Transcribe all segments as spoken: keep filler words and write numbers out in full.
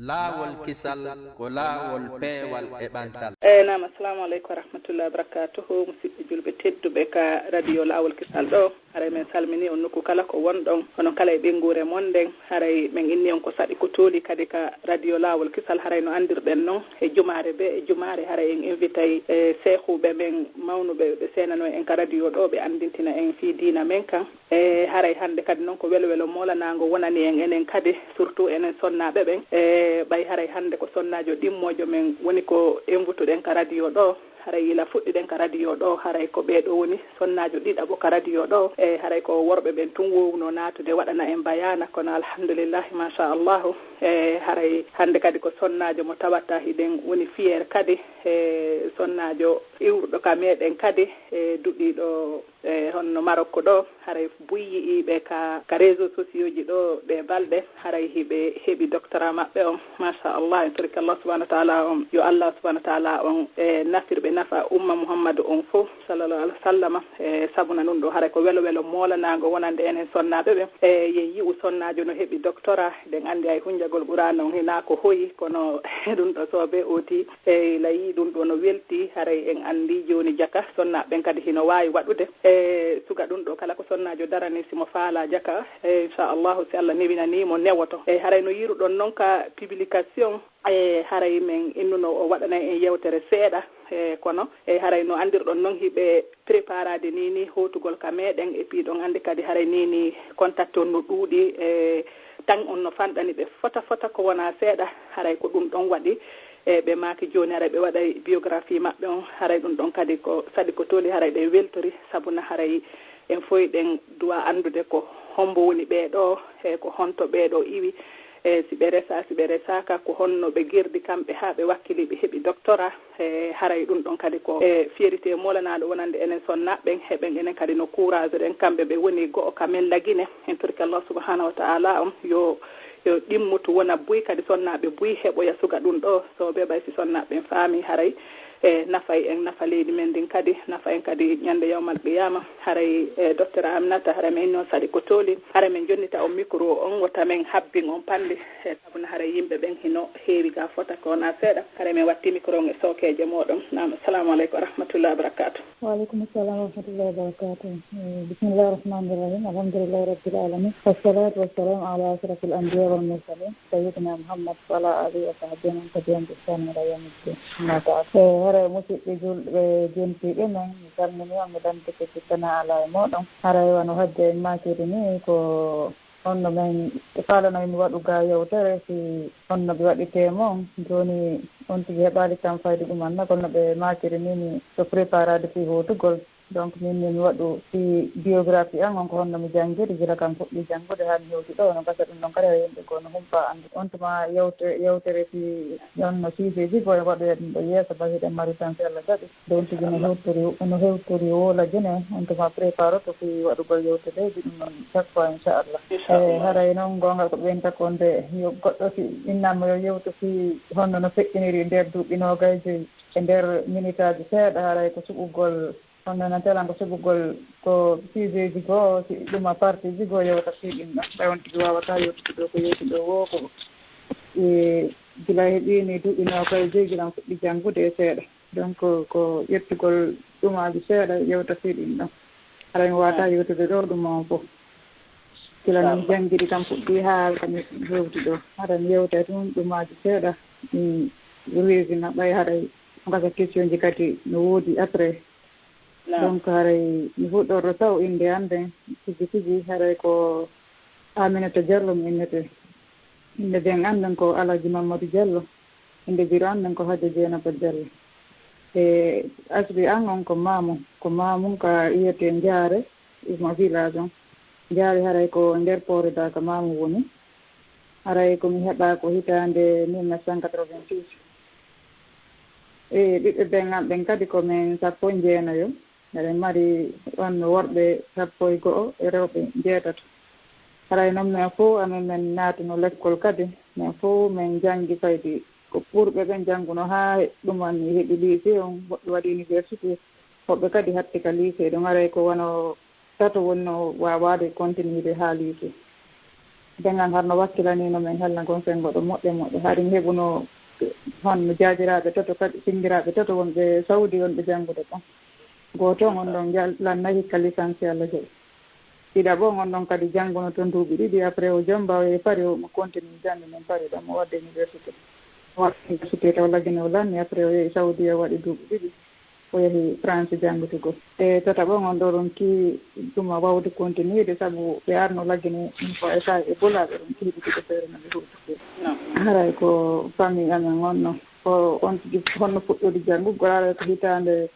Laawol kisal ko laawol peewal e ɓantal. Eyi, naam, assalamu aleykum wa rahmatullahi wa barakatuhu. Musidɓe julɓe tedduɓe ka radio Laawol Kisal ɗo, haray men salmini on nokku kala ko wonɗon, onon kala e ɓeynguure mon nden. Haray men inni on ko saɗi ko tooli kadi ka radio Laawol Kisal, haray no anndirɗen non e jumaare be e jumaare, haray en invitay e seehuɓe men mawnuɓe ɓe seenano en ka radio ɗo, ɓe anndintina en fii diina men kan. E haray hannde kadi noon ko welo welo moolanaango wonani en enen kadi, surtout enen sonnaaɓe ɓen. E ɓay haray hannde ko sonnaajo ɗimmoojo men woni ko envutuɗen ka radio ɗo, haray yila fuɗɗiɗen ka radio ɗo, haray ko ɓee ɗo woni sonnaajo ɗiɗaɓo ka radio ɗo. E haray ko worɓe ɓen tun woowno naatude waɗana en bayaana, kono alhamdulillahi, machallahu. E haray hannde kadi ko sonnaajo mo tawata hiɗen woni fier kadi, e sonnaajo iwruɗo ka meɗen kadi, e duɗiiɗo e honno Marokko ɗo, haray buy yi'iiɓe ka, ka réseaux sociaux ji ɗo ɗe balɗe, haray hiɓe heɓi doctorat maɓɓe on. Machallah, en torike Allah subhanahu wa taala on, yo Allah subhanahu wa taala on e nafirɓe nafa umma Muhammadu on fof, sallallahu alaihi wa sallama. E sabuna ɗum ɗo, haray ko welo welo moolanaango wonande enen sonnaaɓe ɓen. E yen yi'u sonnaajo no heɓi doctorat, ɗen anndi hay hunjagol Qur'aana on hinaa ko hoyi, kono ɗum ɗo soobe oti, e la yii ɗum ɗo no welti, haray en anndi jooni jaka sonnaaɓe ɓen kadi hino waawi waɗude. E suga ɗum ɗo kala ko sonnaajo darani, si mo faalaa jaka, e inchallahu, si Allah newinanii mo, newoto. E haray no yiruɗon non ka publication, e haray men innuno o waɗanay en yewtere seeɗa, e kono e haray no anndirɗon non hiɓe préparade ni ni hotugol ka meɗen, et puis ɗon anndi kadi haray ni ni contact on no ɗuuɗi, e tan on no fanɗani ɓe fota fota ko wona seeɗa, haray ko ɗum ɗon waɗi. E ɓe maaki jooni haray ɓe waɗay biographie maɓɓe on, haray ɗum ɗon kadi ko saɗi ko tooli, haray ɗe weltori, sabuna haray en foy ɗen duwa anndude ko hombo woni ɓee ɗo, e ko honto ɓee ɗo iwi, e si ɓe resa, si ɓe resaaka, ko honno ɓe gerdi kamɓe haa ɓe wakkili ɓe heɓi doctorat. E haray ɗum ɗon kadi ko e fierté molanaaɗo wonande enen sonnaaɓe ɓen, heɓen enen kadi no courage ɗen, kamɓe ɓe woni go'o ka men lagine. En torike Allah subhanahu wa ta'ala on yo, yo ɗimmutu wona buy kadi sonnaaɓe buy heɓoya suga ɗum ɗo, so ɓe ɓay si sonnaaɓe ɓen faami haray e nafay en, nafa leydi men ndin kadi, nafa en kadi ñande yawmal qiyama. Haray e docteur Aminata, haray men noon saɗi ko tooli, haray men jonnita on micro on, wota men habbin on pande, e sabuna haray yimɓe ɓen hino heewi ga fota ko wona seeɗa. Haray men watti micro on e sookeeje mooɗon. Naam, assalamu aleykum wa rahmatullahi wa barakatuh. Wa aleykum assalam wa rahmatullahi wa barakatuh. Eh, bismillahi rahmani rahim. Alhamdulillahi rabbil alamin. Wassalatu wassalamu ala ashrafil anbiya wal mursalin, sayyidina Muhammad wa ala alihi wa sahbihi wa man tabi'ahum bi ihsan ila yawmiddin. Amma ba'd. Eh, haray musidɓe julɓe jontiiɓe men, mi salmini on, mi lantike sikkana ala e mooɗon. Haray wano hajja en maakiri ni ko honno men e faalano en waɗu ga yewtere si honno ɓe waɗi teema on. Jooni on tigi heɓaali tan fayde ɗum anna, kono ɓe maakiri ni mi so préparade fii hootugol. Donc min min waɗu fii biographie an on, ko honno mi janngiri gila kam fuɗɗi janngude haa mi hewti ɗo. No gasa ɗum ɗon kadi, hay yimɓe goo no humpa anndu. On tuma yewte-, yewtere fii honno sujet ji goo e waɗoya ɗum ɗo yeeso, ba hiɗen mari tan si Allah jaɓi. Donc tigi no hewtori, no hewtori woola jene, on tuma préparoto fii waɗugol yewte leydi ɗum ɗon chaque fois, inchallah. Inchallah. E haray noon goonga ko ɓen takonde, yo goɗɗo si innama yo yewtu fii honno no feƴƴiniri nder duuɓi noogay joyi, e nder minitaaji seeɗa, haray ko suɓugol, honno no telan ko suɓugol ko sujet ji goo, si ɗum a partie ji goo yewta fii ɗum ɗon. Ɓay on tigi waawata yewtude ɗo ko yewti ɗo woo ko, e, gila heɓi ni duuɓi noogay joyi gila on fuɗɗi janngude e seeɗa. Donc ko ƴettugol ɗumaaji seeɗa yewta fii ɗum ɗon. Haray mi waawata yewtude ɗo ɗum on fof. Gila min janngiri kam fuɗɗi haa ka mi hewti ɗo. Haray mi yewtay tun ɗumaaji seeɗa. Mi résina ɓay haray gasa question ji kadi no woodi après. Donc haray mi fuɗɗorto taw innde an nden tigi tigi, haray ko Aminata Diallo mi innete. Innde ben an nden ko Alaji Mamadou Diallo. Innde biro an nden ko Hadja Dieynaba Diallo. E asli an on ko Mamou, ko Mamou ka iyete Njaare, ɗum village on. Njaare haray ko nder Poore Daaka Mamou woni. Haray ko mi heɓa ko hitaande mille neuf cent quatre-vingt-six. E ɓiɓɓe ben an ɓen kadi ko men sappo e jeenayo. Eɗen mari wonno worɓe sappo e go'o e rewɓe njeetato. Haray noon men fof amen men naatuno lekkol kadi, men fof men njanngi faydi ko ɓurɓe ɓen jannguno haa ɗum anni heɓi lycée on, woɓɓe waɗi université, woɓɓe kadi hatti ka lycée ɗum. Haray ko wano tato wonno waawaade continude haa lycée. Deŋan harno wakkilaniino men hella ngon senngo ɗo moƴƴa moƴƴa. Hari mi heɓuno honno jaajiraaɓe tato kadi, ɓinngiraaɓe tato wonɓe Saudi wonɓe janngude ɗon. Gooto on ɗon jal-, lannay hikka lisansi Allah jaɓi. Ɗiɗaɓo on ɗon kadi jannguno ton duuɓi ɗiɗi, après o jomba o yehi Paris, o mo continue jannde men Paris ɗon, mo wadde université. O wadde université taw Lagine o lanni, après o yehi Saudi o waɗi duuɓi ɗiɗi, o yehi France janngitugol. E tataɓo on ɗo ɗon ki ɗum a wawde continuede, sabu ɓe arno Lagine une fois e sa e bolaɓe ɗon ki heɓi ɗiɗo feere no ɓe huuti. Haray ko famille amen on no, o on tigi honno fuɗɗude janngugol, haray ko hitaande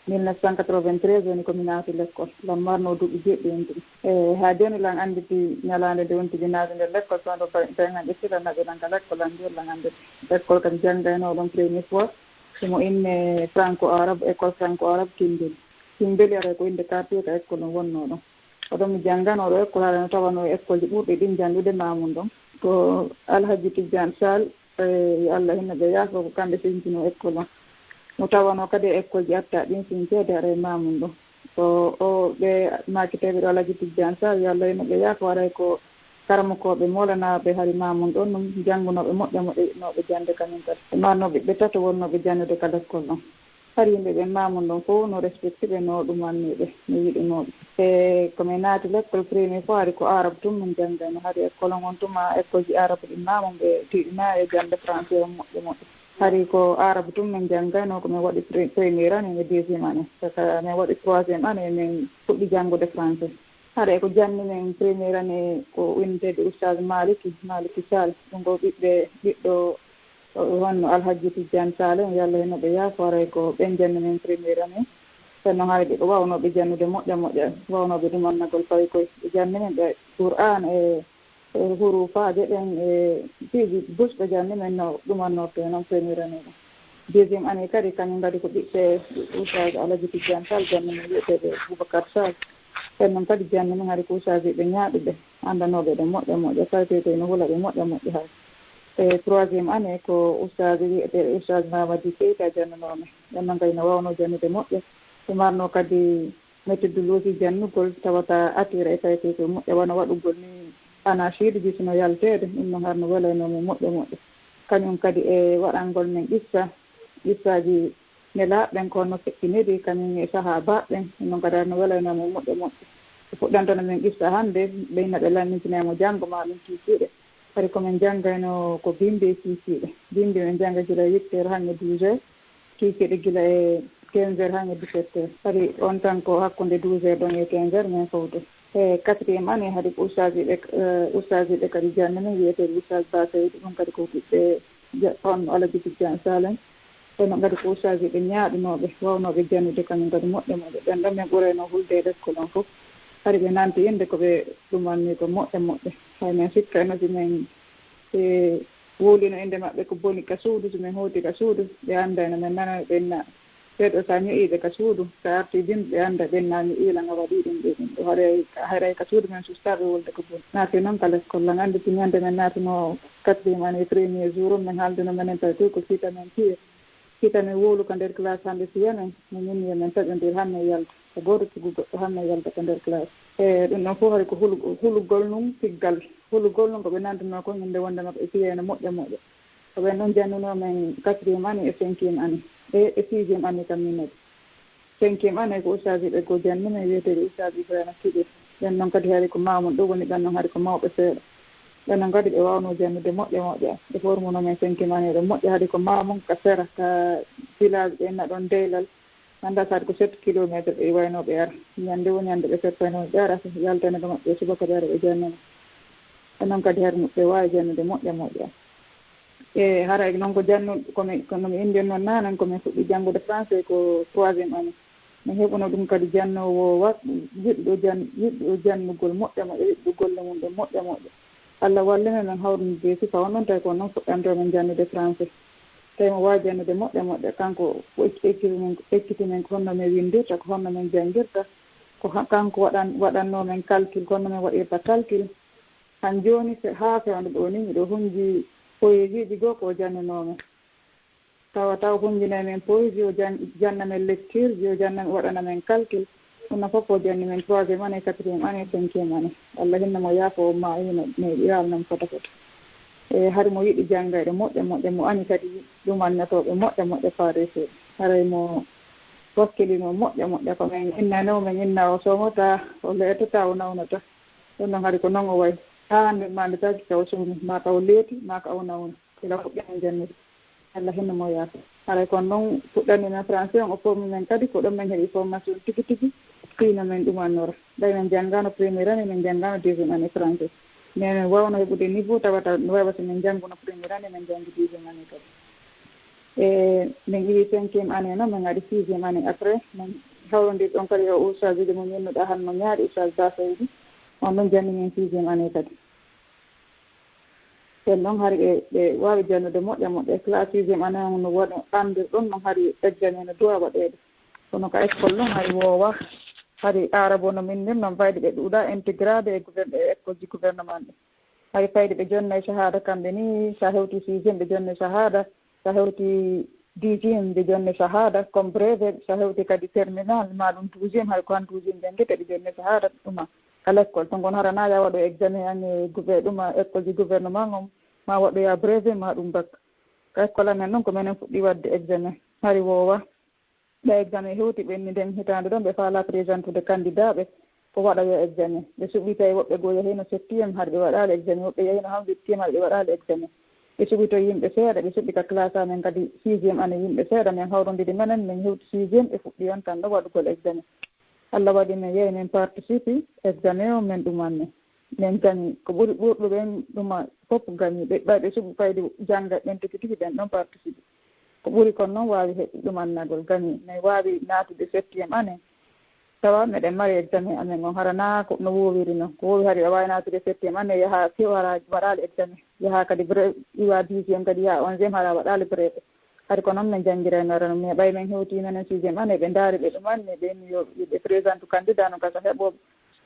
mille neuf cent quatre-vingt-treize woni ko mi naati lekkol. Lan marno duuɓi jeɗɗi on tigi. E haa jooni lan annditi ñalaande nde on tigi naati nder lekkol, so ndo Bengan ƴetti lan naɓe lan ka lekkol, lan mbiyon lan annditi. Lekkol kam janngayno ɗon premier fois, himo inne franco arabe, école franco arabe Kimbel. Kimbel haray ko innde quartier ka école on wonnoo ɗon. Oɗon mi janngano ɗo école, haray no tawanoo e école ji ɓurɗi ɗin janndude maamun ɗon. Ko Alhaji Tijjaan Sall, e yo Allah hinno ɓe yaafo, ko kamɓe sintinoo école on. No tawanoo kadi e école ji atta ɗin sinteede haray maamun ɗon. Ko o ɓe maakiteeɓe ɗo Alhaji Tijjaan Sall, yo Allah hinno ɓe yaafo, haray ko karamokooɓe moolanaaɓe hari maamun ɗon, ɗum janngunooɓe moƴƴa moƴƴa, yiɗnooɓe jannde kañum kadi. Ɓe marnoo ɓiɓɓe tato wonnooɓe janndude ka lekkol ɗon. Hari yimɓe ɓen maamun ɗon fof no respecti ɓe, no ɗumanni ɓe, no yiɗunoo ɓe. E ko min naati lekkol premier fois, hari ko arabe tun min janngayno. Hari école on, on tuma école ji arabe ɗin maamun ɓe tiiɗinaa e jannde français on moƴƴa moƴƴa. Hari ko arabe tun min janngayno, ko min waɗi pre-, première année e deuxième année. Saka min waɗi troisième année, min fuɗɗi janngude français. Hari ko janni min première année ko winneteeɗo Oustaz Maliki, Maliki Sall. Ɗum ko ɓiɓɓe, ɓiɗɗo o honno Alhaji Tijjaan Sall en, yo Allah hinno ɓe yaafo, haray ko ɓen janni min première année. Kono noon haray ɓe ko wawnooɓe jannude moƴƴa moƴƴa, wawnooɓe ɗum annagol fawi koy. Ɓe janni min ɓe Qur'an e, e huruufaaje ɗen e piiji busɗe janni min no ɗumannortee noon première année ɗum. Deuxième année kadi, kañum kadi ko ɓiɓɓe Oustaz Alhaji Tijjaan Sall janni min wiyeteeɓe Boubacar Sall. Ɓen noon kadi janni min hari ko Oustaz ɓe ñaaɗuɓe. Anndanooɓe ɗe moƴƴa moƴƴa, tawi koy no hula ɓe moƴƴa moƴƴa hay. E troisième année ko ustaaji wiyeteeɗo Ustaas Mamadi Keita jannunoo mi. Ɓen noon kadi no waawnoo jannude moƴƴa. Ɓe marnoo kadi méthodologie jannugol tawata attiré e tawi koy ko moƴƴa, wano waɗugol ni anachid ji, si no yalteede, ɗum noon har no welaynoo mi moƴƴa moƴƴa. Kañum kadi e waɗangol men qissa, qissaaji nelaaɓe ɓen ko no feƴƴiniri, kañum e sahaabaaɓe ɓen. Ɗum noon kadi har no welaynoo mi moƴƴa moƴƴa. Ɓe fuɗɗantano men qissa hannde, ɓe inna ɓe lammintinay mo janngo maa ɗum kiikiiɗe. Hari ko min janngayno ko bimbi e kiikiiɗe. Bimbi min jannga gila huit heures haa e douze heures, kiikiiɗe gila e quinze heures haa e dix-sept heures. Hari on tan ko hakkunde douze heures ɗon e quinze heures min fawtu. E quatrième année hari ko ustaaji ɓe, eh, ustaaji ɓe kadi janni min wiyeteeɗo Ustaas Ba Seydi, ɗum kadi ko ɓiɓɓe ja-, on Alaji Tijjaan Salen. Kono kadi ko ustaaji ɓe ñaaɗunooɓe, waawnooɓe jannude kañum kadi moƴƴa moƴƴa. Ɓen ɗon min ɓurayno hulde e lekkol on fof. Hari ɓe nanti innde ko ɓe ɗumanni ko moƴƴa moƴƴa. Hay min sikkayno si min, e, wowlino innde maɓɓe ko boni ka suudu, si min hooti ka suudu, ɓe anndayno, min nanay ɓe inna, ɓee ɗoo so a ño'ii ɓe ka suudu, so a artii bimbi, ɓe annda ɓen na ño'ii lan a waɗii ɗum ɗoo ɗum ɗoo. Haray, haray ka suudu min sustaaɓe wolde ko boni. Naati noon ka lekkol lan, anndi si ñande min naatunoo quatrième année premier jour on, min haalduno menen tawi ko fii ka min piye. Hita min wowlu ka nder classe hannde, si yamen, min inni yo min taƴondir haa min yalta. Ko gooto tugu goɗɗo haa min yalta ka nder classe. E ɗum ɗon fof hari ko hulu-, hulugol nun piggal. Hulugol nun ko ɓe nanndunoo kon innde wonde makko e piyee no moƴƴa moƴƴa. Ko ɓen ɗon jannunoo min quatrième année e cinquième année. E, e sixième année kam min noddi. Cinquième année ko ustaaji ɓe goo janni min wiyeteeɓe Ustaas Ibrahima Kiɗe. Ɓen ɗon kadi hari ko maamun ɗo woni, ɓen ɗon hari ko mawɓe seeɗa. Ɓen ɗon kadi ɓe waawnoo jannude moƴƴa moƴƴa. Ɓe formuno min cinquième année ɗo moƴƴa, hari ko maamun ka sera, ka village ɓe inna ɗon Deylal. Annda saɗa ko sept kilomètres ɓe iwaynoo ɓe ara. Ñande wo ñande ɓe seppaynoo ɓe ara, yaltane ɗo maɓɓe subaka ɓe ara ɓe jannana. Ɓen ɗon kadi hari ɓe waawi jannude moƴƴa moƴƴa. E haray noon ko jannu-, ko mi, ko no mi inndi noon naane, ko min fuɗɗi janngude français ko troisième année. Min heɓuno ɗum kadi jannoowo wa-, yiɗɗo jan-, yiɗɗo jannugol moƴƴa moƴƴa, yiɗɗo golle mum ɗen moƴƴa moƴƴa. Allah walli min, min hawrinde sifa on ɗon, tawi ko noon fuɗɗantoo min jannude français. Tawi mo waawi jannude moƴƴa moƴƴa, kanko o ekki-, ekkiti min, ekkiti min ko honno min winndirta, ko honno min janngirta. Ko ha-, kanko waɗan-, waɗannoo min calcul, ko honno min waɗirta calcul. Han jooni fe-, haa fewndo ɗoo ni, miɗo hunnji poésie ji goo ko o jannunoo min. Tawa, tawa hunnjinay min poésie, o jan-, janna min lecture ji, o janna, waɗana min calcul. Ɗum na fof ko jonni men troisième année, quatrième année, cinquième année. Allah hinno mo yaafo, o ma ino ne yalnam fota fota. E hari mo yiɗi janngayde moƴƴa moƴƴa, mo ani kadi ɗum annatooɓe moƴƴa moƴƴa paareteeɓe. Haray mo wakkilino moƴƴa moƴƴa, ko men innano, men inna o soomota, o leetota, o nawnata. Ɗum noon hari ko noon o wayi. Haa hannde mande taki ka o soomi, ma ka o leeti, ma ka o nawni. Ila fuɗɗi men janngude. Allah hinno mo yaafo. Haray kono noon fuɗɗani men français on, o formi men kadi, ko ɗon men heɓi formation tigi tigi, fii no men ɗumannora. Ɓay men janngaano première année, men janngaano deuxième année français. Mais men waawno heɓude niveau tawata no wawa si men jannguno première année, men janngi deuxième année kadi. E men iwi cinquième année noon, men ari sixième année après, men hawrondir ɗon kadi o ustaajuujo mo ñinnuɗaa han mo ñaari, ustaaj Ba Seydi. On ɗon janni men sixième année kadi. Ɓen ɗon hari ɓe, ɓe waawi jannude moƴƴa moƴƴa. Classe sixième année on no woni anndir ɗon, non hari examen no duwa waɗeede. Kono ka école ɗon hari woowa, hari arabo no min ndin, non fayde ɓe ɗuuɗa intégrade e gouverne-, e école ji gouvernement ɗi. Hari fayde ɓe jonnay shahada kamɓe ni, sa hewti sixième ɓe jonnay shahada, sa hewti dixième ɓe jonnay shahada, comme brevet, sa hewti kadi terminal, ma ɗum douzième, hari ko han douzième janngete ɓe jonnay shahada ɗuma. Ka l'école, to ngon hara na yawa ɗo examen an e gouver-, ɗuma école ji gouvernement on, ma waɗɗoya brevet, ma ɗum bac. Ka école amen noon ko menen fuɗɗi waɗde examen. Hari woowa. Ɓe examen hewti ɓenni nden hitaande ɗon, ɓe faala présentude candidat ɓe ko waɗa yo examen. Ɓe suɓi tawi woɓɓe goo yahino septième, hari ɓe waɗaali examen. Woɓɓe yahino han huitième, hari ɓe waɗaali examen. Ɓe suɓi to yimɓe seeɗa, ɓe suɓi ka classe amen kadi sixième année yimɓe seeɗa. Men hawrondiri menen, men hewti sixième, ɓe fuɗɗi on tan ɗo waɗugol examen. Allah waɗi men yehi, men participi examen o, men ɗumanni. Men gañi. Ko ɓuri ɓurɗo ɓen ɗuma fof gañi. Ɓe, ɓay ɓe suɓi fayde jannga ɓen tigi tigi, ɓen ɗon participi. Ko ɓuri kon noon waawi heɓi ɗumannagol, gañi. Men waawi naatude septième année. Tawa meɗen mari examen amen on, hara naa ko no woowiri non. Ko woowi hari a waawi naatude septième année, yaha kew hara waɗaali examen. Yaha kadi bre-, iwa dixième kadi yaha onzième hara waɗaali brevet. Hari ko noon min janngirayno, hara no, mais ɓay min hewtii menen sixième année, ɓe ndaari ɓe ɗumanni, ɓe inni yo ɓe présente candidat no gasa heɓooɓe.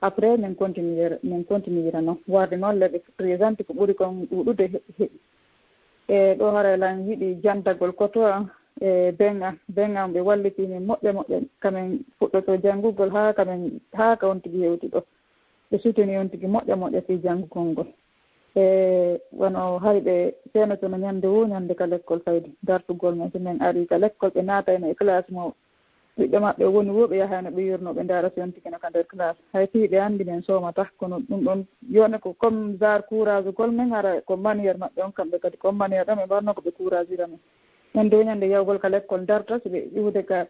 Après, min continuer, min continuer noon. Warde noon le ɓe présente ko ɓuri kon ɗuuɗude he-, heɓi. E ɗo haray lan yiɗi jantagol koto an e ben an. Ben an ɓe wallitii min moƴƴa moƴƴa. Ka min fuɗɗotoo janngugol haa ka min, haa ka on tigi hewti ɗo. Ɓe sutini on tigi moƴƴa moƴƴa fii janngugol ngol. E wano hari ɓe seenotono ñannde woo ñannde ka lekkol fayde dartugol men. Si men arii ka lekkol, ɓe naatayno e classe mo ɓiɗɗo maɓɓe woni woo, ɓe yahayno ɓe yurnoo, ɓe ndaara si on tigi no ka nder classe. Hay fii ɓe anndi men soomata, kono ɗum ɗon yone ko comme genre courage gol men, hara ko manière maɓɓe on kamɓe kadi, ko manière ɗo ɓe mbarno ko ɓe courage ira men. Men dow ñannde yahugol ka lekkol darta, si ɓe iwde ka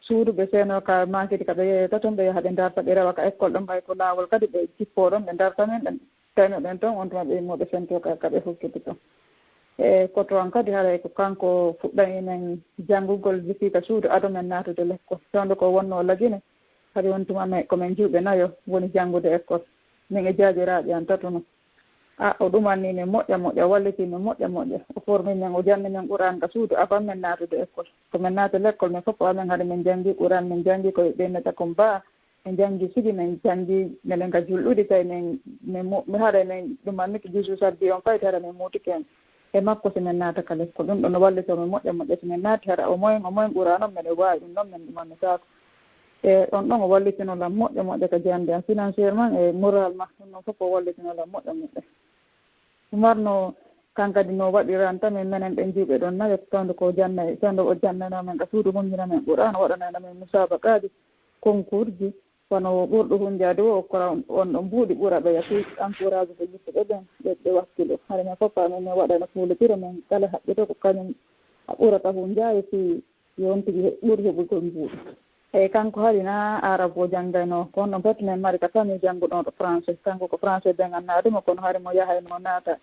suudu, ɓe seeno ka maakiti ka ɓe yeeyata ton, ɓe yaha ɓe darta, ɓe rewa ka école ɗon, ɓay ko laawol kadi ɓe jippoo ɗon, ɓe darta men, ɓe tawno ɓen ton, on tuma ɓe immoo ɓe sentoo ka, ka ɓe hokkiti ton. E koto an kadi haray ko kanko fuɗɗani men janngugol depuis ka suudu ado men naatude lekkol. Fewndo ko wonnoo Lagine, kadi on tuma men, ko men juuɓe nayo woni janngude école. Min e jaajiraaɓe an tato non. A, o ɗumanni min moƴƴa moƴƴa, o wallitii min moƴƴa moƴƴa. O formi min, o janni min Qur'aan ka suudu avant min naatude école. Ko min naati lekkol, min fof amen hade min janngi Qur'aan, min janngi ko e ɓe nata kon ba. Min janngi sigi, min janngi minen ka julɗude, tawi min, min mo-, mi haɗa min ɗumanni ko juusu sabbi on fayti hara min muutike en. E makko si min naata ka lekkol. Ɗum ɗon no wallitoo min moƴƴa moƴƴa. Si min naati hara o moyen, o moyen Qur'aan on, miɗo waawi ɗum ɗon, min ɗumannitaako. E on ɗon o wallitino lan moƴƴa moƴƴa ka jannde an, financièrement e moralement. Ɗum ɗon fof o wallitino lan moƴƴa moƴƴa. Umarno kan kadi no waɗiranta min, menen ɓen juuɓe ɗon nayo, fewndo ko janna, fewndo o jannayno men ka suudu, hunjina men Qur'aan, waɗanayno men musaabaqaaji, concours ji, wano ɓurɗo hunjaade o, okkora on ɗon buuɗi ɓura ɓeya fii encourage ko yimɓe ɓen, ɓe, ɓe wakkilo. Hara men fof, amen min waɗayno fuulotiro men kala haɓɓito ko kañum a ɓurata hunjaade fii yo on tigi he-, ɓuri heɓugol mbuuɗu. Eyi, kanko hari na Arab o janngayno, ko on ɗon fof min mari ka famille jannguɗo ɗo français. Kanko ko français ɓe ngannaaɗo mo, kono hari mo yahayno o naata,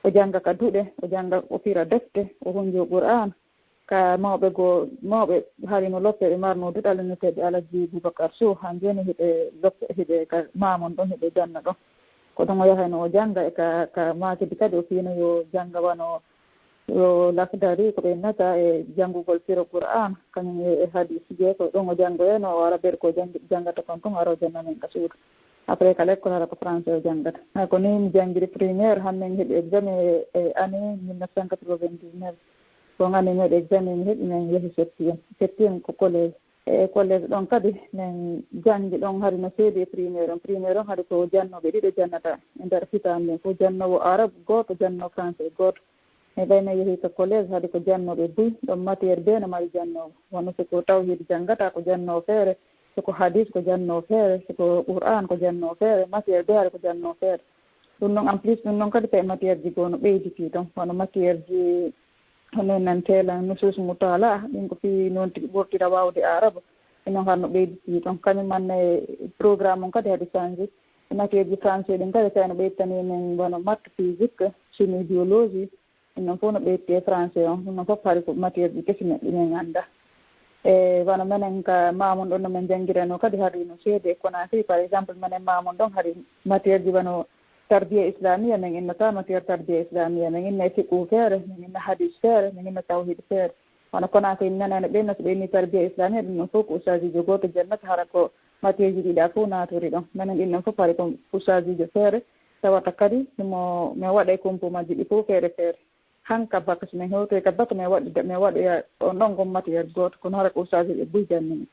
o jannga ka duɗe, o jannga, o fira defte, o hunjo Qur'aan. Ka mawɓe goo, mawɓe hari no loppe ɓe marno duɗal, inneteeɓe Alaji Boubacar Sow, haa jooni hiɓe loppe, hiɓe ka Maamon ɗon, hiɓe janna ɗon. Ko ɗon o yahayno o jannga, e ka, ka Maakidi kadi o fiino yo jannga wano yo Lakdari, ko ɓe innata e janngugol firo Qur'aan, kañum e, e hadiis jeego, ɗon o janngoyayno, o ara ɓeyɗo ko janngi-, janngata kon tun, ara o janna men ka suudu. Après, ka lekkol, hara ko français o janngata. Hay ko nii mi janngiri primaire, han min heɓi examen e, e année mille neuf cent quatre-vingt-dix-neuf. Ko année mi waɗi examen, mi heɓi, min yahi septième. Septième ko collège. E collège ɗon kadi min janngi ɗon hari no seedi e primaire on. Primaire on hari ko jannooɓe ɗiɗo jannata e nder hitaande nden fof, jannoowo arabe gooto, jannoowo français gooto. Mais ɓay min yehi ka collège hari ko jannooɓe buy, ɗon matière bee no mari jannoowo. Wano si ko tawhid janngata ko jannoowo feere, si ko hadis ko jannoowo feere, si ko Qur'an ko jannoowo feere, matière bee hari ko jannoowo feere. Ɗum ɗon en plus ɗum ɗon kadi tawi matière ji goo no ɓeyditii ton, wano matière ji hono nan teelan nusus mutala, ɗin ko fii noon tigi ɓurtira waawde arabe. E noon har no ɓeyditii ton. Kañum manne programme on kadi haɗi changé. E matière ji français ɗin kadi tawi no ɓeytanii min wano maths, physique, chimie, biologie. Ɗum ɗon fof no ɓeyditi e français on. Ɗum ɗon fof hari ko matière ji kesi men ɗi min annda. E wano menen ka Mamoun ɗon no min janngiranoo kadi hari no seedi e Conakry. Par exemple, menen Mamoun ɗon hari matière ji wano tarbiya islamiya, min innata matière tarbiya islamiya, min inna e fiqhu feere, min inna hadis feere, min inna tawhid feere. Wano Conakry nanano ɓen no so ɓe inni tarbiya islamiya, ɗum ɗon fof ko ustaajiijo gooto jannata, hara ko matière ji ɗiɗa fof naatiri ɗon. Menen ɗin ɗon fof hari ko ustaajiijo feere, tawata kadi himo, min waɗa e compo majji ɗi fof feere feere. Hanka baka, so min hewtoyi ka baka, min waɗi, min waɗoya on ɗon gon matière gooto, kono hara ko ustaajiiɓe buy jannini.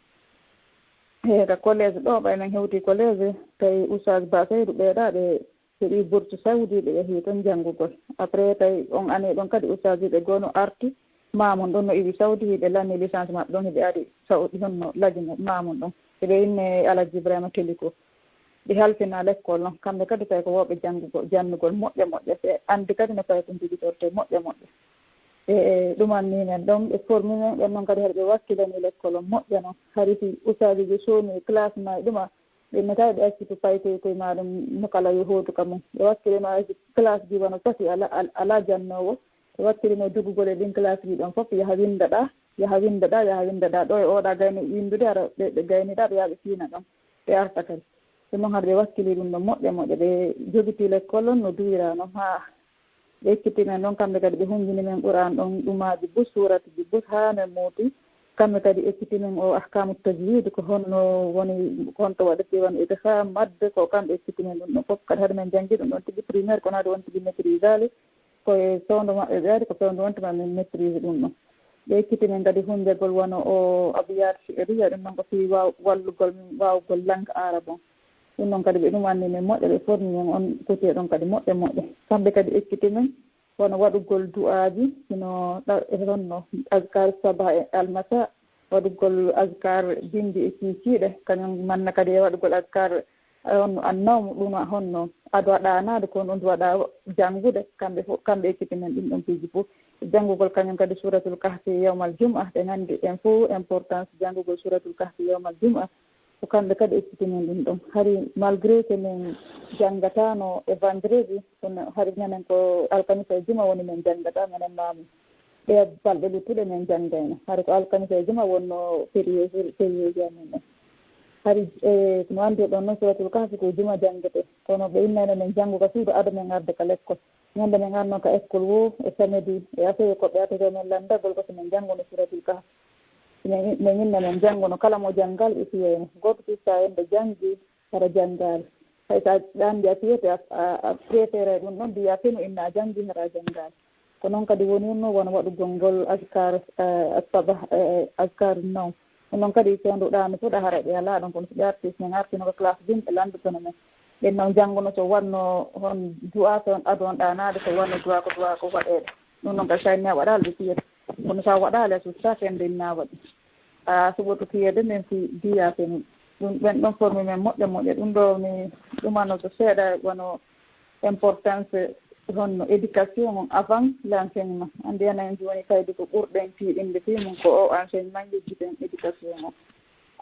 E ka collège ɗo, ɓay min hewti collège, tawi ustaas Ba Seydu ɓeeɗa ɓe heɓi bourse Saudi, ɓe yahi ton janngugol. Après, tawi on année ɗon kadi ustaajiiɓe goo no arti, Mamoun ɗon no iwi Saudi, hiɓe lanni licence maɓɓe ɗon, hiɓe ari Saudi, honno lajungo Mamoun ɗon. Hiɓe inne Alhaji Ibrahima Teliko. Ɓe halfina lekkol non. Kamɓe kadi tawi ko wooɓe janngugol, jannugol moƴƴa moƴƴa. Ɓe anndi kadi no tawi ko njogitortee moƴƴa moƴƴa. E, e, ɗuman ni men ɗon, ɓe formi men, ɓen non kadi hari ɓe wakkilani lekkol on moƴƴa non. Hari si ustaajiijo soomi classe ma e ɗuma, ɓe innata ɓe accitu paykoy koye maaɗum, no kala yo hootu ka mum. Ɓe wakkilino classe ji wano tati, ala, ala, ala jannoowo. Ɓe wakkilino dugugol e ɗin classe ji ɗon fof, yaha winnda ɗa, yaha winnda ɗa, yaha winnda ɗa. Ɗo e oɗa gayni winndude, ara ɓe, ɓe gayni ɗa, ɓe yaha ɓe fiina ɗon. Ɓe arta kadi. Ɗum noon hade ɓe wakkili ɗum ɗon moƴƴa moƴƴa. Ɓe jogiti lekkol on no duwira non haa ɓe ekkitii men ɗon, kamɓe kadi ɓe hunndini men Qur'an ɗon ɗumaaji bus, suuratuji bus, haa men muuti. Kamɓe kadi ekkitii men o ahkaamu tajwiid, ko honno woni, ko honto waɗetee wano idghaam, madd, ko kamɓe ekkitii men ɗum ɗon fof. Kadi hade men janngi ɗum ɗon tigi primaire, kono hade on tigi maîtrisaali. Ko e fewndo maɓɓe ɓe ari, ko fewndo wonti ma min maîtrise ɗum ɗon. Ɓe ekkitii men kadi hunndegol wano o abiyaat shi'riya, ɗum ɗon ko fii waaw-, wallugol min waawugol langue arabe on. Ɗum ɗon kadi ɓe ɗum anni men moƴƴa, ɓe formi men on côté ɗon kadi moƴƴa moƴƴa. Kamɓe kadi ekkitii men wano waɗugol du'aaji, hino ɗa-, e honno azkar sabah e almasa, waɗugol azkar bimbi e kiikiiɗe, kañum manna kadi e waɗugol azkar, eh, honno annawmu, ɗum a honno ado a ɗaanaade, ko ɗum waɗa janngude, kamɓe fof, kamɓe ekkitii men ɗum ɗon piiji fof. Janngugol kañum kadi Suuratul Kahfi yawmal jum'a, ɓe nganndi en fof importance janngugol Suuratul Kahfi yawmal jum'a. Ko kamɓe kadi ekkitii men ɗum ɗon. Hari malgré que min janngataano e vendredi, kono hari menen ko alkamisa e juma woni min janngata, menen Mamoun. Ɗe balɗe luttuɗe min janngayno. Hari ko alkamisa e juma wonno férié, férié amen ɗon. Hari, e, no anndirɗon noon, Suuratul Kahfi ko juma janngete. Kono ɓe innayno min janngo ka suudu ado min arde ka lekkol. Ñande min arno ka ekkol woo, e samedi, e asewe, ko ɓe atata min lanndagol ko so min jannguno Suuratul Kahfi. Si min, min inna min jannguno, kala mo janngal ɓe fiyayno. Gooto fissa en nde janngi, hara janngaali. Hay so a ɗaanndi a fiyete, a, a, a préféré ɗum ɗon, mbiya fino inna a janngi, hara a janngaali. Ko noon kadi woni ɗum, wano waɗugol ngol azkar, eh, sabah, eh, azkar nawm. Ɗum noon kadi, so ndu ɗaani fuɗa, hara ɓe alaa ɗon, kono so ɓe arti, so min artino ko classe ɗin, ɓe lanndotono men. Ɓen noon jannguno so wanno hon du'a, so on ado on ɗaanaade, so wanno du'a ko du'a ko waɗeede. Ɗum noon kadi, so a inni a waɗaali, ɓe fiyete. Kono so a waɗaali, a sustaaki, en nde inna a waɗi. A suɓoto fiyede, min fi diya fini. Ɗum, ɓen ɗon formi men moƴƴa moƴƴa. Ɗum ɗo mi ɗumano ko seeɗa, wano importance honno éducation on avant l'enseignement. Anndi enen jooni kaydi ko ɓurɗen tiiɗinde fii mum ko o enseignement, yejjiten éducation on.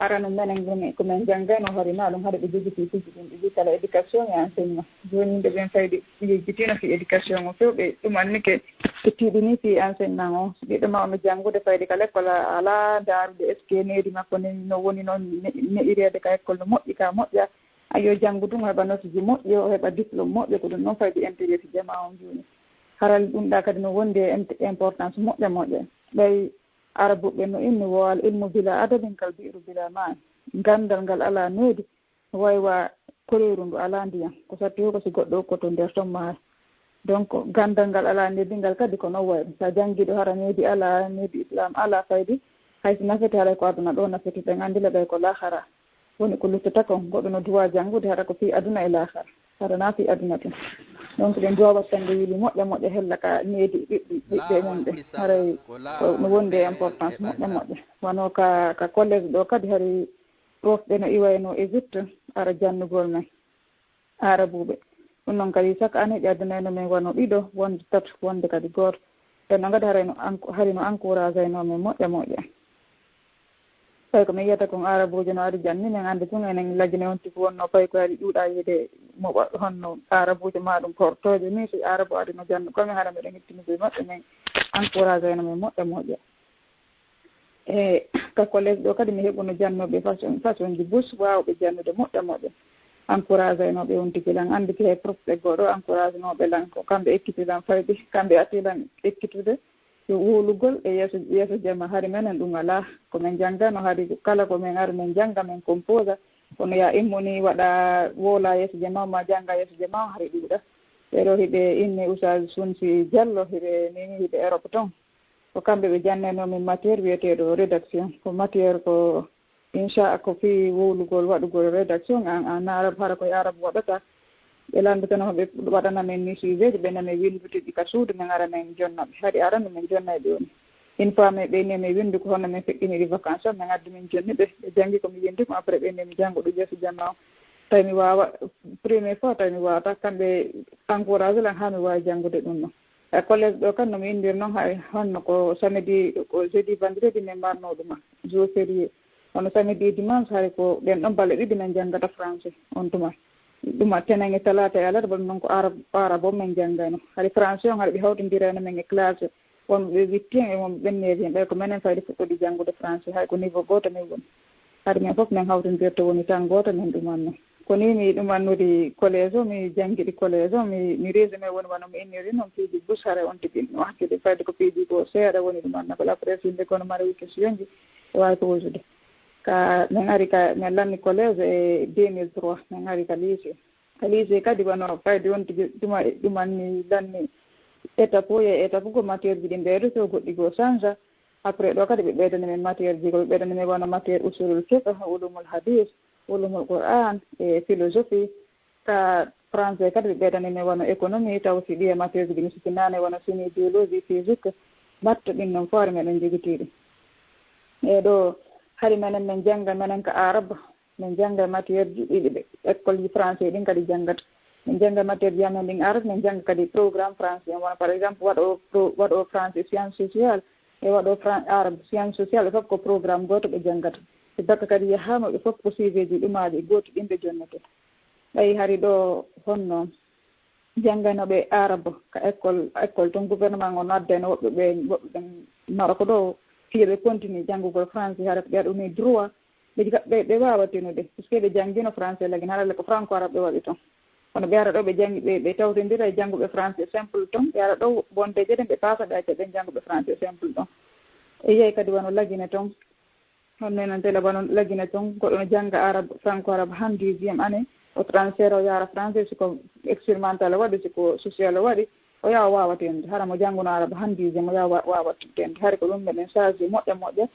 Arano menen ngoni ko min janngayno, hari ma ɗum hade ɓe jogitii fiji ɗum, ɓe mbii kala éducation e enseignement. Jooni yimɓe ɓen fayde yejjitiino fii éducation o few, ɓe ɗum annike ɓe tiiɗini fii enseignement o. Ɓiɗɗo ma ono janngude fayde ka lekkol a-, alaa ndaarude est-ce que needi makko ne, no woni noon ne-, ne'ireede ka école no moƴƴi ka moƴƴa. Ayo janngu ɗum o heɓa note ji moƴƴi, o heɓa diplôme moƴƴo, ko ɗum noon fayde intérêt jamaa on jooni. Haral ɗum ɗa kadi no wondi e int-, importance moƴƴa moƴƴa. Ɓay Arabuɓe no inni wo, al ilmu bila adabin kal bi'ru bila ma'in. Ganndal ngal alaa needi, no wayi wa koreeru ndu alaa ndiyam. Ko satti ko si goɗɗo ukkoto nder ton maaya. Donc, ganndal ngal alaa needi ngal kadi ko non wayi. Sa janngiiɗo hara needi alaa, needi Islam alaa faydi, Hay so nafete, haray ko aduna ɗo nafete, ɓen anndi le ɓay ko laakara woni ko luttata kon. Goɗɗo no duwa janngude, hara ko fii aduna e laakara, hara na fii aduna tun. Donc ɗen duwa wattande yili moƴƴa moƴƴa hella ka needi ɓiɓɓe ɓiɓɓe mum ɓe, haray ko no wondi e importance moƴƴa moƴƴa. Wano ka ka collège ɗo kadi, hari prof ɓe no iwayno Égypte ara jannugol men arabuɓe. Ɗum noon kadi, chaque année ɓe addinayno men wano ɗiɗo, wonde tato, wonde kadi gooto. Ɓen noon kadi haray no enc- hari no encouragayno men moƴƴa moƴƴa. Tawi ko min yiyata kon arabuujo no ari janni, min anndi tun enen Lagine on tigi wonno pay ko ari ɗuuɗa yiide mo wa- honno arabuujo ma ɗum portoojo ni, si arabu ari no janno komin, hara miɗen hittinude maɓɓe, min encouragayno men moƴƴa moƴƴa. E ka collège ɗo kadi mi heɓuno jannooɓe façon façonji bourse waawɓe jannude moƴƴa moƴƴa. Encouragé no ɓe on tigi lan, anndi ki hay prof ɓe goo ɗo encouragé no ɓe lan, ko kamɓe ekkiti lan fayde, kamɓe atti lan ekkitude yo wuulugol e yeeso yeeso jama. Hari menen ɗum alaa, ko men janngano, hari kala ko men ari men jannga men composa, kono ya immoni waɗa woola yeeso jama ma jannga yeeso jama, hari ɗuuɗa. Ɓe ɗo hiɓe inni Oustaz Sunsi Diallo, hiɓe nini hiɓe Europe ton. Ko kamɓe ɓe jannayno min matière wiyeteeɗo rédaction. Ko matière ko, inchallah, ko fii wowlugol waɗugol rédaction en, en arabe, hara koye arabe waɗata. Ɓe lannditano ɓe waɗana men ni suiveji, ɓe nami winndude ɗi ka suudu, min ara min jonna ɓe. Hari arano min jonna ɓe woni. Une fois min ɓe ni min winndu ko honno min feƴƴiniri vacance o, min addi min jonni ɓe. Ɓe janngi ko mi winndi ko, après ɓe ni mi janngo ɗum yeeso jamma o. Tawi mi waawa, première fois tawi mi waawata, kamɓe encouragé lan haa mi waawi janngude ɗum ɗo. E collège ɗo kan no mi inndir noon, hay honno ko samedi, ko jeudi, vendredi min mbarno ɗuma, jour férié. Kono samedi e dimanche hay ko ɗen ɗon balɗe ɗiɗi min janngata français on tuma. Ɗuma tenen e talaata e alarba ɗum noon ko arab, arab on min janngayno. Hari français on hari ɓe hawtondirayno min e classe wonɓe ɓe huitième e wonɓe ɓen neuvième. Ɓay ko menen fayde fuɗɗude janngude français, hay ko niveau gooto min woni. Hari min fof min hawtondirta woni tan gooto min ɗumanno. Ko ni mi ɗum annudi collège o, mi janngiɗi collège o, mi, mi résumé woni wano mi inniri noon piiji bus hare on tigi no hakkille fayde ko piiji ko seeɗa woni ɗum anna ko la presse yimɓe kono mara wi question ji e waawi ko wosude. Ka min ari ka min lanni collège e deux mille trois, min ari ka lycée. Ka lycée kadi wano fayde on tigi ɗuma ɗum anni lanni étape o e étape ko matière ji ɗi ɓeydoto goɗɗi goo changea. Après ɗo kadi ɓe ɓeydani min matière ji ko ɓe ɓeydani min wano matière usulul fiqh, ulumul hadith, ulumul Qur'an e philosophie. Ka français kadi ɓe ɓeydani min wano économie, taw si ɗiye matière ji ɗi mi sikki nane wano chimie, biologie, physique, maths, ɗin noon foore meɗen jogitiiɗi. E ɗo hari menen min jannga menen ka arabe, min jannga matière ji ɗiɗi ɓe école ji français ɗin kadi janngata. Min jannga matière ji amen ɗin arabe, min jannga kadi programme français. Wano par exemple waɗo pro- waɗo français science sociale e waɗo fran- arabe science sociale, fof ko programme gooto ɓe janngata. E bakka kadi yahaama ɓe fof ko suiveji ɗumaaji e gooti ɗin ɓe jonnete. Ɓay hari ɗo honno jannganooɓe arabe ka école, école tun gouvernement on addayno woɓɓe ɓe, woɓɓe ɓen Maroc ɗo, fiya ɓe continue janngugol français, hara ko ɓe waɗa ɗum e droit, ɓe, ɓe, ɓe waawa tenude, puisque ɓe janngino français lagine, hara ko franco arabe ɓe waɗi ton. Kono ɓe ara ɗo ɓe janngi, ɓe, ɓe tawtondira e jannguɓe français simple ton, ɓe ara ɗo wonde jeɗen ɓe paasa ɓe acca ɓen jannguɓe français simple ɗon. E yiyay kadi wano lagine ton, on nenan tele wano lagine ton, goɗɗo no jannga arabe, franco arabe han dixième année, o transfert o yaara français, siko expérimental o waɗi, siko social o waɗi, o yaha o waawa tenude. Hara mo jannguno arabe han dixième o yaha wa- waawa tenude. Hari ko ɗum meɗen chargé moƴƴa moƴƴa.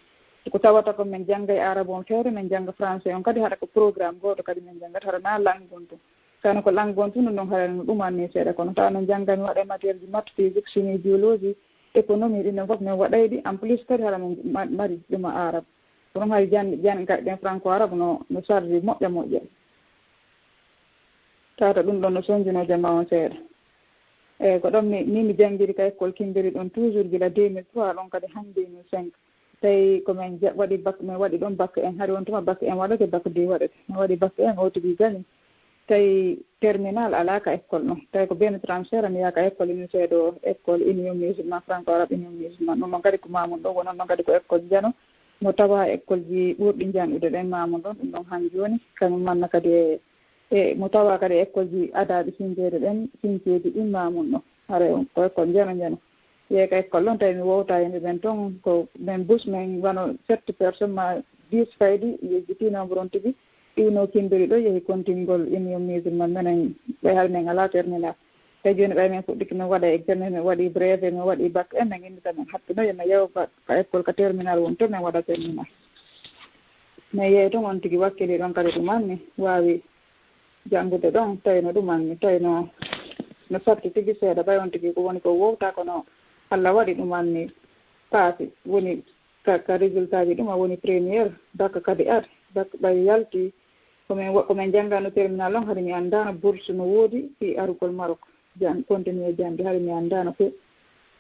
Ko tawata ko min jannga e arabe on feere, min jannga français on kadi, hara ko programme gooto kadi min janngata, hara na langue on tun. Kano ko langue on tun ɗum ɗon hara no ɗumanni seeɗa, kono tawa min jannga mi waɗa e matière ji maths, physique, chimie, biologie, économie, ɗin ɗon fof min waɗay ɗi. En plus kadi hara min ma- mari ɗuma arabe. Kono hay jan- jannga ɗen franco arabe no, no chargé moƴƴa moƴƴa. Tawata ɗum ɗon no sonjuno jama on seeɗa. Eyyi, ko ɗon mi, min mi janngiri ka école Kimbiri ɗon toujours gila deux mille trois ɗon kadi han deux mille cinq. Tawi ko min ja- waɗi bac, min waɗi ɗon bac un, hari on tuma bac un waɗete, bac deux waɗete. Min waɗi bac un, o tigi gani. Tawi terminal alaa ka école ɗon. Tawi ko been transfert mi yaha ka école lycée ɗo, école Union Musulman, Franco Arabe Union Musulman. Ɗum ɗon kadi ko Mamoun ɗo, wonnon ɗon kadi ko école Njano. Mo tawa école ji ɓurɗi janɗude ɗen Mamoun ɗon, ɗum ɗon han jooni. Kañum manna kadi e e mo tawa kadi e école ji adaaɗi sinjeede ɗen, sinjeedi ɗin Mamoun ɗo. Hare on ko école Njano Njano. Yeey ka école ɗon tawi mi wowta yimɓe ɓen ton, ko min bus min wano sept personnes ma dix faydi, yejjiti nombre on tigi, iwno Kimbiri ɗo, yehi kontingol Union Musulman menen, ɓe hari min alaa terminal. Tawi jooni ɓay min fuɗɗike, min waɗa examen, min waɗi breve, min waɗi bac, en min inndita, min hattinoyo, min yewa ka, ka école, ka terminal woni to, min waɗa terminal. Min yehi toon, on tigi wakkili ɗoon kadi ɗum anni waawi janngude ɗoon, tawi no ɗum anni, tawi no, no satti tigi seeɗa, ɓay on tigi ko woni ko wowta, kono Allah waɗi ɗum anni paasi, woni ka, ka résultat ji ɗum a woni première, bac kadi ari, bac ɓay yalti, ko min wa-, ko min janngano terminal on, hari mi anndaano bourse no woodi fii arugol Maroc, jan-, continuer jannde, hari mi anndaano few.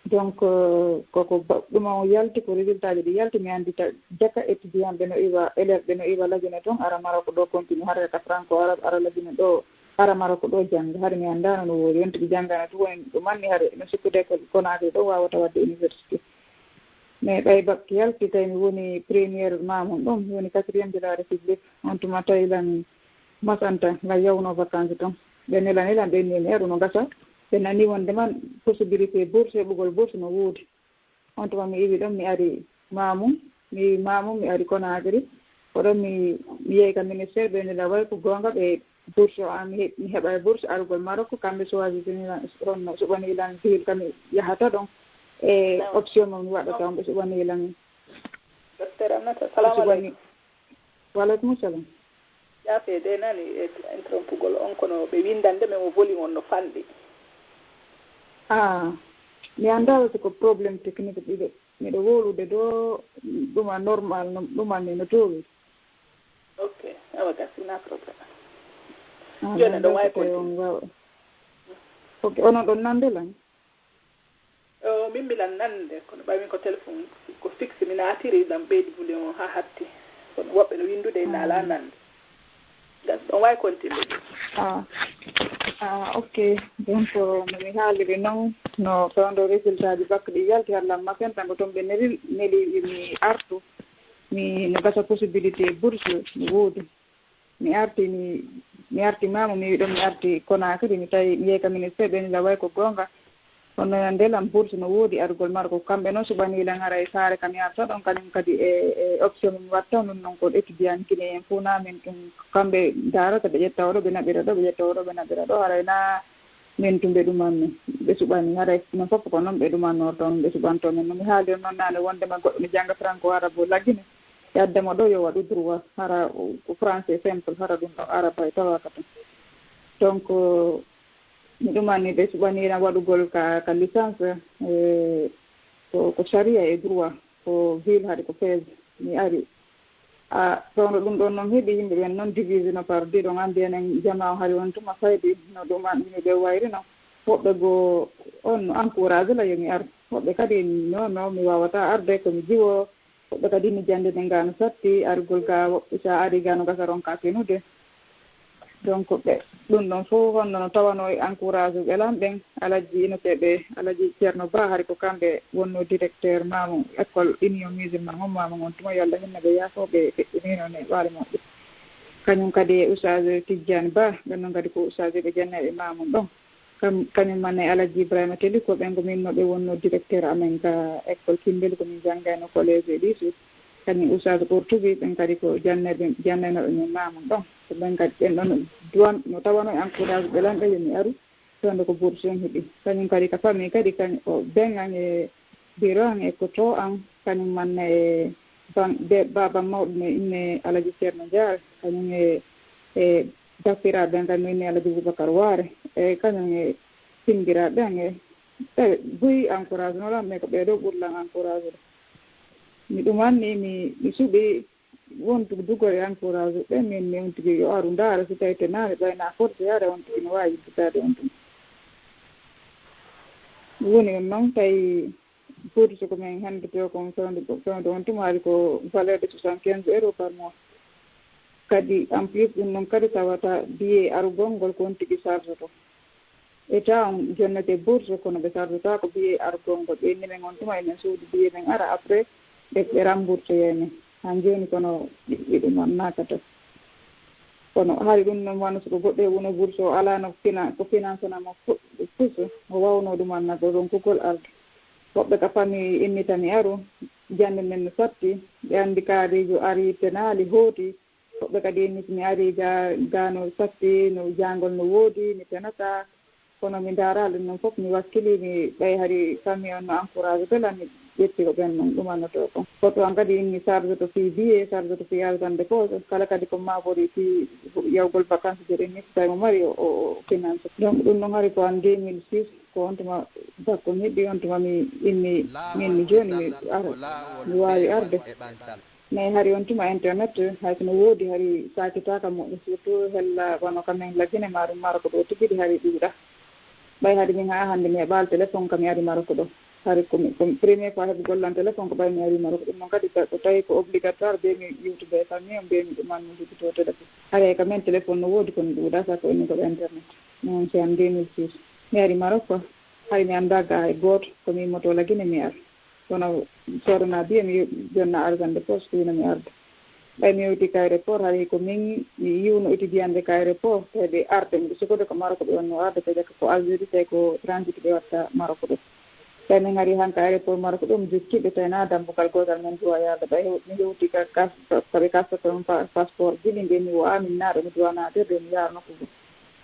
Donc, euh, koko ba-, ɗum on yalti, ko résultat ji ɗi yalti, mi anndita jaka étudiant ɓe no iwa, élève ɓe no iwa lajune toon, ara Maroc ɗo continue, hara ka franco arabe, ara lajune ɗo, ara Maroc ɗo jannga, hari mi anndaano no woodi, on tigi janngano ɗum woni ɗum anni, hari no sikkude ko Conakry ɗo waawata waɗde université. Mais ɓay bac yalti, tawi mi woni première Mamoun ɗum, mi woni quatrième de la République. On tuma tawi lan masanta, lan yawno vacances toon. Ɓe nela, nela, ɓe neli, ɓe no gasa. Ɓe nani wonde man possibilité bourse, heɓugol bourse no woodi. On tuma mi iwi ɗon, mi ari Mamoun, mi iwi Mamoun, mi ari Conakry. Ko ɗon mi, mi yehi ka ministère, ɓe nela way ko goonga, ɓe bourse o, an mi he-, mi heɓa e bourse arugol Maroc, kamɓe choisir lan, honno suɓani lan ville ka mi yahata ɗon. E option mo mi waɗata on, ɓe suɓani lan. Docteur Aminata, salamu aleykum. Wa aleykum salam. Yaafe de nani e interrompugol on, kono ɓe windande men o volume on no fanɗi. Ah, mi anndaa si ko problème technique ɗiɗo. Miɗo wowlude ɗo, ɗum a normal, no, ɗum anni no towi. Ok, awa gasi, na problème. Ah, jooni ɗon wawi continuer. Ok, onon ɗon nande lan? O, min mbilan nande, kono ɓay min ko téléphone, ko fixe, mi naatiri ɗam ɓeydi volume o haa hatti. Kono woɓɓe no windude, e naala nande. Gasi, ɗon wawi continuer. Ah, ah, ok. Donc, no mi haaliri noon, no fewndo résultat ji bac ɗi yalti, halla masin, tan ko toon ɓe neli, neli mi artu. Mi, no gasa possibilité bourse no woodi. Mi arti, mi, mi arti Mamoun, mi wi ɗon mi arti Conakry, mi tawi, mi yehi ka ministère, ɓe nila way ko goonga. Kono nde lan bourse no woodi arugol Maroc, ko kamɓe noon suɓani lan haray saare ka mi arta ɗon, kañum kadi e, e option mi watta, ɗum noon ko étudiant kine en fof na min ɗum, kamɓe ndaarata, ɓe ƴetta oɗo, ɓe naɓira ɗo, ɓe ƴetta oɗo, ɓe naɓira ɗo, haray na min tun ɓe ɗumanmi, ɓe suɓani, haray min fof ko noon ɓe ɗumannorto, ɓe suɓanto min. No mi haali on noon naane wondema goɗɗo no jannga franco arabe o laggine, yadde mo ɗo yo waɗu droit, hara ko français simple, hara ɗum ɗo arabe hay tawaaka ton. Donc, mi ɗumani ɓe suɓaniran waɗugol ka, ka licence, eh, ko, ko charia e droit, ko ville haade ko Fès. Mi ari. A, fewndo ɗum ɗon noon heɓi yimɓe ɓen noon divisé no par dix, ɗon anndi enen jamaa o hari on tuma faydi no ɗum an, no ɓe wayri no. Woɓɓe goo on no encouragé la yo mi ar. Woɓɓe kadi no, no, mi waawata arde, ko mi jiwo. Woɓɓe kadi mi jannde ɗen gaa no satti, argol gaa woɓɓe sa ari gaa no gasa ronka fenude. Donc, ɓe, ɗum ɗon fof honno no tawanoo e encourage ɓe lan ɓen, Alaji Inoseeɓe, Alaji Ceerno Ba, hari ko kamɓe wonnoo directeur Mamoun, école Union Musulmane on Mamoun on tuma, yo Allah hinno ɓe yaafoo, ɓe feƴƴiniino ne waali muɓɓe. Kañum kadi e Oustaz Tijjani Ba, ɓen non kadi ko Oustaz ɓe jannayɓe Mamoun ɗon. Kam, kañum man e Alaji Ibrahima Teli, ko ɓen ko min no ɓe wonnoo directeur amen ka école Kimbel, ko min janngayno collège et lycée. Kañum Oustaz Portubi, ɓen kadi ko jannayɓe, jannaynooɓe min Mamoun ɗon. Ko ɓen kadi, ɓen ɗon duwan, no tawanoo e encourage ɓe lan ɓe yo mi aru, fewndo ko bourse on heɓi. Kañum kadi ka famille kadi, kañ-, o ben an e biro an e ko to an, kañum man e ban-, be-, baaba mawɗo no inne Alaji Ceerno Jaare, kañum e, e bappiraaɓe an kadi no inne Alaji Boubacar Waare, e kañum e pinngiraaɓe an e, e buy encourage no lan, mais ko ɓee ɗoo ɓuri lan encourage. Mi ɗum anni, mi, mi suɓi wontu dugol e encourage ɓe, min, min tigi yo aru ndaara, si tawi tenaani, ɓay na forcé yaade, on tigi no waawi yittitaade on tuma. Woni on noon, tawi bourse ko min hannde to, ko fewndo, fewndo on tuma ari ko valeur de soixante-quinze euros par mois. Kadi, en plus ɗum noon kadi, tawata billet arugol ngol ko on tigi charge to. État on jonnete bourse, kono ɓe sardotaako billet argol ngol. Ɓe inni men on tuma emen soodi billet men ara, après ɓe, ɓe remboursoyay men. Han jooni kono ɓiɓɓe ɗum on naakata. Kono hari ɗum noon wano so ko goɗɗo heɓuno bourse o alaa no fina-, ko financana mo fu-, puso, o wawno ɗum annata ronkugol arde. Woɓɓe ka famille innitani aru, jannde nden no satti, ɓe anndi kaarijo ari tenaali hooti, woɓɓe kadi inni so mi ari ga, ga no satti, no jaangol no woodi, mi tenata. Kono mi ndaaraali ɗum fof, mi wakkili, mi ɓay hari famille on no encouragé belaa, mi ƴetti ko ɓen non ɗumannotoo kon. Goɗɗo an kadi inni sarde to fii biye, sarde to fii argent de poche, kala kadi ko maabori fii yawgol vacances je ɗen ni, so tawi mo mari o, o, o finance. Donc ɗum non hari ko an deux mille six, ko on tuma bakko ñiɗɗi, on tuma mi inni, min mi jooni mi ara, mi waawi arde. Mais hari on tuma internet, hay so no woodi, hari saakitaaka moƴƴo, surtout hella wano ka men Lagine, maaɗum Maroko ɗo tigi ɗi hari ɗuuɗa. Ɓay hari min haa hannde mi heɓaali téléphone ka mi ari Maroko ɗo. Hari ko mi, ko mi première fois heɓugol lan téléphone ko ɓay mi ari Maroko. Ɗum non kadi ta-, ko tawi ko obligatoire, be mi yewtude e famille on, be mi ɗumanno huɓito téléphone. Hari ka men téléphone no woodi kono ɗuuɗa, sa ko inni ko internet. Non, c'est en deux mille six. Mi ari Maroko, hari mi anndaa ga hay gooto, ko mi immoto Lagine mi ara. Kono soodana biye mi yo-, jonna argent de poche, ko wino mi arda. Ɓay mi yewti ka aéroport, hari ko min mi yiwno étudiant ka aéroport, tawi ɓe arde, miɗo sikkude ko Maroko ɓe wonno arde, ko jakka ko Algérie, tawi ko transit ɓe watta Maroko ɗo. Tawi min ari han ka aéroport Maroko ɗo, mi jokki ɓe, tawi na dambugal gootal men duwa yaalde. Ɓay hew-, mi hewti ka, ka, ka ɓe kasta toon pa-, passeport jili, mbiyen mi wo amin naaɗo, mi duwa naatirde, mi yaara nokku goo.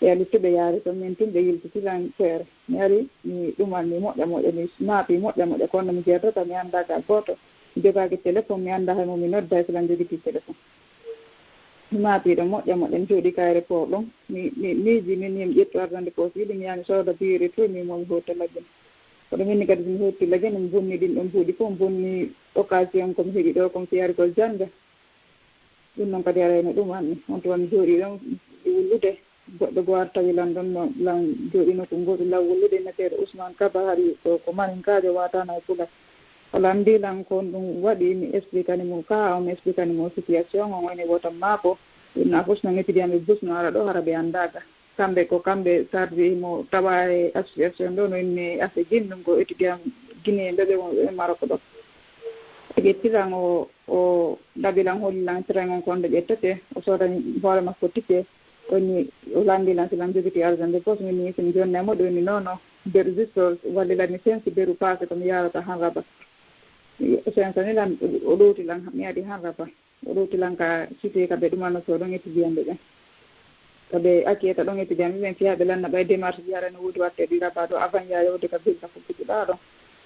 E a luttuɓe yaari toon, min tun ɓe yiltiti lan feere. Mi ari, mi ɗuman, mi moƴƴa moƴƴa, mi maapi moƴƴa moƴƴa, kono mi jeddata, mi anndaa gal gooto. Mi jogaaki téléphone, mi anndaa hay mo mi nodda, hay so lan jogiti téléphone. Mi maapi ɗo moƴƴa moƴƴa, mi jooɗi ka aéroport ɗon. Mi, mi, miiji, min, min ƴettu argent de poche, yiɗi mi yaha mi sooda biyeeri to, mi mo mi hoota Lagine. Kono min ni kadi, so mi hooti Lagine, mi bonni ɗin ɗon buuɗi fof, mi bonni occasion ko mi heɓi ɗo, ko mi fiyari ko jannga. Ɗum noon kadi arayno ɗum anni. On tuma mi jooɗii ɗon wullude, goɗɗo goo ar tawi lan ɗon no lan jooɗii nokku gootu lan wullude, inneteeɗo Ousmane Kaba, hari ko, ko maninkaajo, waataano e pular. O lanndii lan ko honɗum waɗi, mi expliquani mo ka, o mi expliquani mo situation on, o inni woto maako. Ɗum na fof so non étudiant ɓe bus no ara ɗo, hara ɓe anndaa ga. Kamɓe ko kamɓe sardi mo tawa e association ɗo no inni Afegin, ɗum ko étudiant guinéen ɓe, ɓe wonɓe e Maroko ɗo. O ƴetti lan, o, o ɗaɓi lan, holli lan train on ko honto ƴettete, o soodani hoore makko ticket, o inni, o lanndii lan si lan jogiti argent de poche, min ni si mi jonna e moƴƴo, o inni non, non, beru juste, o walli lan mi sensi beru paase ko mi yaarata han Rabat. O sensani lan, o ɗowti lan, mi ari han Rabat. O ɗowti lan ka cité ka ɓe ɗumannotoo ɗon étudiant ɓe ɓen. Ka ɓe acciyata ɗon étudiant ɓe ɓen, fiyaa ɓe lanna ɓay démarche ji hara no woodi waɗteeɗi Rabat ɗo avant yaa yawde ka ville ka fokkituɗaa ɗon.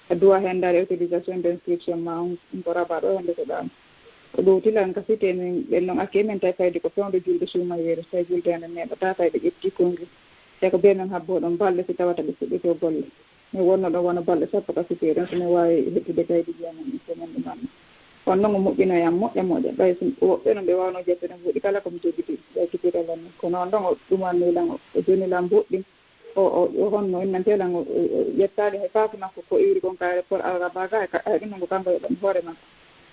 A duwa heen ndaari autorisation d'inscription ma on, on ko Rabat ɗo heen ndesoɗaa mo. O ɗowti lan ka cité men, ɓen non accueil men tawi fayde ko fewndo julde suumayeere, tawi julde heen neeɓataa, tawi ɓe ƴetti konngi. Tawi ko bee men habboo ɗon balɗe si tawata ɓe fuɗɗitoo golle. Mi wonno ɗon wano balɗe sappo ka cité ɗon, so mi waawi heɓtude kaydi jiyam en, ko men ɗum anndi. On non o moƴƴino yam moƴƴa moƴƴa, ɓay so woɓɓe no ɓe waawno jette no mbuuɗi kala ko mi jogiti, ɓay cité ɗon lan. Kono on ɗon o ɗumanni lan, o, o jonni lan mbuuɗi, o, o, o honno innante lan, o, o, o ƴettaali hay paasi makko ko iwri kon ka aéroport Al Rabat ga, hay ka, hay ɗum non ko kanko yoɓani hoore makko.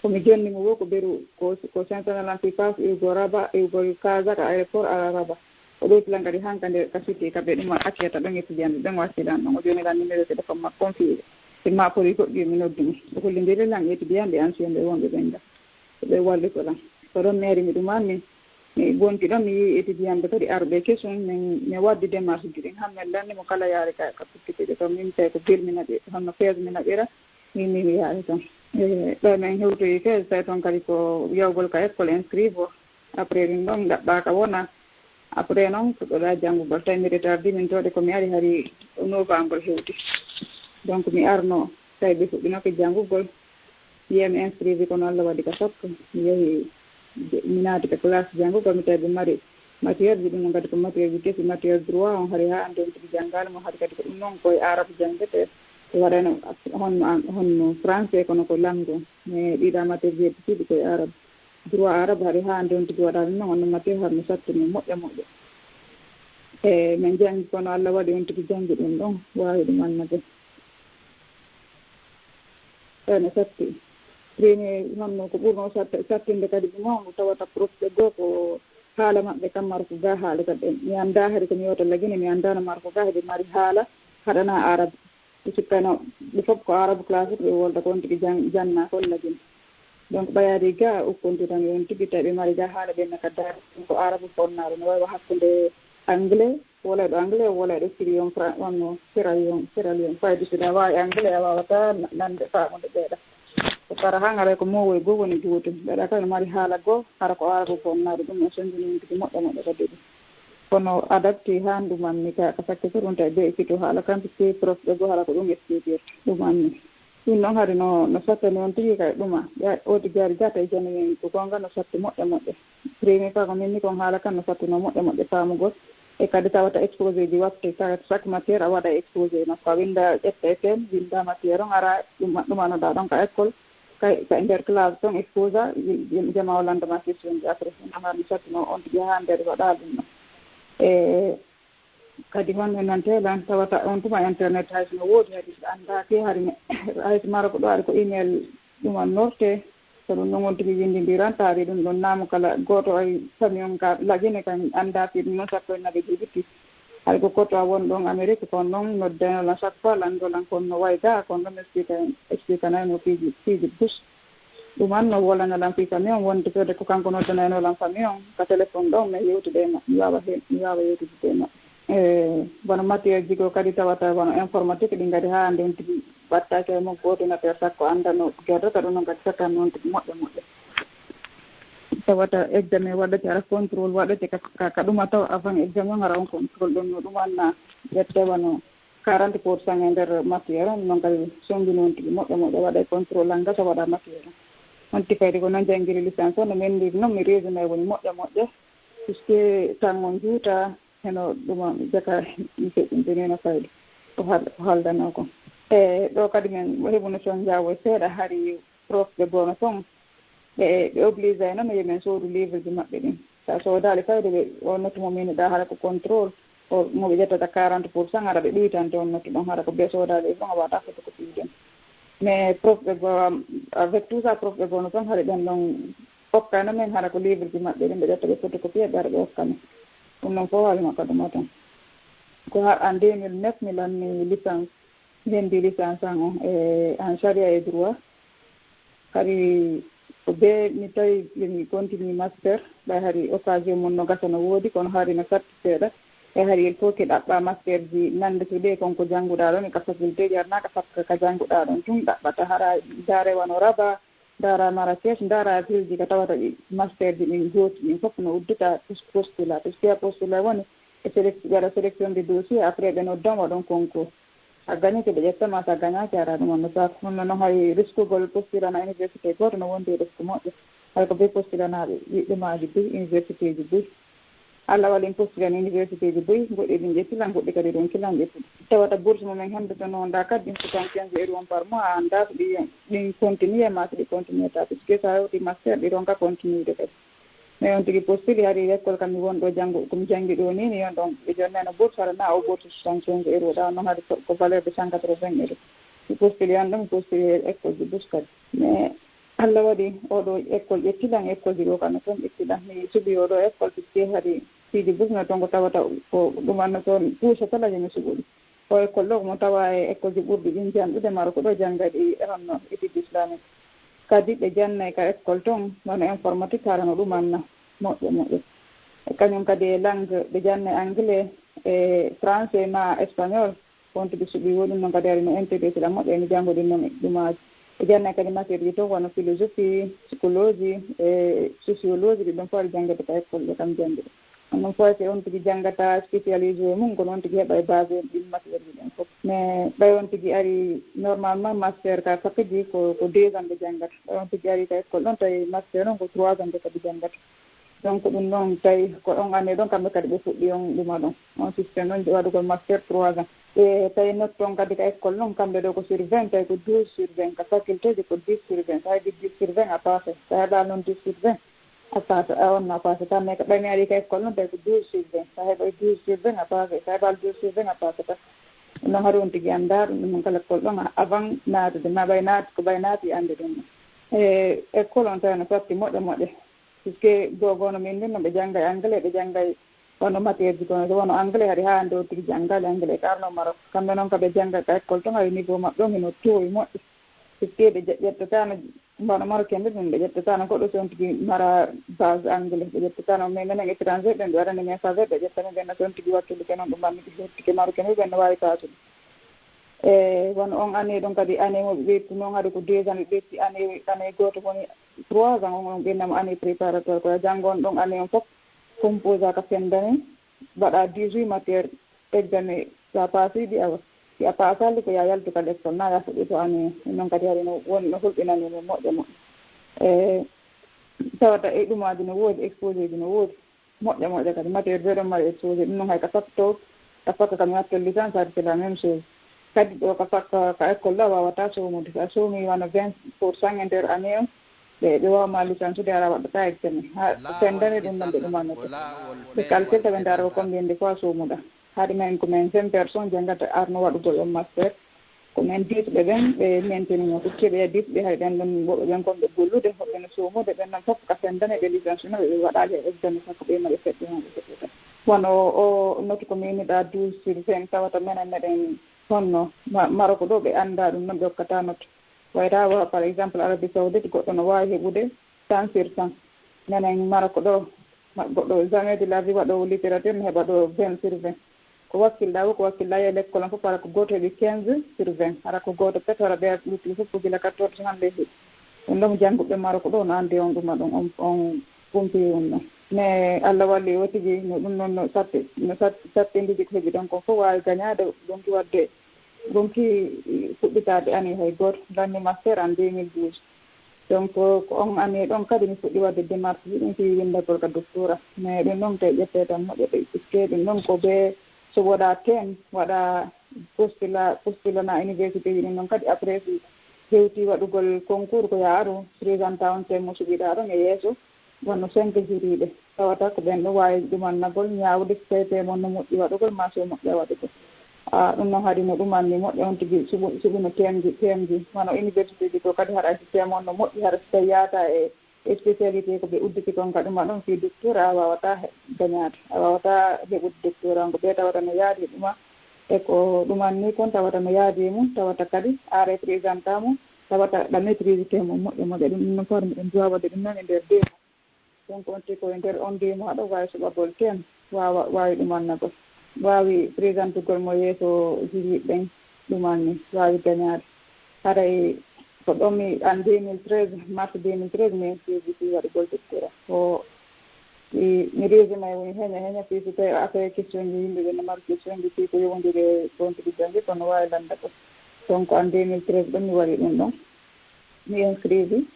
Ko mi jonni mo wo ko beru, ko, ko sensana lan fii paasi iwgo Rabat, iwgo Casa ka aéroport Al Rabat. O ɗowti lan kadi hankande ka cité ka ɓe ɗum acciyata ɗon étudiant ɓen, o acci lan ɗon. O jonni lan numéro téléphone makko on fii si ma pori goɗɗi mi noddu mo. O hollindiri lan étudiant ɓe ancien ɓe wonɓe ɓen ga. Ko ɓe wallito lan. Ko ɗon mi ari mi ɗuman mi, mi wonti ɗon mi yii étudiant ɓe kadi aruɓe kesum, min, mi waddi démarche ji ɗin. Hammen lanni mo kala yaari ka, ka pukkitede to min tawi ko bil mi naɓi, honno fees mi naɓira, min mi yaari ton. E, ɗo min hewtoyi fees, tawi ton kadi ko yawgol ka école inscrire o. Après ɗum ɗon ɗaɓɓaaka wona. Après noon, puɗɗoɗaa janngugol. Tawi mi retardi min toode ko mi ari hari novembre hewti. Donc mi arno, tawi ɓe fuɗɗinoke janngugol. Wiya mi inscrire kono Allah waɗi ka sappo. Mi yahi, mi naati ka classe janngugol, mi tawi ɓe mari matière ji, ɗum noon kadi ko matière ji kesi, matière droit on hari haa anndi on tigi janngaali mo, hari kadi ko ɗum noon koye arabe janngete. Ɓe waɗano honno, honno français kono ko langue on. Mais ɗiɗa matière ji heddi ɗiɗi koye arabe. Droit arabe hari haa anndi on tigi waɗaali noon, on no matière har no sattini moƴƴa moƴƴa. E min janngi kono Allah waɗi on tigi janngi ɗum ɗon, waawi ɗum annade. Ene satti. Premier honno ko ɓurno satte-, sattinde kadi ɗum on, tawata prof ɓe goo ko haala maɓɓe kam Maroko ga haalata ɓen. Mi anndaa hari ko mi yewta Lagine, mi anndaa no Maroko ga heɓe mari haala haɗana arabe. Ɓe sikkano ɓe fof ko arabe classe ɓe wolda ko on tigi jan-, janna kon Lagine. Donc ɓayaade ga ukkonti tan yo on tigi tawi ɓe mari ga haala ɓen na ka daara ko arabe bonnaaɗo no wayi wa hakkunde anglais. Wolayɗo anglais, wolayɗo Sierra Leone, Fra-, wonno Sierra Leone, Sierra Leone. Fayde si a waawi anglais, a waawataa na-, nande faamude ɓeeɗa. Ko tara han haray ko moowoy goo woni gootum. Ɓeeɗa kala no mari haala goo, hara ko haala ko bonnaaɗo ɗum, o sonjini yimɓe moƴƴa moƴƴa kadi ɗum. Kono adapté haa nduman mi ka ka sakke ko ɗum tawi be ekito haala kam, puisque prof ɓe goo haala ko ɗum expliquer ɗuman mi. Ɗum noon hari no, no sattani on tigi kay ɗuma. Ya, o tigi hari jata e jani men ko gonga no satti moƴƴa moƴƴa. Premier fois ko min ni kon haala kan no satti no moƴƴa moƴƴa faamugol. E kadi tawata exposé ji watte ka chaque matière a waɗa exposé makko. A winda ƴetta e thème, winda matière on, ara ɗuma, ɗumanoɗa ɗon ka école. Kay, ka nder classe ton exposa, jama o landama question ji après. Ɗum hari no satti no on tigi haa nder waɗa ɗum ɗon. E kadi honno nante lan tawata on tuma internet hay so no woodi hari so anndaaki hari ne, hay so mara ko ɗo ari ko email ɗum annorte. So ɗum noon on tigi winndindiran taari ɗum ɗon naamu kala gooto ay famille on ka lagine kan annda fi ɗum noon sappo e naɓe jiɓitti. Hay ko koto a won ɗon Amérique kon noon noddano lan chaque fois lan dolan kon no way ga kon ɗon explique, explique nay no piiji, piiji bus. Ɗum an no wolana lan fii famille on wonde fewde ko kanko noddanayno lan famille on ka téléphone ɗon, mi yewtude e maɓɓe, mi waawa he, mi waawa yewtude e maɓɓe. E wano matière ji goo kadi tawata wano informatique ɗi ngadi haa hannde on tigi wattaaki e mo ordinateur sakko annda no gerdata ɗum noon kadi sakkan noon tigi moƴƴa moƴƴa. Tawata examen waɗate, hara contrôle waɗate ka, ka, ka ɗuma taw avant examen on, hara on contrôle ɗon no ɗum anna ƴette wano quarante pour cent e nder matière on, noon kadi sonngi noon tigi moƴƴa moƴƴa waɗa e contrôle an gasa waɗa matière on. On tigi kadi ko noon janngiri licence on, no menndiri noon mi raisonné woni moƴƴa moƴƴa, puisque tan on juuta heno ɗuma jaka mi feƴƴintini no fayde ko hal-, ko haldanoo kon. E ɗo kadi men heɓuno toon njaawo e seeɗa hari prof ɓe gono toon. Ɓe, ɓe obligé ay noon yo men soodu livre ji maɓɓe ɗin. Sa soodaali fayde ɓe, on note mo min ɗa hara ko contrôle, o, mo ɓe ƴettata quarante pour cent, hara ɓe ɗuytante on note ɗon, hara ko ɓe soodaali ɗon, a waɗa photocopie ɗen. Mais prof ɓe go, avec tout ça, prof ɓe gono toon, hara ɓen ɗon okkano men, hara ko livre ji maɓɓe ɗin ɓe ƴetta ɓe photocopie, ɓe ara ɓe okkano. Ɗum noon fof haali makka ɗum o toon. Ko ha, en deux mille neuf, mi lanni licence. Mi hendi licence an on e, en charia et droit. Hari ko be mi tawi mi continue master, ɓay hari occasion mum no gasa no woodi, kono hari no satti seeɗa. E hari il faut que ɗaɓɓa master ji nande so ɗe kon ko jannguɗa ɗon e ka faculté ji, arna ka fakka ka jannguɗa ɗon tun ɗaɓɓata, hara ndaare wano Rabat, ndaara Marrakech, ndaara ville ji ka tawata ɗi master ji ɗin gooti ɗin fof no uddita pos-, postulat. Puisque postulat woni e sélec-, waɗa sélection de dossier, après ɓe noddan waɗon concours. A gagnike ɓe ƴettama, so a gagnaki ara ɗum on no saako. Ɗum noon hay riskugol postulana université gooto no wondi e risque moƴƴo. Hay ko be postulanaaɓe yiɗɗumaaji buy, université ji buy. Allah waɗi en postulani université ji buy, goɗɗi ɗin ƴetti lan, goɗɗi kadi ɗon kilan ƴetti. Tawata bourse mo men hemdoto noon ɗa kadi ɗin soixante-quinze euros on par mois, a annda so ɗi, ɗin continue ma so ɗi continue ta, puisque so a hewti master ɗi ronka continude kadi. Mais on tigi postuli hari école kam mi won ɗo janngo, ko mi janngi ɗo ni, ni on ɗon ɓe jonneno bourse, hara na o bourse soixante-quinze euros, ɗa noon hari ko, ko valeur de cent quatre-vingts euros. Mi postuli an ɗo, mi postuli e école de bourse kadi. Mais Allah waɗi oɗo école ƴettilan, école ji ɗo kam no toon ƴettilan. Mi suɓi oɗo école puisque hari piiji bourse no toon ko tawata ko ɗum anno toon puusa kala yo mi suɓuɗi. O école ɗo ko mo tawa e école ji ɓurɗi ɗin janɗude Maroc ɗo jannga ɗi honno étude islamique. Kadi ɓe jannay ka école ton wano informatique, hara no ɗum anna moƴƴo moƴƴo. E kañum kadi e langue ɓe jannay anglais e français ma espagnol. On tigi suɓi woɗum noon kadi ari no intéressé ɗam moƴƴa ene janngo ɗin noon ɗumaaji. Ɓe jannay kadi matière ji ton wano philosophie, psychologie e sociologie, ɗi ɗon fof aɗa janngede ka école ɗo kam janngude. Ɗum fof si on tigi janngata spécialisé e mum, kono on tigi heɓa e base en ɗin matière ji ɗin fof. Mais ɓay on tigi ari normalement master ka fac ji ko, ko deux ans ɓe janngata. Ɓay on tigi ari ka école ɗon tawi master on ko trois ans ɓe kadi janngata. Donc ɗum noon tawi ko on année ɗon kamɓe kadi ɓe fuɗɗi on ɗuma ɗon. On système ɗon waɗugol master trois ans. E tawi note ton kadi ka école ɗon kamɓe ɗo ko sur vingt, tawi ko douze sur vingt, ka faculté ji ko dix sur vingt. Tawi dix sur vingt a passé. Tawi ɗa noon dix sur vingt. A paasa, a on a paasa tan, mais ko ɓay mi ari ka école noon, tawi ko douze sur vingt. Sa heɓay douze sur vingt, a paasa. Sa heɓal douze sur vingt, a paasa tan. Ɗum noon hari on tigi annda ɗum, ɗum noon kala école ɗon, avant naatude, ma ɓay naati, ko ɓay naati annde ɗum. E école on tawi no satti moƴƴa moƴƴa. Puisque gogo no min ɗum, no ɓe janngay anglais, ɓe janngay wano matière ji kono, so wano anglais hari haa hannde on tigi janngali anglais, ka arno Maroc. Kamɓe noon ka ɓe jannga ka école ton, hari niveau maɓɓe on hino toowi moƴƴa. Puisque ɓe ƴe-, ƴettataano Mbano Marocain ɓe ɗum ɓe ƴettata no goɗɗo so on tigi mara base anglais, ɓe ƴettata no, mais menen étranger ɓen ɓe waɗani men faveur, ɓe ƴetta men ɓen no so on tigi wakkilike noon ɗum ɓanndi ɓe hettike Marocain ɓe ɓen no waawi paasude. E wano on année ɗon kadi année mo ɓe ɓeytu noon hari ko deux ans ɓe ɓeytti année, année gooto woni trois ans on, on ɓeynnamo année préparatoire ko janngo on ɗon année on fof composé ka fin d'année. mbaɗa dix-huit matière examen, sa paasi ɗi awa, si a paasali ko ya yaltu ka l'école, na ya fuɗɗi to année. Ɗum noon kadi hari no woni no hulɓinani min moƴƴa moƴƴa. E tawata e ɗumaaji no woodi, exposé ji no woodi moƴƴa moƴƴa kadi. Matière ɓe ɗon mari exposé, ɗum noon hay ka sakko to, ka sakko kam mi watto licence, hari c'est la même chose. Kadi ɗo ka sakko, ka école ɗo a wawata soomude. So a soomi wano vingt pour cent e nder année on, ɓe ɓe wawa ma licence ude, ara waɗɗata examen. Ha sendane ɗum noon ɓe ɗumannoto. Ɓe calcule ta ɓe ndaara ko combien de fois soomuɗa. Haade men ko men vingt personnes janngata arno waɗugol on master. Ko men dix ɓe ɓen ɓe mainteni mo, ko keɓe dix ɓe, hay ɓen ɗon woɓɓe ɓen kon ɓe gollude, woɓɓe no soomude, ɓen ɗon fof ka sendane ɓe licence no ɓe waɗaali e examen, sakko ɓe maɓe seɗɗe maɓe seɗɗe tan. Wano o notu ko mi innuɗa douze sur vingt, tawata menen meɗen honno Ma-, Maroc ɗo ɓe annda ɗum, non ɓe okkata note. Wayra wa, par exemple, Arabie Saoudite, goɗɗo no waawi heɓude cent sur cent. Menen Maroc ɗo, ma-, goɗɗo jamais de la vie waɗoowo littérature no heɓa ɗo vingt sur vingt. Ko wakkilɗa wo, ko wakkilɗa e l'école on fof, hara ko gooto heɓi quinze sur vingt. Hara ko gooto pet, hara ɓe luttuli fof ko gila quatorze hannde heɓi. Ɗum ɗo mo jannguɓe Maroc ɗo no anndi on ɗuma ɗum, on, on kumpi ɗum ɗon. Mais Allah walli o tigi, no ɗum noon no satti, no sat-, sattindiji ko heɓi ɗon kon fof waawi gañaade, ɗum ki waɗde Gonki fuɗɗitaade année hay gooto, lanni master en deux mille douze. Donc, ko on année ɗon kadi mi fuɗɗi waɗde démarche ji ɗin fii winndagol ka doctorat. Mais ɗum ɗon kay ƴettee tan moƴƴa, puisque ɗum ɗon ko bee so woɗaa thème, waɗa postula-, postulana université ji ɗin ɗon kadi. Après, si hewti waɗugol concours, ko yaa aru présenta on thème mo suɓiɗaa ɗon e yeeso. Wonno cinq juriiɓe, tawata ko ɓen ɗon waawi ɗumannagol, ñaawde si tawii thème on no moƴƴi waɗugol, maa si o moƴƴa waɗugol. A, ɗum noon haadi no ɗumanni moƴƴa on tigi suɓu-, suɓino thème ji, thème ji. Wano université ji ko kadi, hara si thème on no moƴƴi, hara si tawii yaata e spécialité ko ɓe udditi kon ka ɗuma ɗon fii doctorat, a waawataa he-, dañaade, a waawataa heɓude doctorat on. Ko ɓe tawata no yaadi e ɗuma, e ko ɗumanni kon tawata no yaadi e mum, tawata kadi a représentant mum, tawata ɗa maîtrise thème on moƴƴa moƴƴa. Ɗum, ɗum noon fof miɗen duwa waɗde ɗum noon e nder deux mois. Donc, on tigi ko e nder on deux mois ɗo waawi suɓagol thème, waawa, waawi ɗumannagol, waawi présentugol mo yeeso juriiɓe ɓen, ɗumanni, waawi gañaade. Haray ko ɗon mi, en deux mille treize, mars deux mille treize, mi inscrit fii waɗugol doctorat. Ko mi, mi résumé woni heña heña, fii so tawii affaire question ji, yimɓe ɓe no mari question ji fii ko yowondiri e ko on tigi janngi, kono waawi lanndagol. Donc, en deux mille treize ɗon mi waɗi ɗum ɗon. Mi inscrit,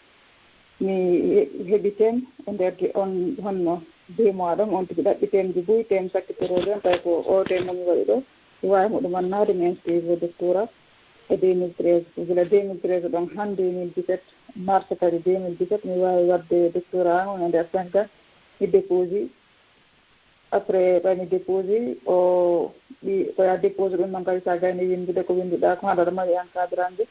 mi he-, heɓi thème e nder di-, on honno deux mois ɗon, on tigi ɗaɓɓi thème ji buy, thème sakkitorooji on, tawi ko o thème mo mi waɗi ɗo, mi waawi mo ɗumannaade, mi inscrit au doctorat e deux mille treize. Ko gila deux mille treize ɗon han deux mille dix-sept, mars kadi deux mille dix-sept, mi waawi waɗde doctorat on e nder cinq ans, mi déposé. Après, ɓay mi déposé, o ɓi ko ya déposé ɗum noon kadi, so a gayni winndude ko winnduɗaa ko, haɗa aɗa mari encadrande.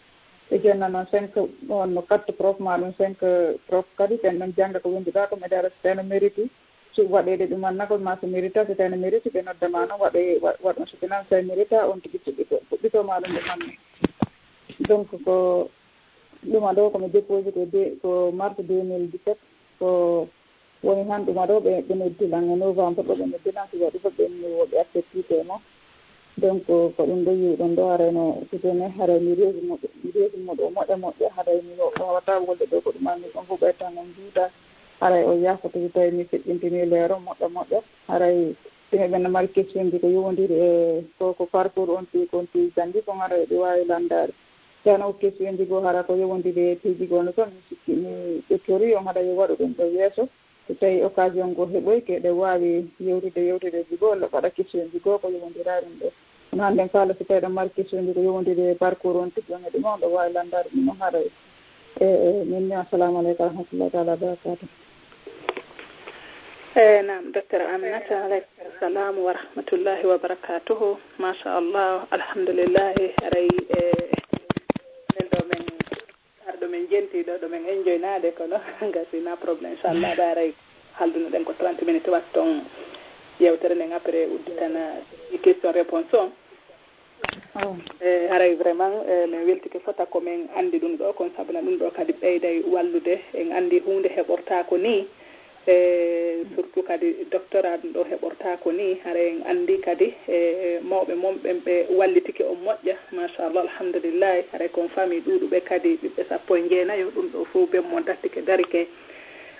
Ɓe jonna noon cinq, on no quatre prof, ma ɗum cinq prof kadi, ɓen ɗon jannga ko winnduɗaa ko, ɓe ndaara so tawii no mérite suɓ waɗeede ɗumannagol, ma so mérite, so tawii no mérite, ɓe nodda ma noon, waɗoye, wa-, waɗ on soutenance, so tawii mérite, on tigi fuɗɗito, fuɗɗito ma ɗum ɗumanna. Donc, ko ɗuma ɗo ko mi déposé ko de-, ko mars deux mille dix-sept, ko woni han ɗuma ɗo ɓe, ɓe noddi lan e novembre ɗo, ɓe noddi lan si waɗugol ɓe, mi wo ɓe accepté mo. Donc, ko ɗum ɗo yiwɗon ɗo, haray no sitene, haray mi reesu mo, mi reesu mo ɗo moƴƴa moƴƴa, haray mi wo-, wawata wolde ɗo ko ɗum anni ɗon fof ɓay tan on juuta, haray o yaafo tigi tawi mi feƴƴintini leero moƴƴa moƴƴa, haray tigi ɓen no mari question ji ko yowondiri e ko, ko parcours on tigi, kon tigi janngi kon, haray ɓe waawi lanndaade. Teno question ji goo hara ko yowondiri e piiji goo no toon, mi sikki mi ƴettori on haɗa yo waɗu ɗum ɗo yeeso. So tawii occasion goo heɓoyke, ɗe waawi yewtude yewtereeji goo, waɗa question ji goo ko yowondira e ɗum ɗo. Kono hannden faala so tawii ɗon mari question ji ko yowondiri e parcours on tigi on e ɗum on, ɗo waawi lanndaade ɗum on haɗa e, e, e, min ni, assalamu aleykum wa rahmatullahi taala wa barakatuh. E, naam, docteur Aminata, aleykum salam wa rahmatullahi wa barakatuhu. Machallah, alhamdulillahi, haray, e, min ɗo min, har ɗo min jenti ɗo, ɗo min enjoynaade, kono gasi na problème, inchallah, ɓe haray halduno ɗen ko trente minutes watton yewtere nden, après udditana question réponse on. E, haray vraiment, e, min weltike fota ko min anndi ɗum ɗo kon, sabuna ɗum ɗo kadi ɓeyday wallude. En anndi huunde heɓortaako ni, e, surtout kadi doctorat ɗum ɗo heɓortaako ni. Haray en anndi kadi, e, mawɓe mon ɓen ɓe wallitike on moƴƴa, machallah, alhamdulillahi. Haray kon famille ɗuuɗuɓe kadi, ɓiɓɓe sappo e jeenayo, ɗum ɗo fof ben mo dattike darike.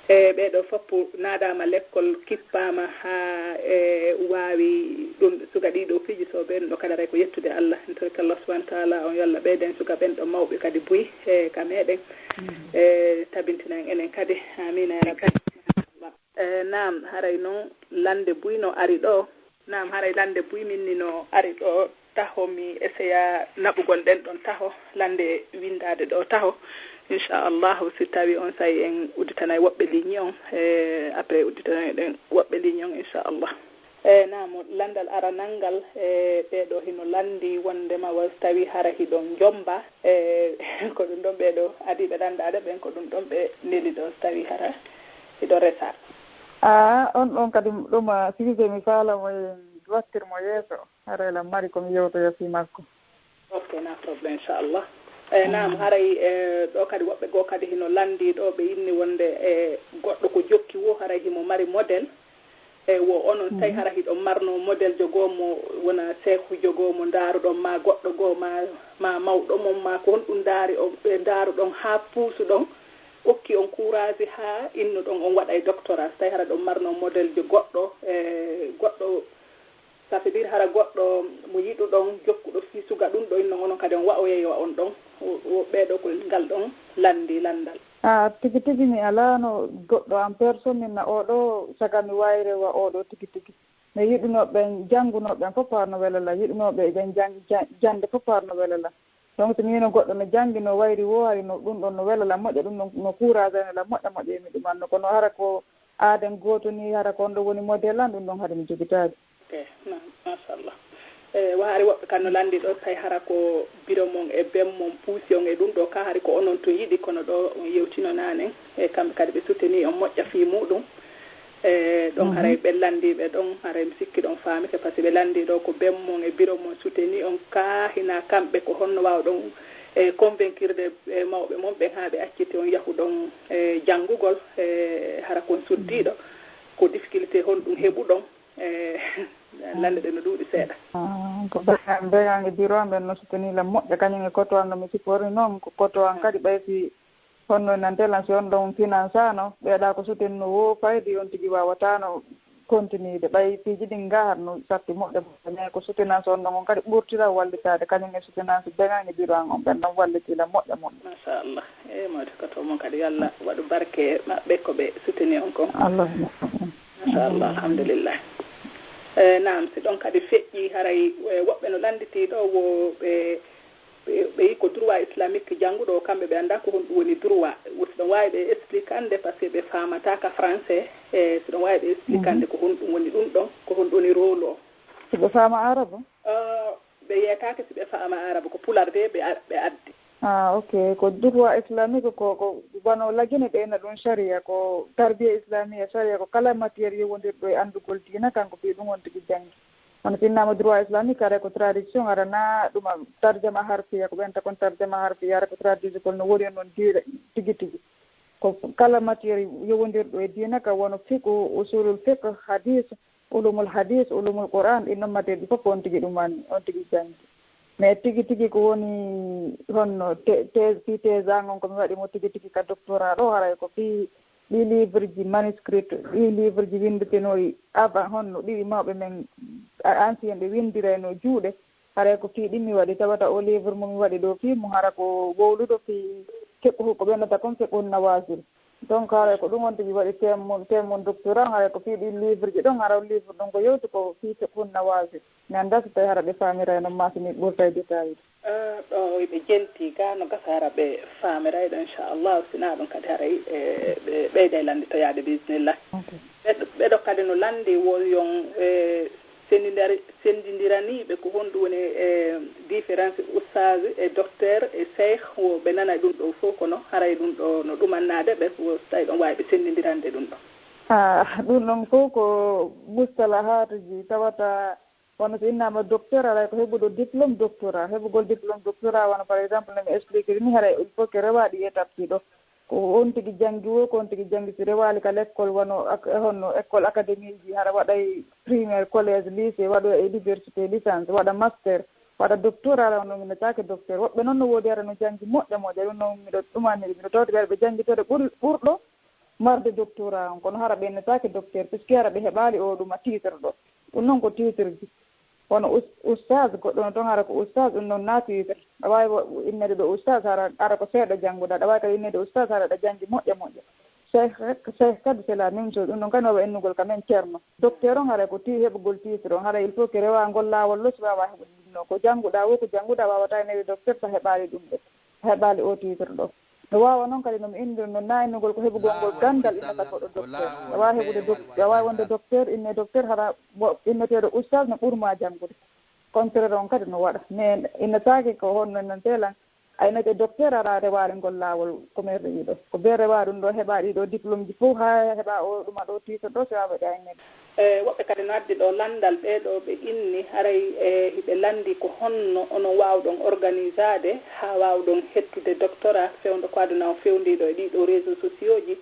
E ɓee ɗoo fof naadaama lekkol, kippaama haa e waawi ɗum suga ɗii ɗoo piiji so ɓeen ɗo kadi aray ko yettude Allah. En torike Allah subhanahu wa taala on yo Allah ɓeyden suga ɓeen ɗo mawɓe kadi buy e ka meeɗen. E tabintina en enen kadi. Amiin ya rabbi. E naam, haray noon lande buy no ari ɗo. Naam, haray lande buy min ni no ari ɗo taho, mi eseya naɓugol ɗen ɗon taho, lande winndaade ɗo taho. Inchallahu, si tawi on say en udditanay woɓɓe ligne on, e après udditanay ɗen woɓɓe ligne on, inchallah. E naam, landal aranal ngal, e ɓee ɗoo hino landi wondema wa so tawi hara hiɗon jomba, e ko ɗum ɗon ɓee ɗoo adiiɓe landaade ɓen, ko ɗum ɗon ɓe neli ɗo so tawi hara hiɗo resa. A on ɗon kadi ɗum, ah, sujet mi faala mo en wattir mo yeeso, haray lan mari ko mi yewtoya fii makko. Ok, na problème, inchallah. E naam, haray e ɗo kadi woɓɓe goo kadi hino landi ɗo, ɓe inni wonde e goɗɗo ko jokki wo haray himo mari modèle. E wo onon tawi hara hiɗon marno modèle jo goo mo wona seeku jo goo mo ndaaruɗon, ma goɗɗo goo, ma ma mawɗo mon, ma ko honɗum ndaari on, ɓe ndaaruɗon haa puusuɗon, okki on courage haa innuɗon on waɗay doctorat. So tawi hara ɗon marno modèle jo goɗɗo, e goɗɗo, ça veut dire hara goɗɗo mo yiɗuɗon, jokkuɗo fii suga ɗum ɗo innon onon kadi on wa'oyay wa on ɗon, o, o, ɓee ɗoo ko ngal ɗon landi landal. A tigi tigi mi alaano goɗɗo en personne min na oo ɗoo, saga mi wayre wa oo ɗoo tigi tigi. Mais yiɗunooɓe ɓen, janngunooɓe ɓen fof paarno wela la, yiɗunooɓe ɓen janngi, ja-, jannde fof paarno wela la. Donc so miino goɗɗo no janngi, no wayri woo, hari no ɗum ɗon no wela la moƴƴa, ɗum ɗon no courage no la moƴƴa moƴƴa e mi ɗumanno. Kono hara ko aaden gooto nii, hara ko on ɗo woni modèle an, ɗum ɗon hari mi jogitaade. Ok, na, machallah. E wa hari woɓɓe kan no lanndi ɗo, tawi hara ko biro mon e ben mon puusi on e ɗum ɗo, ka hari ko onon tun yiɗi, kono ɗo on yewtino naanen, e kamɓe kadi ɓe soutenir on moƴƴa fii muɗum. E ɗon haray ɓe lanndiiɓe ɗon, haray mi sikki ɗon faamike, par ce que ɓe lanndii ɗo ko ben mon e biro mon soutenir on, ka hina kamɓe ko honno waawɗon e convaincre e mawɓe mon ɓen haa ɓe acciti on yahuɗon e janngugol, e hara kon suddiiɗo, ko difficulté honɗum heɓuɗon? E lannde ɗen no ɗuuɗi seeɗa. Ah, ko mbeyange biro am ɓen no soutenir lan moƴƴa, kañum e koto am no mi sipori noon, ko koto am kadi ɓay si honno nante lan si on ɗon finance no ɓeeɗa ko soutenir no wo faydi on tigi wawatano continuer de ɓay piiji ɗin ngahat no satti moƴƴa moƴƴa, mais ko soutenance on ɗon on kadi ɓurtira wallitaade kañum e soutenance mbeyange biro am on ɓen ɗon walliti lan moƴƴa moƴƴa. Machallah. E mawde ko to mon kadi yo Allah waɗu barke e maɓɓe ko ɓe soutenir on kon. Allah. Machallah, alhamdulillah. E naam, si ɗon kadi feƴƴi haray e woɓɓe no lannditi ɗo wo ɓe ɓe ɓe yi ko droit islamique jannguɗo o, kamɓe ɓe annda ko honɗum woni droit. Wo si ɗon waawi ɓe expliquande, par ce que ɓe faamata ka français, e si ɗon waawi ɓe expliquande ko honɗum woni ɗum ɗon, ko honɗum woni rôle o. Si ɓe faama arabe? Ɓe yeetaake si ɓe faama arabe, ko pular de ɓe a- ɓe addi. Ah, ok. Ko droit islamique ko ko wano lagine ɓeyna ɗum sharia, ko tarbiya islamiya sharia, ko kala matière yowondirɗo e anndugol diina, kanko fii ɗum on tigi janngi. Hono so innama droit islamique, haray ko traduction, hara na ɗuma tarjama harfiya, ko ɓenta kon tarjama harfiya, hara ko traduction, kono no woni noon diina tigi tigi. Ko kala matière yowondirɗo e diina ka, wano fiqh, usulul fiqh, hadis, ulumul hadis, ulumul Qur'an, ɗin noon matière ɗi fof ko on tigi ɗum wani, on tigi janngi. Mais tigi tigi ko woni honno te- thèse, fii thèse an on ko mi waɗi mo tigi tigi ka doctorat ɗo, haray ko fii ɗi livre ji manuscrite, ɗi livre ji winndetenooɗi avant honno ɗiɗi mawɓe men a- ancien ɓe winndirayno juuɗe, haray ko fii ɗin mi waɗi, tawata o livre mo mi waɗi ɗo fii mo hara ko wowluɗo fii fiqhu ko ɓennata kon fiqhu nawazil. Donc haray ko ɗum on tigi waɗi thème mum, thème mum doctorat on, haray ko fii ɗi livre ji ɗon, hara livre ɗon ko yewti ko fii fiqhu nawazil. Mi annda so tawi hara ɓe faamirayno ma si mi ɓurtay détail. Ah, ɗo ɓe jenti ga no gasa hara ɓe faamiray ɗo inchallah, sina ɗum kadi haray e ɓe ɓeyday lannditoyaade bismillah. Ɓeɗo kadi no lanndi wo yon e senndindiraniiɓe ko honɗum woni e différence ustaaz e docteur e cheikh, wo ɓe nana ɗum ɗo fof, kono haray ɗum ɗo no ɗumannaade ɓe, wo so tawi ɗon waawi ɓe senndindirande ɗum ɗo. Ah, ɗum ɗon fof ko mustalahaatuji tawata. Kono so innama docteur, alay ko heɓuɗo diplôme doctorat. Heɓugol diplôme doctorat, wano par exemple no mi expliquer ni, haray il faut que rewa ɗi étape ɗiɗo. Ko on tigi janngi wo, ko on tigi janngi si rewaali ka l'école, wano ak- honno école académie ji, hara waɗay primaire, collège, lycée, waɗoya université, licence, waɗa master, waɗa doctorat, ala no mi nataake docteur. Woɓɓe noon no woodi hara no janngi moƴƴa moƴƴa, ɗum noon miɗo ɗumani ɓe, miɗo tawde ɓe janngi tawde ɓuri ɓurɗo. marde doctorat on, kono hara ɓe innetaake docteur, puisque hara ɓe heɓaali o ɗuma titre ɗo. Ɗum noon ko titre ji. Kono us-, ustaas, goɗɗo no toon hara ko ustaas, ɗum noon na titre. Aɗa waawi wo-, innede ɗo ustaas, hara, hara ko seeɗa jannguɗaa. Aɗa waawi kadi innede ustaas, hara aɗa janngi moƴƴa moƴƴa. Cheikh, cheikh kadi c'est la même chose. Ɗum noon kadi no waawi innugol ka men ceerno. Docteur on hara ko ti-, heɓugol titre on. Hara il faut que rewaa ngol laawol lo si waawaa heɓude ɗum noon. Ko jannguɗaa wo, ko jannguɗaa waawataa innede docteur so heɓaali ɗum ɗo. Heɓaali o titre ɗo. No waawa noon kadi no mi inndir noon na innugol ko heɓugol ngol ganndal innata goɗɗo docteur. A waawi heɓude doc-, a waawi wonde docteur, inne docteur hara mo inneteeɗo ustaas no ɓurma janngude. Contraire on kadi no waɗa. Mais innetaake ko honno innantee lan. A innete docteur aɗa rewaade ngol laawol ko men rewi ɗo. Ko bee rewaa ɗum ɗo heɓa ɗii ɗo diplôme ji fof haa heɓa o ɗuma ɗo titre ɗo si waawa waɗi a innede. E, woɓɓe kadi no addi ɗo lanndal, ɓee ɗo ɓe inni, haray, e, hiɓe lanndi ko honno onon waawɗon organisaade haa waawɗon hettude doctorat fewndo ko aduna on fewndiiɗo e ɗii ɗo réseaux sociaux ji,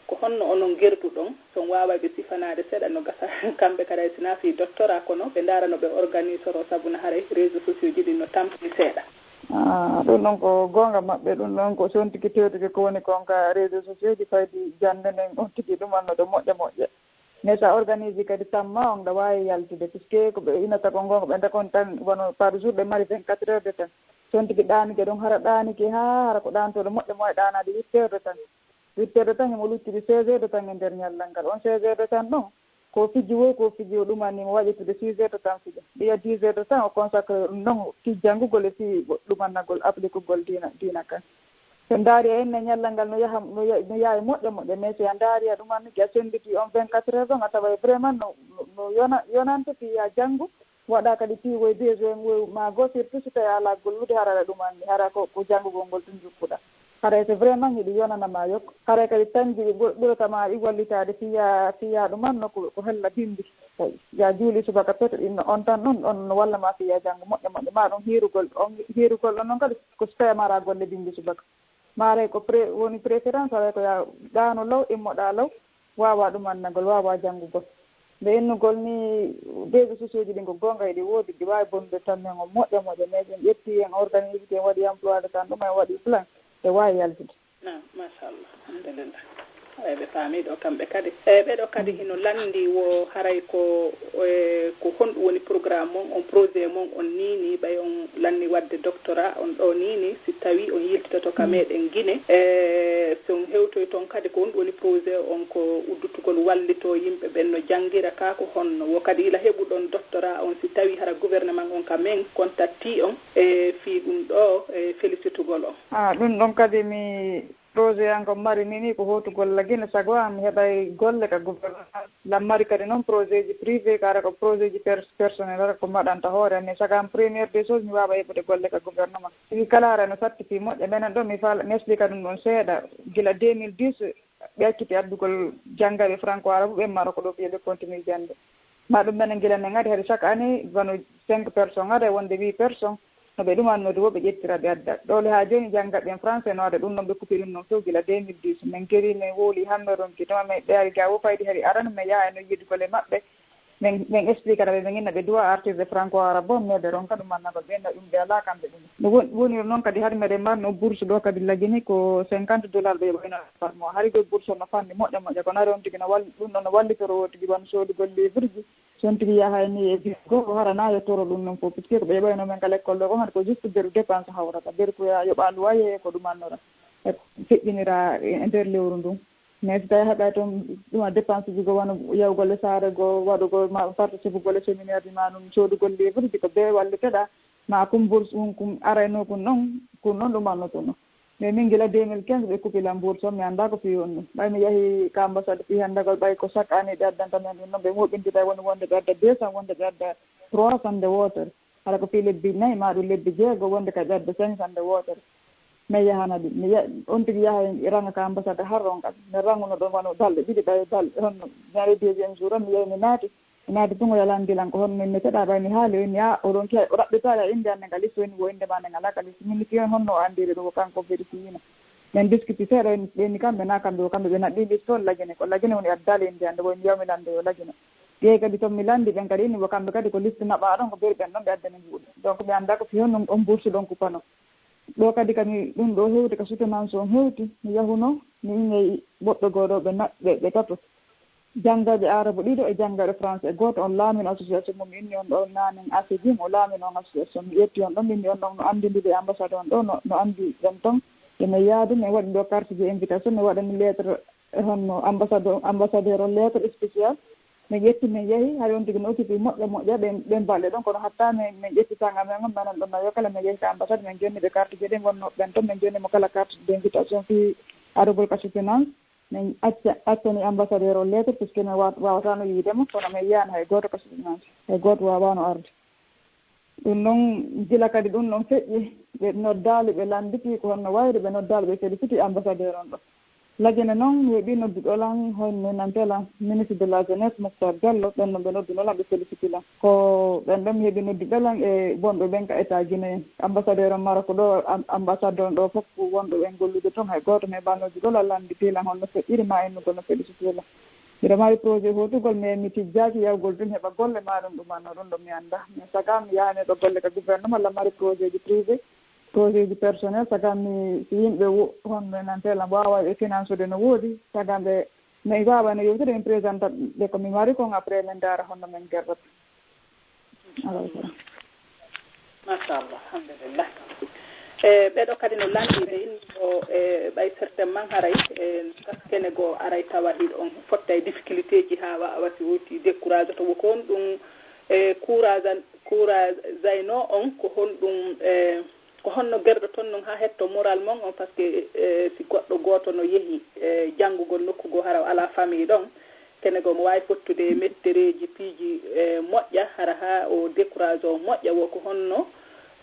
ko honno onon gerduɗon, so on waaway ɓe sifanaade seeɗa no gasa, kamɓe kadi hay sinaa fii doctorat kono ɓe ndaara no ɓe organisoro sabu na haray réseaux sociaux ji ɗin no tampini seeɗa. Ah, ɗum ɗon ko goonga maɓɓe, ɗum ɗon ko sontiki tewtuki ko woni kon ka réseaux sociaux ji faydi jannde nden on tigi ɗumanno ɗo moƴƴa moƴƴa. Mais so a organise kadi tamma on ɗa waawi yaltude, puisque ko ɓe inata ko ngonka ɓe ndakon tan, wono par jour ɓe mari vingt-quatre heures de temps. So on tigi ɗaanike ɗum, hara ɗaanike haa hara ko ɗaantooɗo moƴƴo mo e ɗaanaade huit heures de temps. Huit heures de temps himo luttiri seize heures de temps e nder ñallal ngal. On seize heures de temps ɗon, ko fiji wo, ko fiji o ɗumanni mo waɗitude six heures de temps fija. Ɓiya dix heures de temps o consacre ɗum ɗon fii janngugol e fii ɗumannagol, appliquegol diina, diina kan. So ndaari a inna ñallal ngal no yaha, no ya-, no yaha e moƴƴa moƴƴa, mais si a ndaari a ɗumanno ki a sennditi on vingt-quatre heures ɗon, a taway vraiment no, no, no yona-, yonante fii yaa janngu, waɗa kadi fii woy besoin woy maa goo, surtout si tawi a alaa gollude, hara aɗa ɗumanni, hara ko, ko janngugol ngol tun njuppuɗaa. Haray so vraiment hiɗi yonana maa yokko, haray kadi tanji ɗi ɓur-, ɓurata maa ɗi wallitaade fii yaa, fii yaa ɗumanno ko, ko hella bimbi. Yaa juuli subaka peto ɗin no on tan ɗon, on no walla maa fii yaa janngu moƴƴa moƴƴa, maa ɗum hiirugol, on hiirugol ɗon noon kadi ko so tawi a maraa golle bimbi subaka. Maaray ko pré-, woni préférence, haray ko yaa ɗaano law, immoɗaa law, waawaa ɗumannagol, waawaa janngugol. Nde innugol ni, réseaux sociaux ji ɗin ko goonga, eɗi woodi, ɗi waawi bonnude tan men on moƴƴa moƴƴa, mais so en ƴetti, en organise, en waɗi emploi de temps ɗum, en waɗi plan, ɗe waawi yaltude. Naam, machallah, alhamdulillah. Eey, ɓe paamii ɗo kamɓe kadi. Eey, ɓee ɗo kadi hino lanndi wo haray ko, e, ko honɗum woni programme mon, on projet mon, on nii nii, ɓay on lanni waɗde doctorat on ɗo nii nii, si tawii on yiltitoto ka meɗen Gine. E, so on hewtoy toon kadi, ko honɗum woni projet on, ko uddutugol wallitoo yimɓe ɓen no janngira ka, ko honno? Wo kadi ila heɓuɗon doctorat on, si tawii hara gouvernement on ka men kontaktii on, e, fii ɗum ɗo, e, felisitugol on? Ah, ɗum ɗon kadi mi Projet an ko mari ni, ni ko hootugol Lagine, sago an mi heɓay golle ka gouvernement. Lan mari kadi noon projet ji privé, kara ko projet ji pers-, personnel, hara ko mbaɗanta hoore an. Mais sago an première des choses, mi waawa heɓude golle ka gouvernement. Sigi kala hara no satti fii moƴƴa. Menen ɗo mi faala, mi explique ɗum ɗon seeɗa. Gila deux mille dix, ɓe acciti addugol janngaɓe franco arabe ɓe Maroc ɗo, fii ɓe continue jannde. Ma ɗum menen gila men ngadi hari chaque année, wano cinq personnes, ada wonde huit personnes, no ɓe ɗumanno de wo ɓe ƴettira ɓe adda. Ɗo le haa jooni janngaɓe en français no ada ɗum noon ɓe kupi ɗum noon fof gila deux mille dix. Men geri, men wowli hannde ronki. Tuma men ɓe ari ga wo faydi hari arano, men yaha e no yiɗugol e maɓɓe. Men, men explique ɓe, men inna ɓe duwa artiste franco arabe, mais ɓe ronka ɗum annagol ɓe, no ɗum ɓe alaa kamɓe ɗum. No won-, woniri noon kadi hari meɗen mari no bourse ɗo kadi Lagine ko cinquante dollars ɓe yoɓayno par mois. Hari ko bourse no fanni moƴƴa moƴƴa, kono hari on tigi no wal-, ɗum ɗo no wallitoro o tigi wano soodugol livre ji. So on tigi yahay ni e bigo, ko hara na yettoro ɗum ɗon fof, puisque ko ɓe ɓayno men ka l'école ɗo, ko hande ko juste beru dépense hawrata, beru ko ya yoɓa loyer, ko ɗum annora, e ko feƴƴinira e nder lewru ndun. Mais si tawi haɓay toon ɗum a dépense ji go, wano yawgol e saare go, waɗugol ma participe gol e séminaire ji ma ɗum, soodugol livre ji, ko be walliteɗa, ma kum bourse, ɗum kum arayno kun ɗon, kun ɗon ɗum annotono. Mais min gila deux mille quinze ɓe kupi lan bourse on, mi anndaa ko fii honɗum. Ɓay mi yahi ka ambassade fii hanndagol, ɓay ko chaque année ɓe addanta men ɗum ɗon, ɓe mooɓinti ɓay woni wonde ɓe adda deux cents, wonde ɓe adda trois cents nde wootere. Hara ko fii lebbi nayi maa ɗum lebbi jeego, wonde ka ɓe adda cinq cents nde wootere. Mi yahana ɗum. Mi ya-, on tigi yaha e ranga ka ambassade har ronka. Mi ranguno ɗon wano balɗe ɗiɗi, ɓay balɗe honno. Mi ari deuxième jour on, mi yahi mi naati. Naade tun o yalandi lan ko honno min meteɗaa, ɓay mi haali, o inni, "Ah, oɗon kiya, o ɗaɓɓitaali a innde an nden ka liste, o inni, wo innde maa nden alaa ka liste." Min mi fiyon honno o anndiri ɗum, ko kanko vérifiina. Min diskuti seeɗa, ɓe inni kamɓe, na kamɓe, ko kamɓe ɓe naɓɓi liste on Lagine, ko Lagine woni addaali innde an nden, wo mi yaw mi lande yo Lagine. Ɓiye kadi ton mi landi ɓen kadi inni, wo kamɓe kadi ko liste naɓaa ɗon, ko beri ɓen ɗon ɓe addani mbuuɗe. Donc mi anndaa ko fii honno on bourse ɗon kupano. Ɗo kadi kam ɗum ɗo hewti ka soutenance on hewti, mi yahuno, mi innay woɓɓe goo ɗo ɓe naɓɓe ɓe tato. Janngayɓe arabu ɗiɗo e janngayɓe français. E gooto on laamino association mo mi inni on ɗo naanen, ACEJIM, o laamino on association. Mi ƴetti on ɗon, mi inni on ɗon no anndindiri e ambassade on ɗo, no, no anndi en ton. E mi yaadu, mi waɗi ɗo carte de invitation, mi waɗani lettre e honno ambassadeur, ambassadeur on lettre spécial. Min ƴetti, min yehi, hari on tigi no occupé moƴƴa moƴƴa ɗen, ɗen balɗe ɗon, kono hatta min, min ƴetti sanga men on, menen ɗon nayo kala, min yehi ka ambassade, min jonni ɓe carte ji ɗin wonno ɓen ton, min jonni mo kala carte d'invitation fii arugol ka soutenance. Min acca, accani ambassadeur o lettre, puisque min wa-, wawatano yiide mo, kono min yiyani hay gooto ka soutenance, hay gooto wawano arde. Ɗum noon, gila kadi ɗum ɗon feƴƴi, ɓe noddaali, ɓe lannditi ko honno wayri, ɓe noddaali, ɓe féliciti ambassadeur on ɗo. Lajene noon, mi heɓi nodduɗo lan, honno nantee lan, ministre de la jeunesse, Moctar Diallo, ɓen noon ɓe nodduno lan, ɓe féliciti lan. Ko ɓen ɗon mi heɓi nodduɓe lan e wonɓe ɓen ka État Guinée. Ambassadeur on Maroc ɗo, am-, ambassade on ɗo fof, wonɓe ɓen gollude toon, hay gooto mi heɓaa nodduɗo lan, lannditi lan honno feƴƴiri, ma innugol no féliciti lan. Miɗo mari projet hootugol, mais mi tijjaaki yahgol tun heɓa golle ma ɗum ɗumanno ɗum ɗo mi annda. Mais saga mi yaha mi heɓa golle ka gouvernement, la mari projet ji privé, projet ji personnel, saga mi si yimɓe wo-, honɓe nantee lan waawa ɓe financude no woodi, saga ɓe, mi waawa no yewtude, mi présenta ɓe ko mi mari kon, après min ndaara honno min gerrata. Alaa e sago. Machallah, alhamdulillah. E ɓeɗo kadi no lanndi ɓe inni ko e ɓay certainement haray e gaskene goo aray tawa hiɗo on fotta e difficulté ji haa wawa si woti décourage to woko on ɗum e courage courage ayno on ko honɗum e ko honno gerɗo ton non haa hetto moral mon on, parce que e si goɗɗo gooto no yehi e janngugol nokku goo hara o alaa famille ɗon, kene goo mo waawi fottude e mettereeji piiji e moƴƴa hara haa o décourage o moƴƴa wo ko honno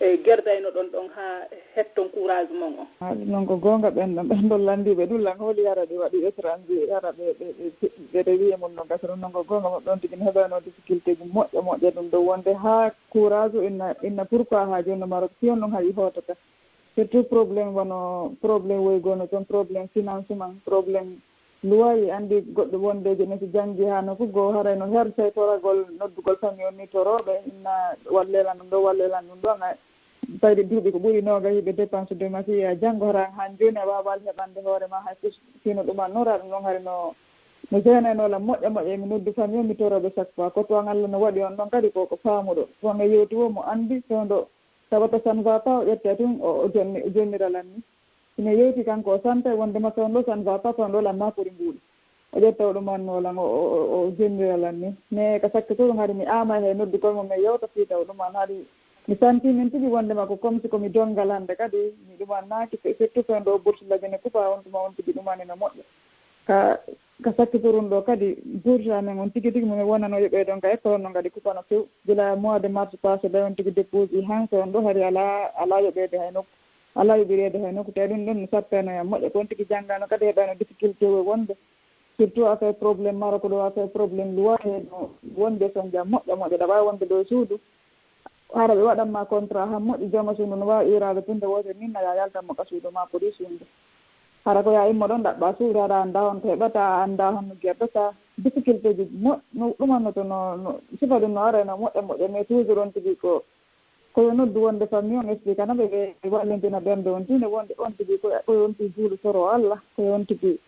e gerdaynoɗon ɗon haa hetton courage mon on? Haa ɗum noon ko goonga, ɓen ɗon ɓen ɗon lanndiiɓe ɗum lan hooli hara ɗi waɗi étranger hara ɓe ɓe ɓe ɓe rewi e mum no gasa ɗum noon ko goonga mo ɓe on tigi no heɓayno difficulté ji moƴƴa moƴƴa ɗum ɗo wonde haa courage inna inna pourquoi haa jooni no Maroc si on ɗum hayi hootata. Surtout problème wano problème woygol no toon, problème financement, problème luwaye. Anndi goɗɗo wondeejo ne si janngi haa nokku goo haray no hersay toragol noddugol famille on ni torooɓe inna wallelan ɗum ɗo wallelan ɗum ɗo nga. Tawde duuɓi ko ɓuri noogayi ɓe dépense de masiya janngo hara han jooni a waawal heɓande hoore ma hay fus sino ɗuman noora ɗum ɗon hari no no jeenaynolan moƴƴa moƴƴa emi noddu famille on mi torooɓe chaque fois ko toon Allah no waɗi on ɗon kadi ko ko faamuɗo toon e yewti wo mo anndi fewndo. Tawata ça ne va pas, o ƴetta tun o jonnira lan ni. Hino yewti kanko o santa e wondema fewndo ça ne va pas, fewndo lan ma pori mbuuɗi. O ƴetta o ɗumanno lan o jonnira lan ni. Mais ka sakke tun hari mi amay hay noddugol mo mi yewta fii taw ɗuman hari mi santi min tigi wondema ko comme si ko mi donga lande kadi mi ɗumannaaki surtout fewndo o burti lajene kufa on tuma on tigi ɗumani no moƴƴa. Ka ka sakkitorum ɗoo kadi, bourse amen on tigi tigi mo min wonanoo yoɓeede on ka école on no ngadi kupano few. Gila mois de mars passé ɓay on tigi dépose i hanse on ɗoo hari alaa alaa yoɓeede hay nokku, alaa yoɓireede hay nokku. Tawi ɗum ɗon no sappeno yam moƴƴa ko on tigi janngaano kadi heɓayno difficulté o wonde, surtout affaire problème maro ko ɗoo affaire problème luwa hee ɗo wonde son jam moƴƴa moƴƴa ɗa waawi wonde ɗo e suudu. Hara ɓe waɗan ma contrat han moƴƴi jooma suudu no waawi iwraade tun nde wootere nin na yaa yaltan mo ka suudu ma pour i suudu. Hara ko yaa immo ɗon ɗaɓɓa suudu hara anndaa honto heɓata a anndaa honno gerdata difficulté ji moƴ no ɗumannoto no no sifa ɗum no ara no moƴƴa moƴƴa mais toujours on tigi ko ko yo noddu wonde famille on explique ana ɓe ɓe wallintina ɓernde on tinde wonde on tigi ko ko yo on tigi juulu soro Allah ko yo on tigi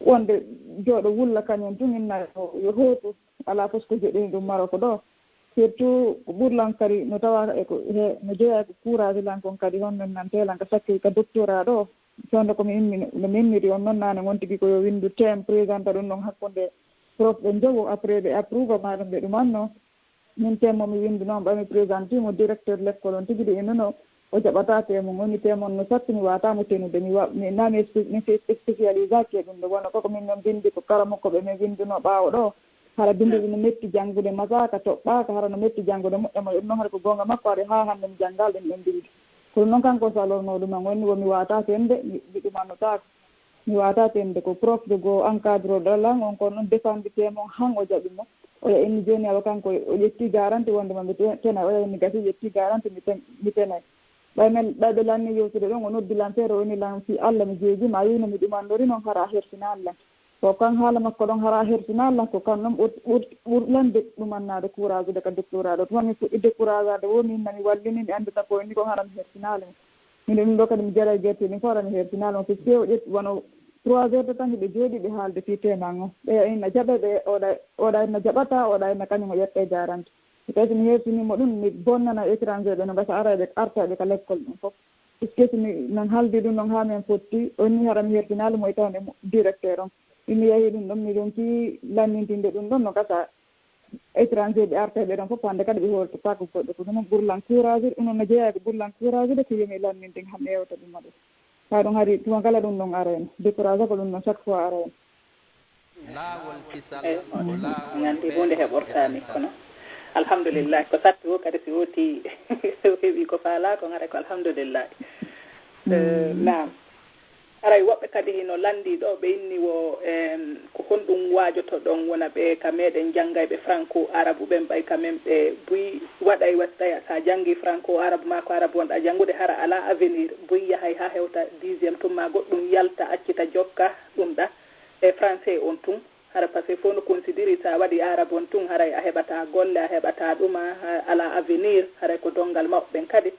wonde jooɗo wulla kañum tun inna yo hootu alaa fof ko joɗɗini ɗum maro ko ɗo. Surtout ko ɓurlan kadi no tawa e ko he no jeeya e ko courage lan kon kadi honno nantelan ka sakkil ka doctorat ɗo. Fewndo komi immi no mi immiri on noon naane on tigi ko yo winndu tem présenta ɗum ɗon hakkunde prof ɓe njogo après ɓe approuve ma ɗum ɓe ɗumanno. Min tem mo mi winndu noon ɓay mi présenti mo directeur l'école on tigi ɗi innuno o jaɓata tem on woni tem on no satti mi wata mo tenude mi wa mi nami spécialisaki e ɗum ɗo wona koko min noon binndi ko kala mokko ɓe min winnduno ɓaawo ɗo. Hara binndude no metti janngude masaaka toɓɓaaka hara no metti janngude moƴƴa moƴƴa ɗum noon hara ko goonga makko ari haa hannde mi janngaali ɗum ɗon binndu. Kono noon kanko salorno ɗum an wonni wo mi waata fende mi ɗumannotaako. Mi waata fende ko prof de goo encadre ɗo lan on kono noon defandi temon han o jaɓi mo. Oya inni jooni awa kanko o ƴetti garanti wonde ma mi tena oya inni gasi ƴetti garanti mi tenay. Ɓay men ɓay ɓe lanni yewtude ɗon o noddi lan feere o inni lan fii Allah mi jeeji ma yino mi ɗumannori noon hara a hersinaali lan. Ko kan haala makko ɗon hara hersinaali lan ko kan ɗon ɓur ɓur ɓurlande ɗumannaade kuuraajude ka doktoraaɗo tuma mi fuɗɗi dekuraajaade wo min nani wallini mi anndata ko ni kon hara mi hersinaali mo. Min ɗum ɗo kadi mi jara gerte, min fof mi hertinaali mo, puisque o ƴetti wano trois heures de temps hiɓe jooɗi ɓe haalde fii tenan o. Ɓe inna jaɓa, ɓe oɗa, oɗa inna jaɓata, oɗa inna kañum o ƴetta e garante. So tawi so mi hertiniima ɗum, mi bonnana étranger ɓe no ngasa ara ɓe arta ɓe ka lekkol ɗum fof. Puisque so mi non haaldi ɗum ɗon haa min fotti, on ni hara mi hertinaali mo e tawde mo directeur on. Min mi yahi ɗum ɗon, mi ronki lannintinde ɗum ɗon no ngasa étranger ɓe arta ɓe ɗon fof, hannde kadi ɓe hooltotaako goɗɗo. Ko ɗum ɓurlan courage, ɗum ɗon no jeyaa ko ɓurlan courage de, ko yomi lanninde kam ewta ɗum ɗo. Haa ɗum hari tuma kala ɗum ɗon arayno. Décourage ko ɗum ɗon chaque fois arayno. Laawol kisal Eyi, ko on laawol nganndi huunde heɓortaani, kono alhamdulillahi, ko satti o kadi si woti o heɓi ko faalaa ko, haray ko alhamdulillahi. Eh, naam. Haray woɓɓe kadi hino lanndii ɗo, ɓe inni wo, em, ko honɗum waajotoɗon wona ɓe ka meɗen janngayɓe franco arabu ɓen, ɓay ka men ɓe buy waɗay wattaya, sa janngi franco arabu maa ko arabu wonɗa janngude, hara alaa avenir, buy yahay haa hewta dixième tun maa goɗɗum yalta, accita jokka ɗum ɗa e français on tun. Hara parce que fof no considérer sa waɗi arabe on tun, haray a heɓata golle, a heɓata ɗuma, ha, ala avenir, haray ko donngal maɓɓe ɓen kadi.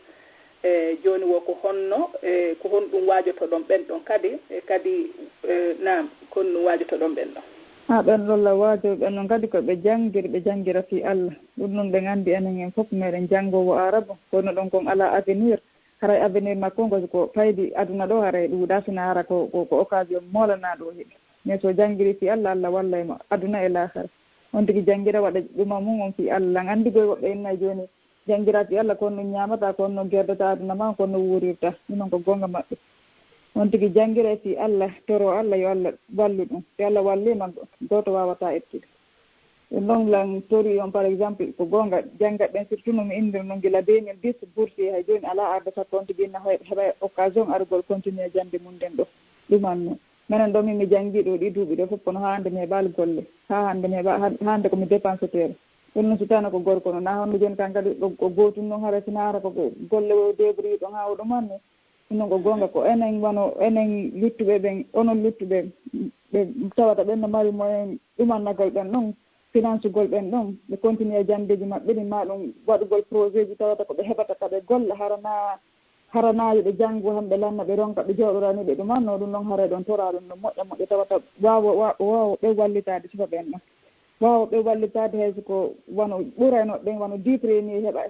E jooni wo ko honno, e ko honɗum waajotoɗon ɓen ɗon kadi, e kadi, e, naam, ko honɗum waajotoɗon ɓen ɗon? A, ɓen ɗon la waajo, ɓen ɗon kadi ko ɓe janngir, ɓe janngira fii Allah. Ɗum ɗon ɓen anndi enen en fof meɗen janngoowo arabe, kono ɗon kon ala avenir. Haray avenir makko on ko, ko faydi aduna ɗo, haray ɗuuɗa, sina hara ko, ko, ko occasion moolanaaɗo o heɓi. Mais so janngiri fii Allah, Allah wallay mo aduna e laakara. On tigi janngira waɗa ɗuma mum on fii Allah. Lan anndi goy woɓɓe inna jooni janngira fii Allah, ko on ɗum ñaamata, ko on ɗum gerdata aduna ma, ko on ɗum wuurirta. Ɗum ɗon ko goonga maɓɓe. On tigi janngira fii Allah, toro Allah yo Allah wallu ɗum. Si Allah walliima, gooto waawataa ettude. Ɗum ɗon lan tori on, par exemple, ko goonga, jannga ɓen, surtout no mi inndir non gila deux mille dix, bourse hay jooni alaa arde sakko on tigi inna hoy-, heɓa occasion argol continuer jannde mum nden ɗo. Ɗum anno. Menen ɗo min mi janngi ɗo ɗi duuɓi ɗo fof, kono haa hannde mi heɓaali golle. Haa hannde mi heɓa-, haa, haa hannde ko mi dépenseteeɗo. Ɗum non so tawno ko gorko no, na honno jooni kan kadi ko, ko gootum non hara sina hara ko golle o débrouille ɗon haa o ɗum anni. Ɗum ɗon ko goonga, ko enen wano, enen luttuɓe ɓen, onon luttuɓe ɓe tawata ɓen no mari moyen ɗumannagol ɓen ɗon, finansugol ɓen ɗon, ɓe continue e janndeeji maɓɓe ɗin, maa ɗum waɗugol projet ji tawata ko ɓe heɓata ka ɓe golla, hara na, hara na yo ɓe janngu, han ɓe lanna, ɓe ronka, ɓe jooɗora ni ɓe ɗumanno, ɗum ɗon haray ɗon toraa ɗum ɗon moƴƴa moƴƴa tawata waawa, wa-, waawa ɓe wallitaade sifa ɓen ɗon. Waawa ɓe wallitaade hay so ko wano ɓurayno ɓen, wano dix premier heɓa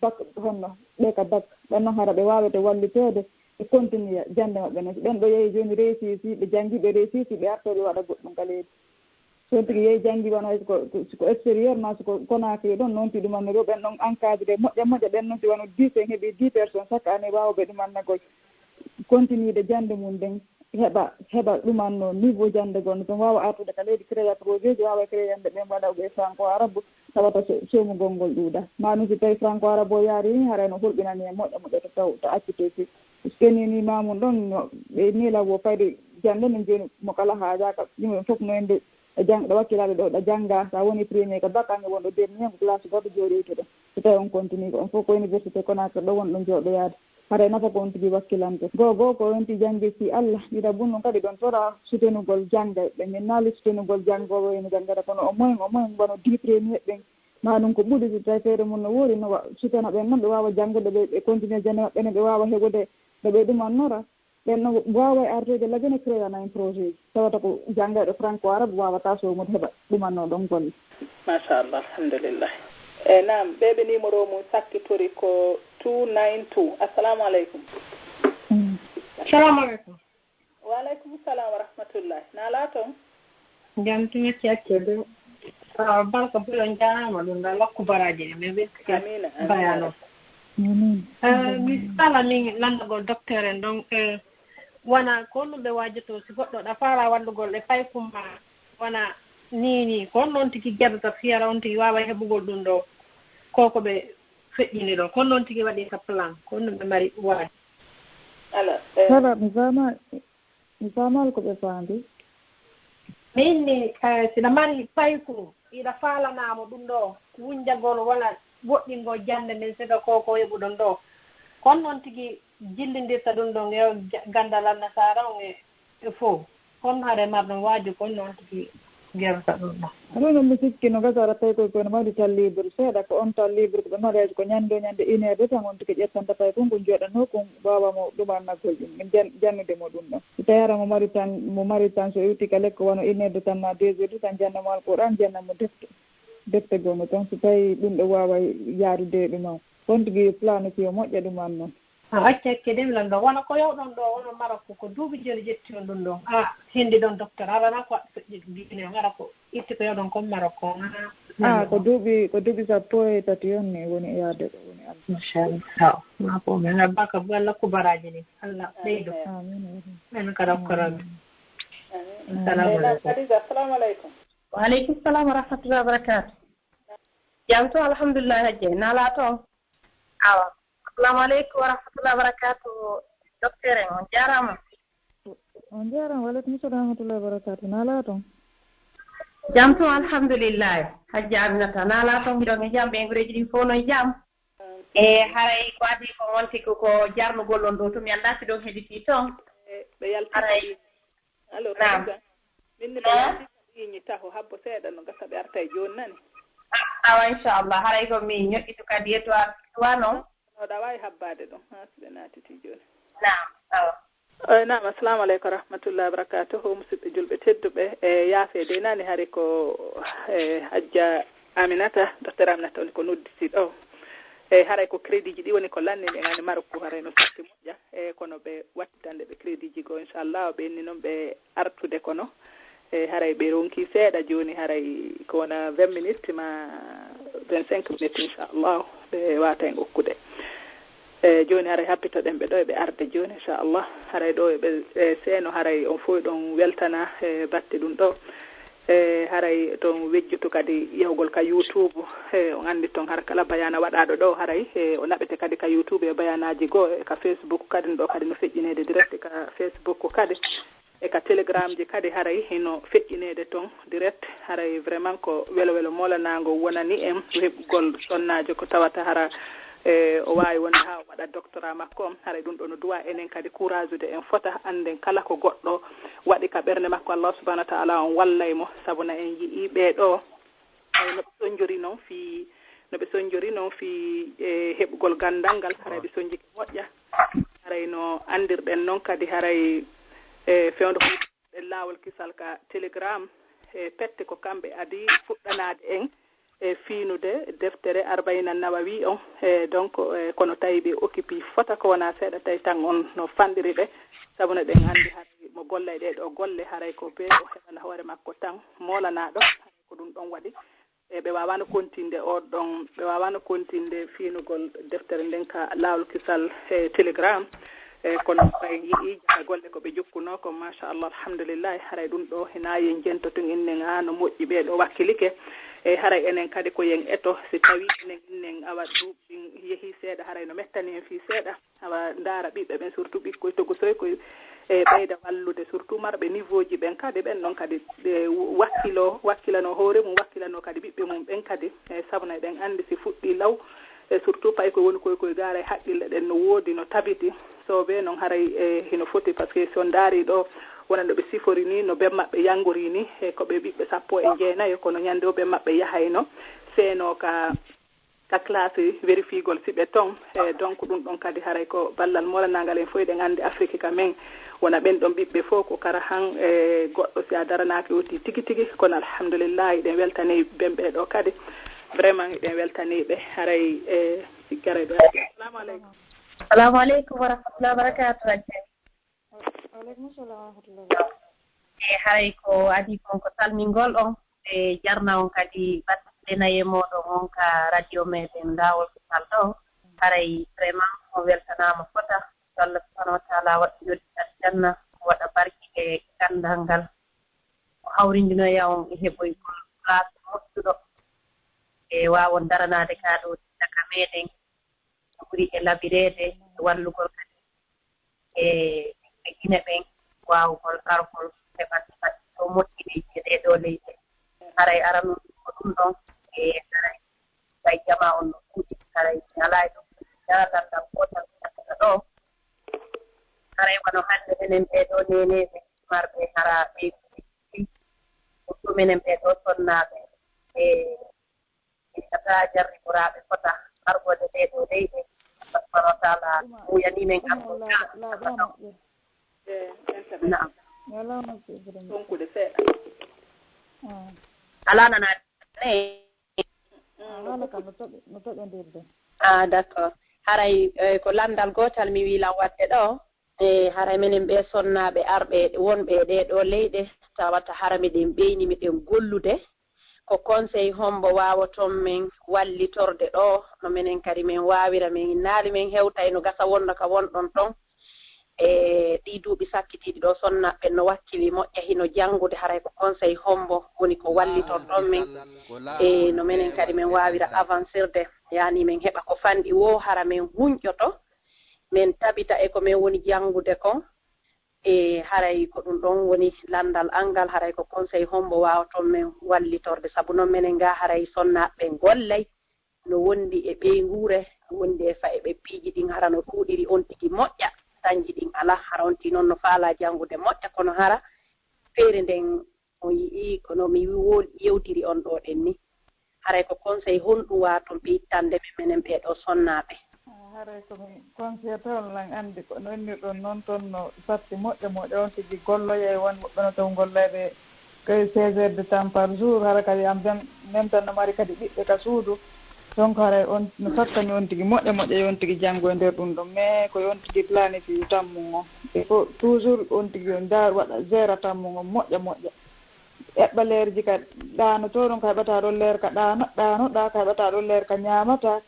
bac, honno ɓe ka bac, ɓen non hara ɓe waawete walliteede, ɓe continue jannde maɓɓe non. Si ɓen ɗo yehi jooni réussir, si ɓe janngi, ɓe réussir, si ɓe arto ɓe waɗa goɗɗum ka leydi. So on tigi yehi janngi wano hay so ko, so ko extérieur maa so ko Conakry ɗon, non ti ɗum anno ɗo, ɓen ɗon encadré moƴƴa moƴƴa, ɓen non si wano dix, en heɓi dix personnes chaque année, waawa ɓe ɗum annagol continuer de jannde mum nden. Heɓa, heɓa ɗumanno niveau jannde gonɗo toon, waawa artude ka leydi, créa projet ji, waawa créande ɓen waɗa ɓe franco arabe, tawata so-, soomugol ngol ɗuuɗa. Maa ɗum si tawi franco arabe o yaari ni, haray no hulɓinani en moƴƴa moƴƴa to taw, to accite si. Puisque ni, ni mamum ɗon, no, ɓe nila wo fayde jannde min jooni mo kala haajaaka, yimɓe fof no ende e jang-, ɗo wakkilaaɓe ɗo, ɗo jannga, sa woni premier ka bac, ange wonɗo dernier, ko classe goɗɗo jooɗoytuɗo. So tawi on continue ko on fof ko université Conakry ɗo wonɗon jooɗoyaade. Haray nafa ko on tigi wakkilante. Goo goo ko on tigi janngi fii Allah. Ɗiɗa bun ɗum kadi ɗon tora soutenugol janngayɓe. Min naali soutenugol janngooɓe wayno janngata kono au moins, au moins wano dix premier ɓen. Maa ɗum ko ɓuri si tawi feere mum no woori no wa-, soutena ɓen noon ɓe waawa janngude, ɓe, ɓe continue jannde maɓɓe nden, ɓe waawa heɓude no ɓe ɗumannora. Ɓen noon waaway artoyde lagene créana en projet ji. Tawata ko janngayɗo franco arabe waawata soomude heɓa ɗumanno ɗon golle. Machallah, alhamdulillah. E naam, ɓe ɓe numéro mum sakkitori ko two nine two. Assalamu aleykum. Assalamu aleykum. Wa aleykum salam wa rahmatullah. Naalaa toon? Jam tigi accede. Ah, barka bula njaama ɗum da lakku baraji ɗi ɓe ɓe. Amina. Bayano. Eh, mi sala min lanndagol docteur en ɗon, eh, wona ko honɗum ɓe waajoto si goɗɗo ɗa faala wallugol e paykum ma wona nii nii, ko honno on tigi gerdata fiyara on tigi waawa heɓugol ɗum ɗo ko ko ɓe feƴƴini ɗo, ko honno on tigi waɗirta plan, ko honɗum ɓe mari waade? Ala, eh, Kala mi faama, mi faamaali ko ɓe faandi. Mi inni, eh, siɗa mari payku, iɗa faalanaamo ɗum ɗo, wunjagol walla woɗɗingol jannde nden, siga ko ko heɓuɗon ɗo. Ko honno on tigi jillindirta ɗum ɗon e o ja-, ganndal Annasaara on e, e fow? Ko honno haɗa e marɗon waaju, ko honno on tigi Gerta ɗum ɗo. Aɗa ɗum mi sikki no gasa aɗa tawi koye koye no mari tan libre seeɗa, ko on tan libre ko ɓe mariage ko ñande o ñande une heure de temps on tigi ƴettanta tawi kon ko jooɗanoo kon waawamo ɗumannagol ɗum jan- jannude mo ɗum ɗon. So tawi hara mo mari tan mo mari tan so iwti ka lekko wano une heure de temps ma deux heures de temps jannamo alquran jannamo defte defte gonga ton so tawi ɗum ɗo waawa yaadude e ɗum on. Kon tigi plan o si o moƴƴa ɗum an noon. A acca hakke de mi lannda wona ko yawɗon ɗo wono Marokko ko duuɓi jooni ƴetti on ɗum ɗon a hendi ɗon docteur arana ko Guinée on ara ko itti ko yawɗon kon Marokko on a Ah, ko duuɓi ko duuɓi sappo e tati on ni woni e yaade ɗo woni an. Inchallah ma ko men abbaka bu Allah kubaraji ni Allah ɓeydo Amin. Men kala karabi. Assalamu alaikum. Khadija, assalamu alaikum. Wa alaikum salam wa rahmatullahi wa barakatuh. Jam to alhamdulillah hajje nala to. Awa. Assalamu aleykum wa rahmatullahi wa barakatuh. Docteur en on jarama. On jarama wa aleykum salam wa rahmatullahi wa barakatuh. Nala ton. Jam to alhamdulillah. Hajja Aminata nala ton hiɗon e jam ɓe ngureji ɗin fof no e jam. E haray ko adi ko wonti ko ko jarnugol on ɗo to mi annda si ɗon heɗiti ton. Ɓe yalti haray. Allo Naam. Min ne ɓe yalti iñi taho habbo seeɗa no gasa ɓe arta e jooni nani. Awa inchallah haray ko mi ñoƴƴitu kadi e toi toi noon. Noɗa wawi habbaade ɗum ha si ɓe naatiti jooni. Naam awa. Oy naam assalamu aleykum wa rahmatullahi wa barakatuhu musidɓe julɓe tedduɓe e yaafeede nani hari ko e hajja aminata docteur aminata woni ko nodditi ɗo. E haray ko crédit ji ɗi woni ko lanni ɗen ani marokku haray no satti moƴƴa e kono ɓe wattitande ɓe crédit ji goo inchallah ɓe inni noon ɓe artude kono e haray ɓe ronki seeɗa jooni haray ko wona vingt minutes ma vingt cinq minutes inchallah ɓe wata en okkude. E jooni haray happitoɗen ɓe ɗo eɓe arde jooni inchallah haray ɗo eɓe e seeno haray on fof ɗon weltana e batte ɗum ɗo. E haray toon wejjutu kadi yahugol ka youtube e on anndi toon hara kala bayana waɗaaɗo ɗo haray e o naɓete kadi ka youtube e bayanaaji goo e ka facebook kadi ɗo kadi no feƴƴineede direct ka facebook kadi e ka telegram ji kadi haray hino feƴƴineede toon direct haray vraiment ko welo welo moolanaango wonani en heɓugol sonnaajo ko tawata hara e o waawi wonde haa o waɗa doctorat makko on haray ɗum ɗo no duwa enen kadi courage ude en fota annden kala ko goɗɗo waɗi ka ɓernde makko Allah subhanahu wa ta'ala on wallay mo sabu na en yi'i ɓee ɗo ay no ɓe sonjori noon fii no ɓe sonjori noon fii e heɓugol ganndal ngal haray ɓe sonjike moƴƴa haray no anndirɗen noon kadi haray e fewndo ɗen laawol kisal ka telegram e pette ko kamɓe adi fuɗɗanaade en e fiinude deftere arbaina nawawi on e donc e kono tawi ɓe occupi fota ko wona seeɗa tawi tan on no fanɗiri ɓe sabu no ɗen anndi haray mo golla e ɗee ɗoo golle haray ko bee o heɓana hoore makko tan moolanaaɗo haray ko ɗum ɗon waɗi e ɓe waawano kontinde o ɗon ɓe waawano kontinde fiinugol deftere nden ka laawol kisal e telegram e kono en yi'i jaka golle ko ɓe jokkunoo ko machallah alhamdulillahi haray ɗum ɗo hina yen jento tun innen ha no moƴƴi ɓee ɗo wakkilike e haray enen kadi ko yen eto si tawi enen innen awa duuɓi ɗin yehi seeɗa haray no mettani en fii seeɗa awa ndaara ɓiɓɓe ɓen surtout ɓikkoy togosoy koy e ɓeyda wallude surtout marɓe niveau ji ɓen kadi ɓen ɗon kadi ɓe wakkilo wakkilano hoore mum wakkilano kadi ɓiɓɓe mum ɓen kadi e sabu no eɗen anndi si fuɗɗi law e surtout pay ko woni koy koye gaara e haqqille ɗen no woodi no tabiti so ɓe noon haray e hino foti par ce que si on ndaari ɗo wona no ɓe sifori ni no ɓen maɓɓe yanngori ni e ko ɓe ɓiɓɓe sappo e jeenayo kono ñannde o ɓen maɓɓe yahayno seeno ka ka classe vérifiegol si ɓe ton e donc ɗum ɗon kadi haray ko ballal molanangal en fof eɗen anndi afrique ka men wona ɓen ɗon ɓiɓɓe fof ko kara han e goɗɗo si a daranaaki oti tigi tigi kono alhamdulillahi eɗen weltani ben ɓe ɗo kadi vraiment eɗen weltani ɓe haray e sikkere ɗo assalamu aleykum assalamu aleykum wa rahmatullahi wa barakatuh e haray ko adi kon ko salmingol on e jarna on kadi ɓattenaye moɗon on ka radio meɗen lawol ko salɗo haray vraiment on weltanama fota so allah subahanahu wa taala waɗa joddi aljanna waɗa barki e gandal ngal o hawrindinoya on e heɓoygol place moƴƴuɗo e wawon daranade ka ɗo caka meɗen ɓuri e labireede e wallugol kadi e ɓiɓɓe Gine ɓen waawugol argol heɓande kadi ko moƴƴini e ɗee ɗoo leyɗe. Haray aranun ko ɗum ɗon e haray ɓay jamaa on no ɗuuɗi haray mi alaa e ɗum ñaandal ngal gootal mi accata ɗoo. Haray wano hannde enen ɓee ɗoo neeneeɓe marɓe hara ɓeydude ɗum enen ɓee ɗoo sonnaaɓe e e kata jarriboraaɓe fota argode ɗee ɗoo leyɗe. Allah subhanahu wa taala muyanii men argol. Naam. Tonkude seeɗa. Alaa nanaade ne. Haala kam no toƴo- no toƴondirde. Ah, d'accord. Haray eh, ko lanndal gootal mi wiilan waɗde ɗo. E haray menen ɓee sonnaaɓe arɓe wonɓe e ɗee ɗoo leyɗe, tawata hara miɗen ɓeyni, miɗen gollude, ko conseil hombo waawoton men wallitorde ɗo, no menen kadi men waawira, men innaali men hewtay no gasa wonno ka wonɗon ton. E ɗii duuɓi sakkitiiɗi ɗo, sonnaaɓe ɓen no wakkili moƴƴa, hino janngude, haray ko conseil hombo woni ko wallitorɗon men? E no menen kadi men waawira avancirde, yaani men heɓa ko fanɗi woo, hara men hunƴoto, men tabita e ko men woni janngude kon. E haray ko ɗum ɗon woni lanndal an ngal, haray ko conseil hombo waawoton men wallitorde? Sabu non menen ga haray sonnaaɓe ɓen gollay no wondi e ɓeynguure, no wondi e faye ɓe piiji ɗin hara no ɗuuɗiri on tigi moƴƴa, tanji ɗin alaa, hara on tigi non no faalaa janngude moƴƴa, kono hara feere nden on yi'ii ko no mi wo- yewtiri on ɗoo ɗen ni. Haray ko conseil honɗum waaton ɓe ittande men menen ɓee ɗoo sonnaaɓe? Ah, haray ko mi conseil taw lan anndi ko no innirɗon non ton no satti moƴƴa moƴƴa, on tigi golloyay, won woɓɓe no taw gollayɓe kay seize heures de temps par jour, hara kadi en même temps no mari kadi ɓiɓɓe ka suudu. Donc haray on no sattani on tigi moƴƴa moƴƴa yo on tigi janngo e nder ɗum ɗon, mais ko yo on tigi planifier tammu on. Il faut toujours on tigi yo ndaar waɗa gère tammu on moƴƴa moƴƴa. Eɓɓa leerji ka ɗaanotoo ɗon, ka heɓataa ɗon leer ka ɗaano- ɗaanoɗaa, ka heɓataa ɗon leer ka ñaamataa.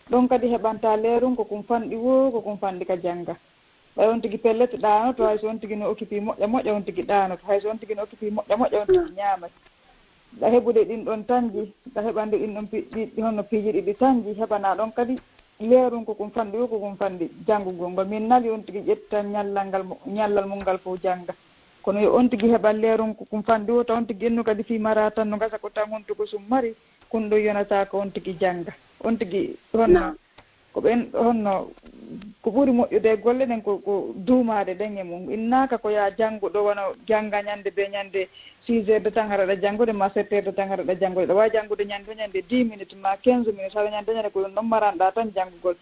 Ɗon kadi heɓantaa leerun ko kun fanɗi woo, ko kun fanɗi ka jannga. Ɓay on tigi pellet ɗaanoto, hay so on tigi no occupé moƴƴa moƴƴa, on tigi ɗaanoto. Hay so on tigi no occupé moƴƴa moƴƴa, on tigi ñaamay. Ɗa heɓude ɗin ɗon tanji, ɗa heɓande ɗin ɗon pi- ɗi- ɗi- honno piiji ɗiɗi tanji, heɓanaa ɗon kadi leerun ko kun fanɗi woo, ko kun fanɗi janngugol ngol. Min nali on tigi ƴetta ñallal ngal mo- ñallal mum ngal fof jannga. Kono yo on tigi heɓa leerun ko kun fanɗi woo, taw on tigi ennu kadi fii maraa tan no gasa ko tan honto ko sum mari, kun ɗon yonataa ko on tigi jannga. On tigi honno, ko ɓen honno, ko ɓuri moƴƴude e golle ɗen ko, ko duumaade ɗen e mum. Innaaka ko yaa janngu ɗo wano jannga ñannde bee ñannde six heures de temps hara aɗa janngude, ma sept heures de temps hara aɗa janngude. Aɗa waawi janngude ñannde o ñannde dix minutes ma quinze minutes, hara ñannde o ñannde ko ɗum ɗon maranɗaa tan janngugol.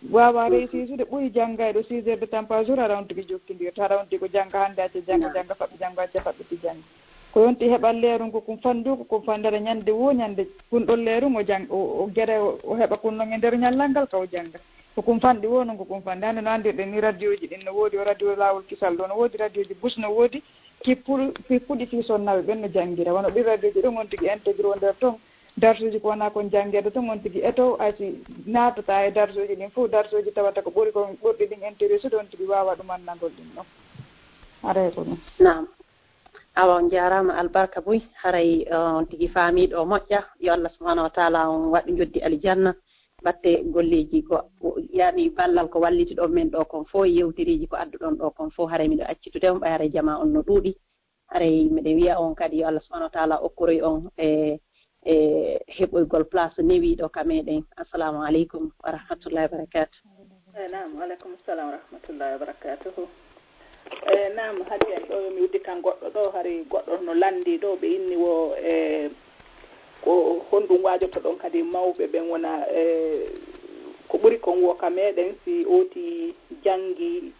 Waawaa réussisude ɓuri janngayɗo six heures de temps par jour, hara on tigi jokkindirta, hara on tigi ko jannga hannde acca jannga, jannga faɓɓi jannga acca faɓɓiti jannga. Ko yonti heɓa leerun ko kun fandu, ko kun fandata ñande wo ñande kun ɗon leerun o jang-, o, o gere o, o heɓa kun non e nder ñallal ngal ka o jannga. Ko kun fanɗi wo non ko kun fanɗi. Hannde no anndirɗen ni radioji ɗin no woodi, o radio Laawol Kisal ɗo no woodi, radioji Bus no woodi, kippuɗi, kippuɗi fii sonnaaɓe ɓen no janngira. Wano ɗin radioji ɗin on tigi intégré o nder ton. Darsuuji ko wonaa kon janngeede ton, on tigi eto, hay si naatata e darsuuji ɗin fof, darsuuji tawata ko ɓuri kon ɓurɗi ɗin intéressé ɗon tigi waawa ɗumannagol ɗin ɗon. Haray ko ɗum. Naam. Awa, on njaaraama, albarka buy. Haray, eh, on tigi faamii ɗo moƴƴa. Yo Allah subhanahu wa taala on waɗu njoddi aljanna. Batte golleeji ko, yani ballal ko walliti ɗon men ɗo kon fof, yewtereeji ko adduɗon ɗo kon fof. Haray miɗo accitude on, ɓay haray jamaa on no ɗuuɗi. Haray miɗen wiya on kadi yo Allah subhanahu wa taala okkoroy on e, e heɓoygol place newiiɗo ka meɗen. Assalamu aleykum wa rahmatullahi wa barakatuh. Eh, naam, wa aleykum salam wa rahmatullahi wa barakatuhu. Eh, naam, hadi en ɗo yo mi udditan goɗɗo ɗo, hari goɗɗo no lanndi ɗo, ɓe inni wo, eh, ko honɗum waajotoɗon kadi mawɓe ɓen wona, eh, ko ɓuri kon wo ka meɗen si oti janngi,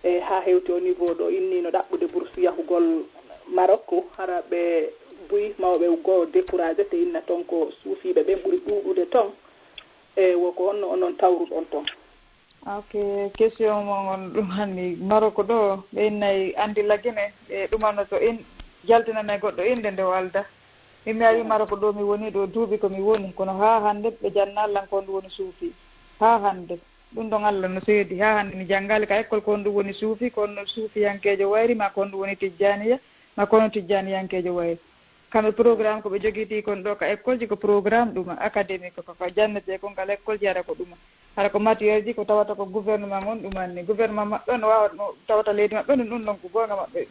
e haa hewti o niveau ɗo inniino ɗaɓɓude bourse yahugol Maroc, hara ɓe buy mawɓe goo découragé, te inna ton ko suufiiɓe ɓen ɓuri ɗuuɗude ton. E wo ko honno onon tawruɗon ton? Ok, question mon on ɗum hanni Maroc ɗo, ɓe innay anndi lagine, ɓe ɗumanoto in, jaltinanay goɗɗo innde nde o alda. Min mi ari Maroc ɗo mi woni ɗo duuɓi ko mi woni, kono haa hannde ɓe jannaali lan ko honɗum woni suufi. Haa hannde. Ɗum ɗon Allah no seedi. Haa hannde mi janngaali ka école ko honɗum woni suufi, ko honno suufiyankeejo wayri, maa ko honɗum woni tijjaaniya, maa ko honno tijjaaniyankeejo wayri. Kamɓe programme ko ɓe jogitii kon ɗo ka école ji ko programme ɗuma académique, ko ka jannetee kon ka l'école ji, hara ko ɗuma. Hara ko matière ji ko tawata ko gouvernement on ɗumanni. Gouvernement maɓɓe on no waawa, no tawata leydi maɓɓe on ɗum ɗon ko goonga maɓɓe.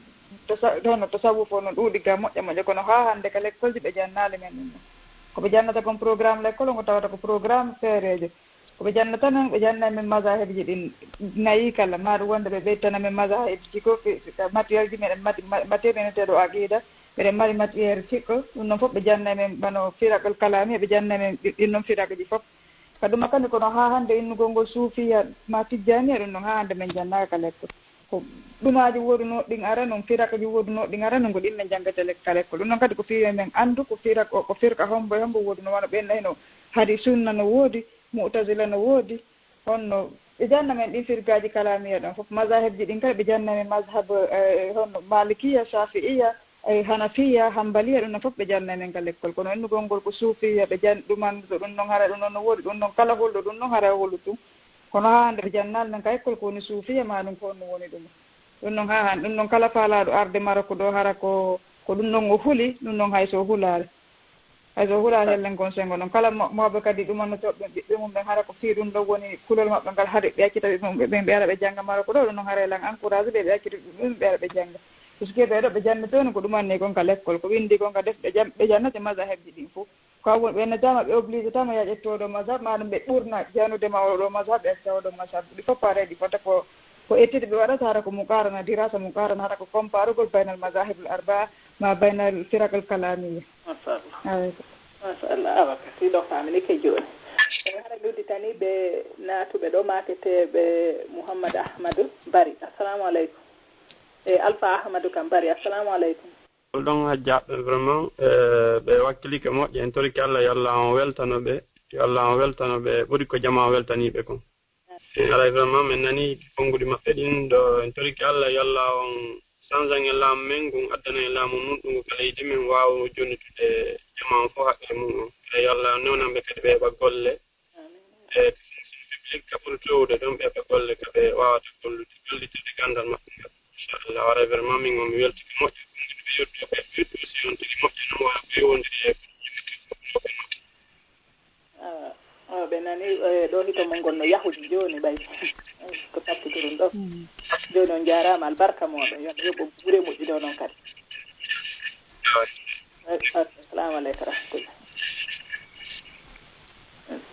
Tasa-, hono tasawuf o no ɗuuɗi ga moƴƴa moƴƴa, kono haa hannde ka l'école ji ɓe jannaali men ɗum ɗon. Ko ɓe jannata kon programme l'école on ko tawata ko programme feereejo. Ko ɓe jannata noon, ɓe janna men mazahibji ɗin nayi kala, maa ɗum wonde ɓe ɓeytana men mazahibji ko fi-, fi-, matière ji meɗen mati-, ma-, matière ene teɗo aqida, Mbeɗen mari matière fiqh, ɗum noon fof ɓe janna men, bano firaqul kalami, ɓe janna men ɗi-, ɗin noon firaqji fof. Ka ɗum kadi kono haa hannde innugol ngol suufiya ma tijjaniya, ɗum noon haa hannde men jannaaka ka lekkol. Ko ɗumaaji woodunoo ɗin ara noon, firaqji woodunoo ɗin ara noon, ko ɗin men janngata lek-, ka lekkol. Ɗum noon kadi ko fii men anndu ko firaq o, ko firqa hombo e hombo woodunoo, wano ɓen nayno hari sunna no woodi, mu'tazila no woodi, honno ɓe janna men ɗin firqaaji kalamiya ɗon fof. Mazahibji ɗin kadi ɓe janna men mazhab, eh, honno malikiya, shafi'iya, eh, hanafiya, hambaliya, ɗum noon fof ɓe janna men ka lekkol. Kono innugol ngol ko suufiya, ɓe jan-, ɗumanduɗo ɗum noon hara ɗum noon no woodi, ɗum noon kala hulɗo ɗum noon hara hulu tun. Kono haa hannde ɓe jannaali men ka lekkol ko woni suufiya, ma ɗum ko honno woni ɗum. Ɗum noon haa hannde, ɗum noon kala faalaaɗo arde Marok ɗo hara ko, ko ɗum noon o huli, ɗum noon hay so hulaare. Hay so hulaare hellen kon sengo noon. Kala mo-, mawɓe kadi ɗumannotooɓe ɓen ɓiɓɓe mum ɓen hara ko fii ɗum ɗo woni kulol maɓɓe ngal, hari ɓe accita ɓiɓɓe mum ɓe ɓen ɓe ara ɓe jannga Marok ɗo, ɗum noon hara elan encourage ɓe, ɓe accita ɓiɓɓe mum ɓe ara ɓe jannga. Puisque ɓee ɗo ɓe jannotoo ni ko ɗumanne kon ka lekkol, ko winndi kon ka defte ɓe jan-, ɓe jannata mazahebji ɗin fof. Ko a woni, ɓe noddaama, ɓe obligé tama yaa ƴettu oɗo mazhab, maɗum ɓe ɓurna janude ma oɗo mazhab, ɓe acca oɗo mazhab. Ɗi fof pareeji fota ko, ko étude ɓe waɗata, hara ko muqarana, dirasa muqarana, hara ko comparugol baynal mazahibul arba'a ma baynal firaqul kalamiya. Machallah. Machallah. Awa ka si ɗo famini ke jooni. E hara mi udditani ɓe naatuɓe ɗo, maaketeeɓe Mouhammad Ahmadou Bari. Assalamu aleykum. E Alpha Ahmadou Kam Bari. Assalamu aleykum. Ɗon hajjaaɓe vraiment, eh, ɓe wakkilike moƴƴe, en torike Allah, yo Allah on weltano ɓe, yo Allah on weltano ɓe ɓuri ko jama on weltaniiɓe kon. Eh, haray vraiment min nani konnguɗi maɓɓe ɗin ɗo, en torike Allah, yo Allah on sansan e laamu men ngun, addana en laamu nunɗungu ka leydi men, waawa jonnitude jama on fof haqqille mum on. Eh, yo Allah on newnan ɓe kadi ɓe heɓa golle. E public ka ɓuri towde ɗon ɓe, ɓe golle ka ɓe waawata gollude, gollitirde ganndal maɓɓe ngal. Inchallah, waray vraiment min on mi weltike moƴƴo, ɓe yettuɓe, ɓe yettu aussi on tigi moƴƴo no waawa ɓe wonde e. Awa, awa, ɓe nani, eh, ɗo hito mon ngol no yahude jooni ɓay. Ko tappitoron ɗo. Mm. Jooni on jaaraama, albarka mooɗon. Yo Allah yoɓ on ɓure moƴƴude onon kadi. Awa. Assalamu aleykum wa rahmatullah.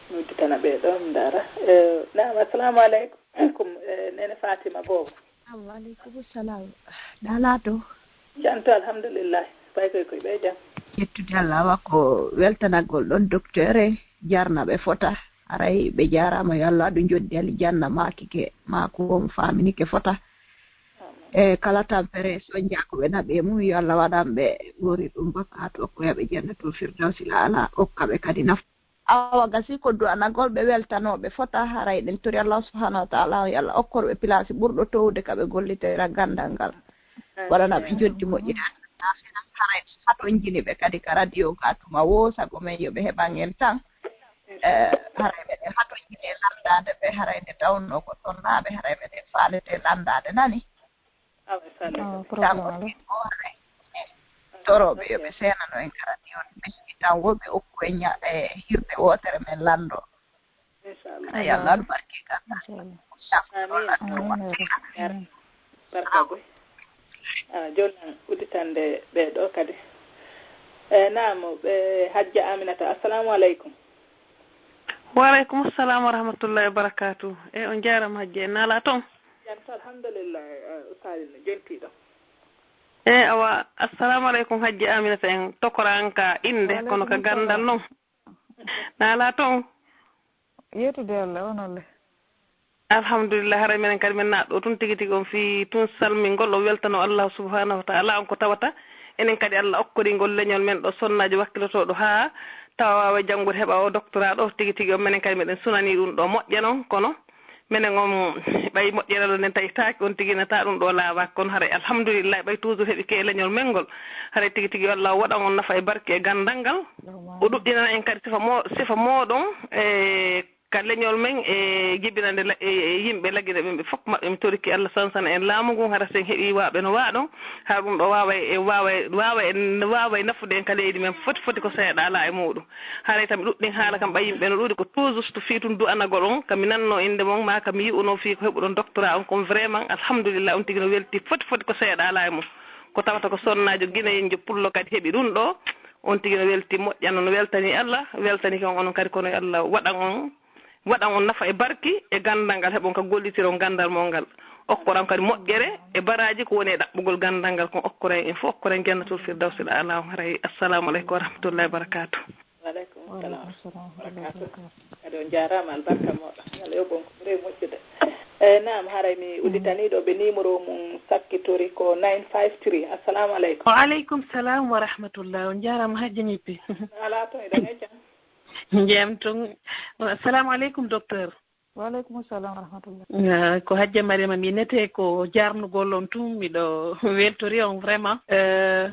Mi udditana ɓe ɗo, mi ndaara. Eh, naam, assalamu aleykum. Eh, Nene Fatima Bobo. Wa aleykum salam. Ɗa laato? Janto, alhamdulillah. Ɓay koy koy ɓe jam. Ƴettude Allah wa ko weltanagol ɗon docteur e jarna ɓe fota. Haray ɓe jaaraama, yo Allah waɗu njoɗɗi aljanna maakike, ma ko on faaminike fota. E kala tampere so njaako ɓe naɓe mum, yo Allah waɗan ɓe ɓuri ɗum baka to okkoya ɓe jannatul firdawsi la'ala, okka ɓe kadi naf. Awa gasi ko du'anagol ɓe weltanooɓe fota, haray ɗen tori Allah subhanahu wa ta'ala, yo Allah okkor ɓe pilaasi ɓurɗo towde ka ɓe gollitira ganndal ngal. Waɗana ɓe njoɗɗi moƴƴi. Haray hatonjini ɓe kadi ka radio ga tuma wo, sago men yo ɓe heɓan en tan. Eh, haray meɗen hatonjini e lanndaade ɓe, haray nde tawnoo ko sonnaaɓe, haray meɗen faalete lanndaade nani. Awa, inchallah. Awa, problème ala. Tanko ɗin o haray. Torooɓe yo ɓe seenano en kala ni on ɓesdi tan wo ɓe okku en ña-, e hirde wootere men lanndo. Inchallah. Ay, Allah waɗu barke ka. Inchallah. Amin. Amin. Barka boy. Ah, jooni nan udditande ɓe ɗo kadi. E naam, ɓe Hajja Aminata, assalamu aleykum. Wa aleykum salam wa rahmatullahi wa barakatuh. E on jaaraama Hajja, en naalaa toon? Jam to, alhamdulillah, eh, Ustaaz no jontii ɗo. E awa, assalamu aleykum Hajja Aminata, en tokoraanka innde, kono ka ganndal noon. Naalaa toon? Yeetude Allah, onon le? Alhamdulillah, haray menen kadi men naat ɗo tun tigi tigi on fii tun salmingol, o weltano Allah subhanahu wa ta'ala on ko tawata enen kadi Allah okkoringol leñol men ɗo sonnaajo wakkilotooɗo haa tawa waawa janngude heɓa o doctorat ɗo tigi tigi on, menen kadi meɗen sunani ɗum ɗo moƴƴa non, kono menen on ɓay moƴƴere ɗo nden tawitaaki on tigi nata ɗum ɗo laawaaki, kono haray alhamdulillah ɓay toujours heɓi ke leñol men ngol, haray tigi tigi Allah o waɗan on nafa e barke e ganndal ngal, o ɗuɗɗinana en kadi sifa mo-, sifa mooɗon e ka leñol men e jibinande la-, e, e yimɓe Lagine ɓen ɓe fof maɓɓe. Mi torike Allah sansana en laamu ngun, hara sen heɓi waaɓe no waaɗon, hara ɗum ɗo waawa e, waawa e, waawa e, waawa e nafude en ka leydi men foti foti ko seeɗa alaa e muuɗum. Haray tan mi ɗuɗɗin haala kam ɓay yimɓe no ɗuuɗi ko tout juste fii tun du'anagol on, ka mi nanno innde mon, ma ka mi yi'uno fii ko heɓuɗon doctorat on, kon vraiment alhamdulillah on tigi no welti foti foti ko seeɗa alaa e mum. Ko tawata ko sonnaajo Guinéen jo pullo kadi heɓi ɗum ɗo, on tigi no welti moƴƴa, no weltani Allah, weltani kon onon kadi, kono yo Allah waɗan on waɗan on nafa e barki e ganndal ngal, heɓon ka gollitiron ganndal mon ngal. Okkoran kadi moƴƴere e baraaji ko woni e ɗaɓɓugol ganndal ngal, kon okkoran en fof, okkoran jannatul firdawsil aala on. Haray, assalamu aleykum wa rahmatullahi wa barakatuh. Wa aleykum salam. Kadi on jaaraama, albarka mooɗon. Yalla yoɓ on ko ɓuri moƴƴude. Eh, naam, haray mi udditanii ɗo ɓe numéro mum sakkitori ko nine five three. Assalamu aleykum. Wa aleykum salam wa rahmatullah. On jaaraama, Hajja Ñippi. Alaa toon, eɗen e jam. Jam toon. Assalamu aleykum, docteur. Wa aleykum salam wa rahmatullah. Ah, ko Hajja Mariama mi netee, ko jaarnugol on tun, miɗo weltori on vraiment. Euh,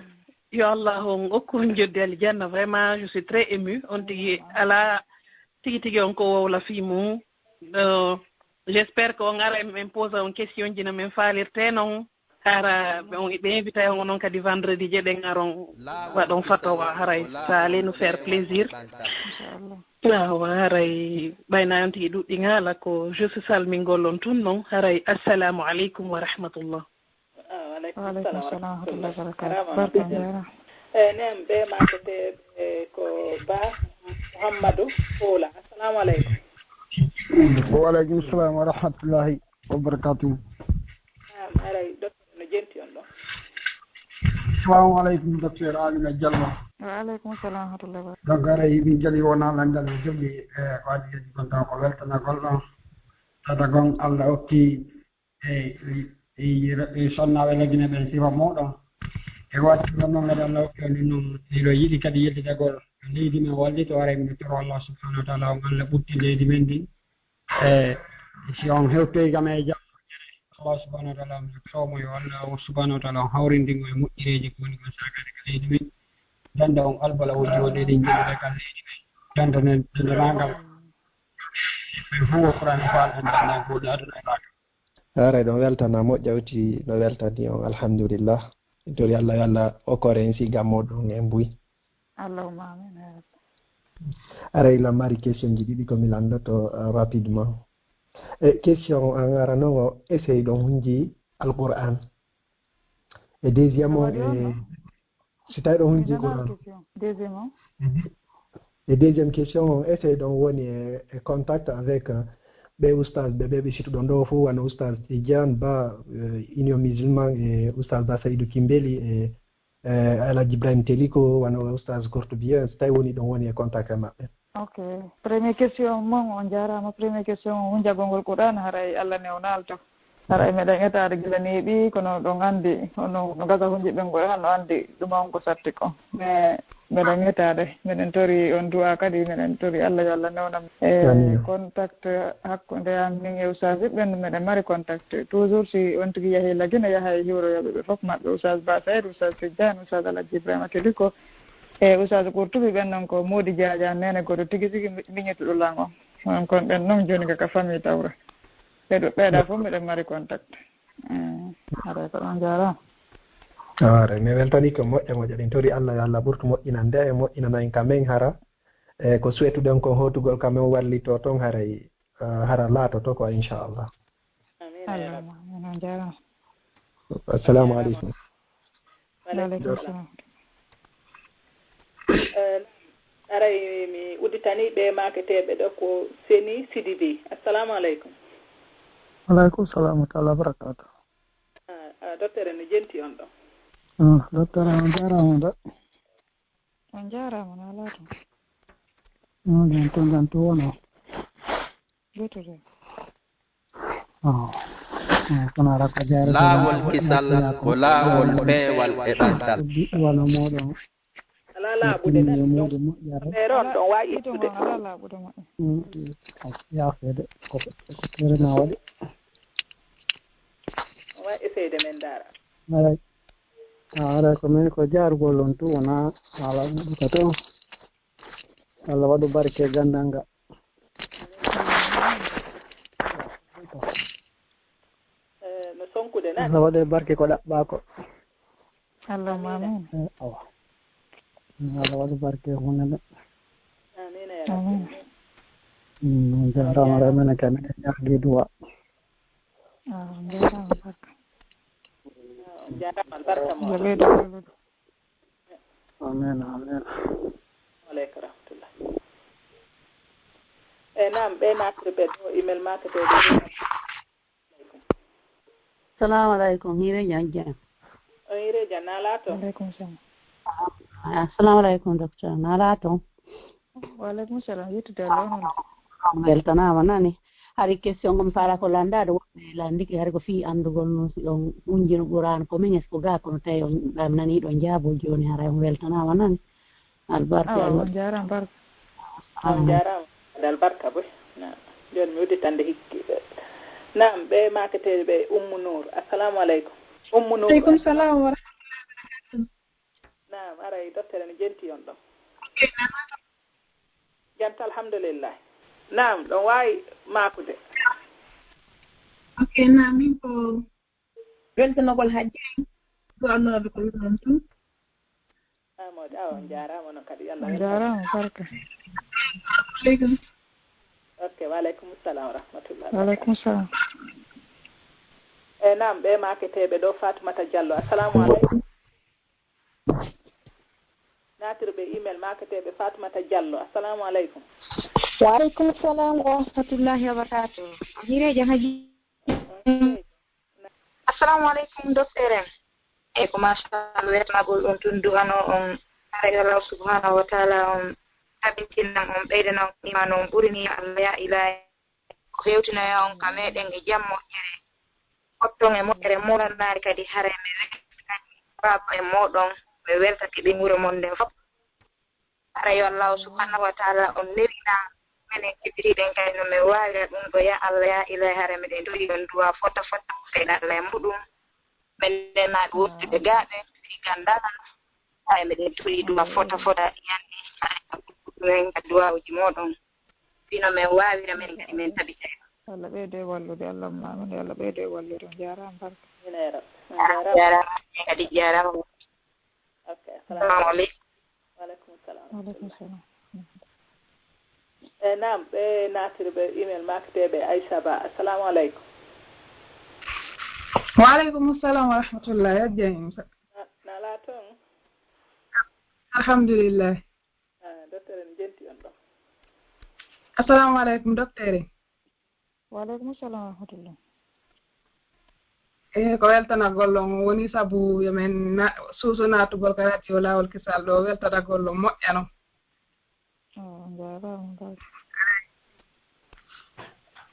yo Allah on okku on joddi aljanna, vraiment, je suis très ému. On tigi alaa tigi tigi on ko wowla fii mum. Euh, j'espère que on ara en, en posa on question ji no men faalirte non. Hara ɓe on, ɓe invita on non kadi vendredi je ɓe ngaron waɗon fatawa, haray ça allait nous faire plaisir. Inchallah. Awa, haray ɓayna on tigi ɗuɗɗi ngaala ko juste salmingol on tun non. Haray, assalamu aleykum wa rahmatullah. Ah, wa aleykum salam wa rahmatullahi wa barakatuh. Barka, on jaaraama. Eh, nen ɓe maketeeɓe ko Ba Muhammadu Fowla. Assalamu aleykum. Wa aleykum salam wa rahmatullahi wa barakatuh. Naam, haray, docteur no jenti on ɗon. Assalamu aleykum, docteur Amina Diallo. Wa aleykum salam wa rahmatullahi wa barakatuh. Donc, haray, min jali wona landal mi jogii, eh, ko addi jogii kon tan ko weltanagol ɗon. Tata gon Allah okki, eh, eh, eh, sonnaaɓe Lagine ɓen sifa muɗum. E watti ɗon noon kadi Allah okki on ɗum noon, miɗo yiɗi kadi yettitagol leydi men wallito, haray miɗo toro Allah subhanahu wa taala on Allah ɓutti leydi men ndin. E si on hewtoyi kam e jam, Allah subhanahu wa taala on soomo yo Allah on subhanahu wa taala on hawrindin on e moƴƴereeji ko woni kon saakaade ka leydi men. Danda on albala woni wonde eɗen jogida ka leydi men. Danda nen, danda nangal. Ɓe fof ko Qur'an e faal en danda ko woni aduna e laakara. Haray ɗon weltana moƴƴa woti no weltani on, alhamdulillah. Tori Allah, yo Allah okkore en si gammo ɗon en buy. Allahumma amin, ya Rabbi. Haray la mari question ji ɗiɗi ko mi landoto, euh, rapidement. E question an ara non o essaye ɗon hunji Alquran. E deuxième o, e si tawi ɗon hunji Quran. Deuxième o. Mhm. E deuxième question o, essaye ɗon woni e, e contact avec, euh, ɓe oustaz ɓe, ɓe ɓe situɗon ɗo fof, wano oustaz Tidiane Ba, euh, Union Musulman, e oustaz Ba Saïdou Kimbeli, e, e Alhaji Ibrahim Teliko, wano oustaz Gourtoubi, si tawi woni ɗon woni e contact e maɓɓe. Ok. Premier question mon, on jaaraama. Premier question o, hunjagol Qur'an, haray Allah newnaali to. Haray meɗen etaade gila neeɓi, kono ɗon anndi, hono no gasa hunji ɓen Qur'an, no anndi ɗum on ko satti ko. Mais meɗen etaade, meɗen tori on du'a kadi, meɗen tori Allah yo Allah newna. E contact hakkunde am min e oustaz ɓen, meɗen mari contact. Toujours si on tigi yahi Lagine, yaha e hiwroyooɓe ɓe fof maɓɓe, oustaz Ba Saïd, oustaz Tidiane, oustaz Alhaji Ibrahima Teliko, e oustaz Kurtubi ɓen non ko Mody Diadia, nene goto tigi tigi mi-, miñituɗo lango. On kon ɓen non joni ka, ka famille Tawra. Ɓe ɗo, ɓeeɗa fof miɗen mari contact. Mm, haray ko ɗon jaaraama. Haray mi weltani ko moƴƴa moƴƴa ɗin. Tori Allah yo Allah ɓurtu moƴƴinande e moƴƴinana en ka men hara. E ko suwetuɗen ko hootugol ka men wallito toon haray, eh, hara laatoto ko inchallah. Amin, ya Rabbi. Allahumma amin. On jaaraama. Assalamu aleykum. Wa aleykum salam. Eh, aray mi udditanii ɓe maaketeeɓe ɗo ko Seni Sidibé. Assalamu aleykum. Wa aleykum salam wa rahmatullahi wa barakatuh. Ah, ah, docteur, no jenti on ɗo? Ah, docteur, on jaaraama de. On jaaraama, no alaa toon. No, nden to, nden to wonoo. Gooto tan. Oh. Eh, kono ara ko jaare laawol kisal ko laawol peewal e ɓantal. Wano mooɗon. Alaa laaɓude neɗɗo. Muudo moƴƴata. Feere on ɗon waawi ittude. Alaa laaɓude moƴƴa. Mm, mm. Yaafeede. Ko, ko feere na waɗi. On waawi essayde men ndaara. Alaa. A ara ko men ko jaarugol on tu wona ala ɗum ko to. Allah waɗu barke gandal ngal. Eh, no sonkude na. Allah waɗu barke ko ɗaɓɓa ko. Allahumma amin. Eh, awa. Allah waɗu barke hunde nde. Amin ya rabbi. Amin. Mm, on jaaraama, remene kam eɗen ñaagi duwa. Ah, on jaaraama barka. Ah, on jaaraama barka mo. Yo ɓeydo hollude. Amin, amin. Wa aleykum rahmatullah. E naam, ɓe naatiri ɓe ɗo email makete ɗo. Aleykum. Assalamu alaikum, hire jam jam. O hire jam, na laato? Alaikum salam. Assalamu alaikum, docteur, na laato? Wa alaikum salam, yettude Allah, onon? Weltanama nani. Hari question gom fala ko landade woɓɓe landiki hari ko fi andugol non si on unjino Qur'an ko min esko ga kono tawi on ɗam nani ɗon jaabo joni haray on weltanama nani. Albarka. Ah, on jarama barka. On jarama. Dal barka boy. Na. Joni mi udditande hikki. Naam, ɓe maketeɓe ɓe Ummu Nour. Assalamu alaikum. Ummu Nour. Alaikum salam wa rahmatullahi wa barakatuh. Naam, aray docteur en jenti on ɗon. Janta alhamdulillah. Naam, ɗon wawi makude. Ok, na min ko weltanogol hajji en. Ko annooɓe ko ɗum ɗon tun. Amode, awa on jarama non kadi Allah On jarama barka. Alaikum. Ok, wa alaikum salam wa rahmatullah. Wa alaikum salam. E naam, ɓe maketeɓe ɗo Fatumata Diallo. Assalamu alaikum. Natirɓe email maketeɓe Fatumata Diallo. Assalamu alaikum. Wa alaikum salam wa rahmatullahi wa barakatuh. Hire jam haji. Assalamu alaikum docteur en. E ko machallah weltanagol ɗon tun du'ano on hare yo Allah subhanahu wa ta'ala on tabintinan on ɓeydanan on iman on ɓurini Allah ya ilahi ko hewtinoya on ka meɗen e jam moƴƴere. Hotton e moƴƴere moɗon naari kadi hare mi weltani baaba e moɗon mi weltaki ɓe wuro mon nden fof. Hara yo Allahu subhanahu wa ta'ala on newina menen kibiriɗen kay no men wawira ɗum ɗo ya Allah ya ilahi hara meɗen toyi on duwa fota fota ko fena Allah e muɗum. Men ndennaɓe wontuɓe gaɓe e gandal. Hay meɗen toyi duwa fota fota yandi men ka duwawuji moɗon. Fino men wawira men kadi men tabita. Allah ɓeyde wallude Allah mamin Allah ɓeyde wallude on jarama barka. Minera. Jarama kadi jarama. Ok. Assalamu alaikum. Wa alaikum salam. Wa alaikum salam. E naam, ɓe natirɓe email makteɓe Aisha Ba. Assalamu alaikum. Wa alaikum salam wa rahmatullah. Yajjani. Na laaton? Alhamdulillah. Ah, docteur en jenti on ɗo. Assalamu alaikum docteur. Wa alaikum salam wa rahmatullah. E ko weltanagol on woni sabu yo men suuso natugol ka radio lawol kisal ɗo weltanagol on moƴƴano.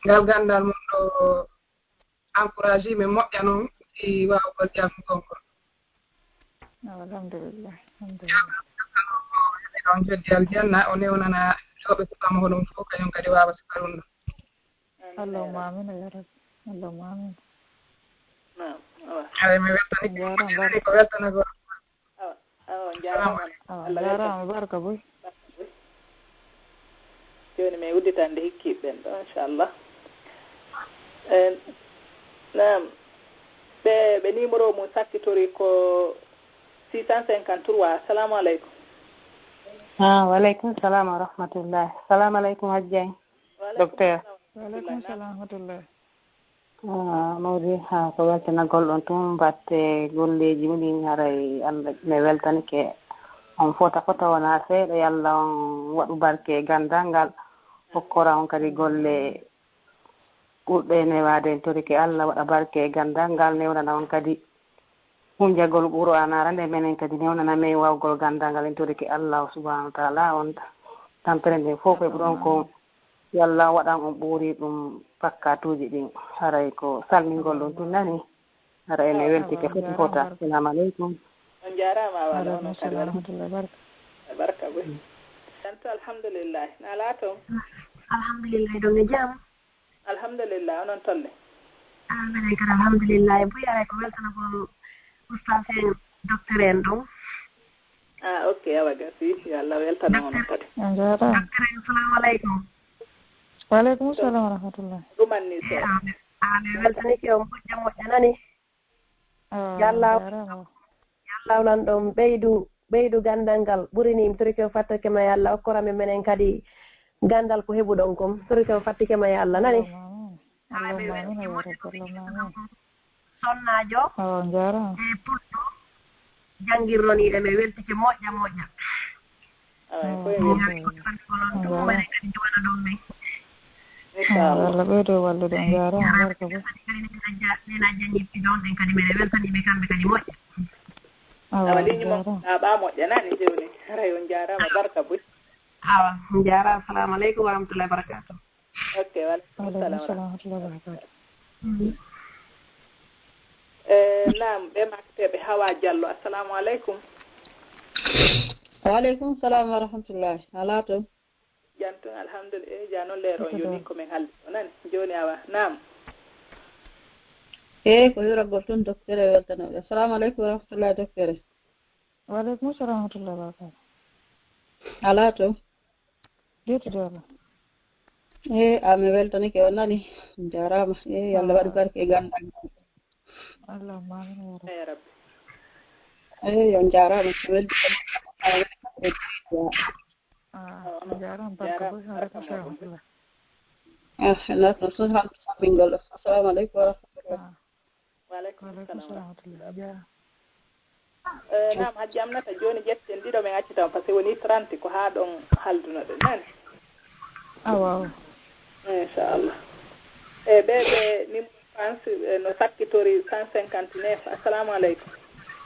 Ngal gandal mum ɗo encourage men moƴƴa noon si wawgol jangugol ngol. Alhamdulillah. On joddi aljanna o newnana rewɓe sukama hoɗum fof kañum kadi wawa suka ɗum ɗo. Allahumma amin ya rabbi. Allahumma amin. Awa mi weltanike ko weltanagol. Awa jarama. Awa jarama barka boy. Joni mi udditande hikkiɓe ɓen ɗo inchallah. En nam ɓe ɓe numéro mum sakkitori ko six cent cinquante trois. Assalamu aleykum. Ah, wa aleykum salam wa rahmatullah. Salamu aleykum hajjay. Docteur. Wa aleykum salam wa rahmatullah. Ah, mawdi ha ko weltanagol ɗon tun batte golleji muɗin haray Allah ne weltanike on fota fota wona seeɗa yo Allah on waɗu barke e gandal ngal hokkora on kadi golle ɓurɗe e newaade en torike Allah waɗa barke e gandal ngal newnana on kadi hunjagol qur'an ara nde menen kadi newnana men wawgol gandal ngal en torike Allah subhanahu wa ta'ala on tampere nden fof koye ɓuron ko Yalla waɗan on ɓuuri ɗum pakkatuuji ɗin haray ko salmingol ɗum tun nani haray mi weltike foti fota. Assalamu aleykum. On jarama wala Aleykum onon kadi salam wala warahmatullahi barka. Barka boy. Tanto alhamdulillah na laato. Alhamdulillah ɗum e jam. Alhamdulillah onon tolle. Amin kadi alhamdulillah buy aray ko weltanagol ustaas en docteur en ɗum. Ah, ok awa gasi yo Allah weltana onon kadi. On jarama. Docteur en salamu aleykum. Wa aleykum salam wa rahmatullah. Ɗumanni so. Amin weltanike on moƴƴa moƴƴa nani. Oh, Yalla- jarama. Yalla lan ɗon ɓeydu ɓeydu gandal ngal ɓuri ni mi torike o fattake ma yalla okkora men menen kadi gandal ko heɓuɗon kon torike o fattike ma yalla nani. Allahumma amin. Allahumma amin ya rabbi Allahumma amin. Sonnajo Oh, jarama. E pullo jangirroniɗe mi weltike moƴƴa moƴƴa. Awa ko e Oh, weltike. Kono ɗum mene kadi jowana ɗum min. Inchallah. Allah ɓeydo wallude, on jaaraama, barka bo. Kadi kadi min ajja, min ajja ñippi ɗon ɗen kadi, miɗen weltanii ɓe kamɓe kadi moƴƴa. Awa, awa, ligne mo jaaraama. Laaɓaa moƴƴa nani jooni. Haray on jaaraama, barka buy. Awa, on jaaraama. Assalamu aleykum wa rahmatullahi wa barakatuh. Ok, wa aleykum salam wa rahmatullahi wa barakatuh. Eh, naam, ɓe makteɓe Hawa Diallo. Assalamu aleykum. Wa aleykum salam wa rahmatullahi. Alaa to? Jam tun, alhamdulillah. Eh, ja noon leer on yoni ko min haldi. O nani? Jooni awa. Naam. Eh, ko yuragol tun, docteur e weltanooɓe. Assalamu aleykum wa rahmatullahi, docteur. Wa aleykum salam wa rahmatullahi wa barakatuh. Alaa to? Yettode Allah. Eh, a mi weltanike, on nani? On jaaraama. Eh, yo Allah waɗu barke e ganndal. Allahumma amin ya rabbi. Ya rabbi. Eh, on jaaraama. Mi weltanike. Ah, on jaaraama, barka bo, wa aleykum salam wa rahmatullah. Ah, na ko sun han samin gol. Assalamu aleykum wa rahmatullah. Ah. Wa aleykum salam wa rahmatullah. Ja. Eh, naam, Hajji Aminata, jooni ƴetten ɗiɗo, min acci tan, parce que woni trente ko haa ɗon haldunoɗen, nani? Awa, awa. Inchallah. E ɓe, ɓe numéro France, eh, no sakkitori cent cinquante-neuf. Assalamu aleykum.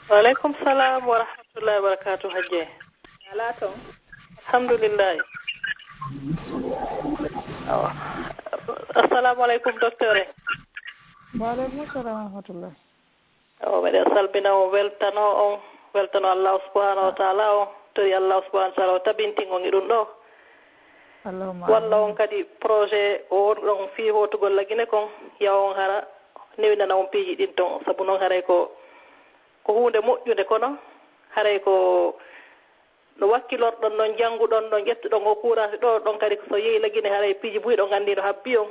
Wa aleykum salam wa rahmatullahi wa barakatuh, Hajje. Alaa toon? Alhamdulillahi. Awa. Assalamu aleykum, docteur. Wa aleykum salam wa rahmatullah. Awa, meɗen salmina on, weltano on, weltano Allahu subhanahu wa taala on, tori Allahu subhanahu wa taala o tabintin on e ɗum ɗo. Allahumma amin. Walla on kadi projet o wonɗon fii hootugol Lagine kon, ya on hara newinana on piiji ɗin ton, sabu noon haray ko, ko huunde moƴƴunde, kono haray ko no wakkilorɗon ɗon, jannguɗon ɗon, ƴettuɗon o courage ɗo ɗon kadi, ko so yehi Lagine haray piiji buy ɗon anndi no habbi on.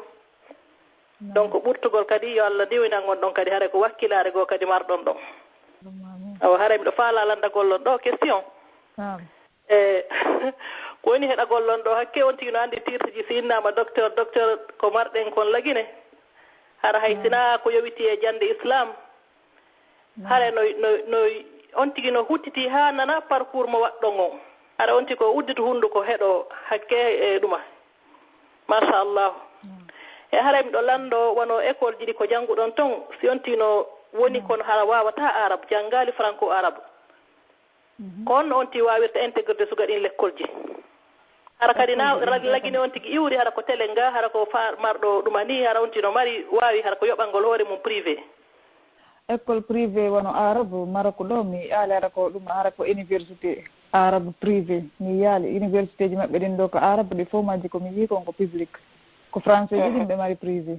Naam. Donc, ɓurtugol kadi, yo Allah newinan on ɗon kadi, haray ko wakkilaare goo kadi marɗon ɗon. Allahumma amin. Awa, haray miɗo faalaa lanndagol on ɗo question. Naam. E, ko woni heɗagol on ɗo, hakke on tigi no anndi titre ji, si innaama docteur, docteur ko marɗen kon Lagine. Hara hay, naam, sinaa ko yowiti e jannde Islam. Naam. Hara no, no, no, on tigi no huttiti haa nana parcours mo waɗɗon on. Hara on tigi ko udditu hunnduko heɗo hakke e ɗuma. Machallah. Mm. E haray miɗo lanndo wano école ji ɗi ko jannguɗon ton, si on tigi no woni, mm, kono hara waawataa Arab, janngaali franco-arabe. Mhm. Ko honno on tigi waawirta intégré suka ɗin lekkolji? Hara kadi na, école ji ɗin Lagine kadi on tigi iwri, hara ko télé nga, hara ko fa-, marɗo ɗuma ni, hara on tigi no mari waawi, hara ko yoɓangol hoore mum privé. École privé wano Arab, Maroc ɗo, mi yi'aali hara ko ɗum, hara ko université Arab privé. Mi yi'aali université ji maɓɓe ɗin ɗo ko Arab, ɗi fof majji ko mi yi'i kon ko public. Ko français ji ɗin, mhm, ɓe mari privé.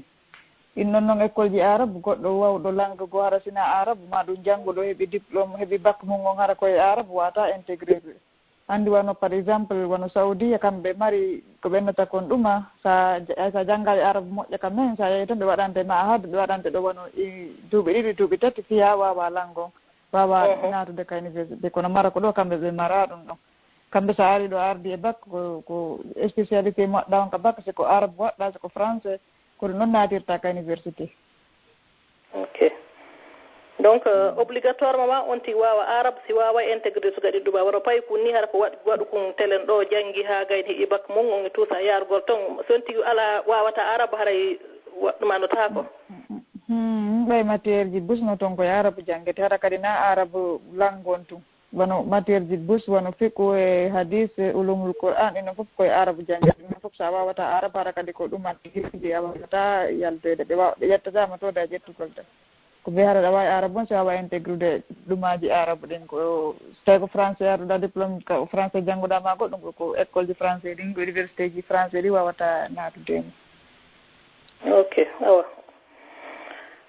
Ɗin ɗon noon école ji Arab, goɗɗo wawɗo langue goo hara sina Arab, ma ɗum janngo ɗo heɓi diplôme, heɓi bac mum on hara koye Arab, wata intégré ɓe. Anndi wano, par exemple, wano Saudi, kamɓe mari ko ɓe nata kon ɗuma, sa, sa janngaali Arab moƴƴa ka men, sa yehi ton ɓe waɗante ma ahad, ɓe waɗante ɗo wano i duuɓi ɗiɗi, duuɓi tati, fiya wawa langue on, wawa, mhm, naatude ka université. Kono Maroc ɗo, kamɓe ɓe mara ɗum ɗon. Kamɓe sa ari ɗo ardi e bac, ko, ko spécialité moƴƴa on ka bac, c'est ko Arab waɗɗa, c'est ko français, ko ɗum ɗon naatirta ka université. Ok. Donc, euh, obligatoirement, on tigi waawa Arab, si waawa intégré suka ɗin ɗuma. Wano paykun ni, hara ko waɗ-, waɗu kun telen ɗo, janngi haa gayni heɓi bac mum, on e tout ça, yaarugol ton. Si on tigi alaa, waawata Arab, haray wa-, ɗumanotaako. Hmm, ɓay matière ji busno ton koye Arab janngete, hara kadi na Arab langue on tun. Wano matière ji bus, wano fiqhu e hadis e ulumul Qur'an, ɗin fof koye Arab janngete. Ɗum fof, sa waawata Arab, hara kadi ko ɗum matière ji a waawata yaltoyde. Ɓe waawa, ɓe ƴettataama to da ƴettugol de. Ko ɓe hara ɗa waawi Arab on, si a waawi integrude ɗumaaji Arab ɗin. Ko, so tawi ko français arduɗa diplôme, ko français jannguɗa ma goɗɗum, ko, ko école ji français ɗin, ko université ji français ɗin wawata naatude e mum. Ok, awa.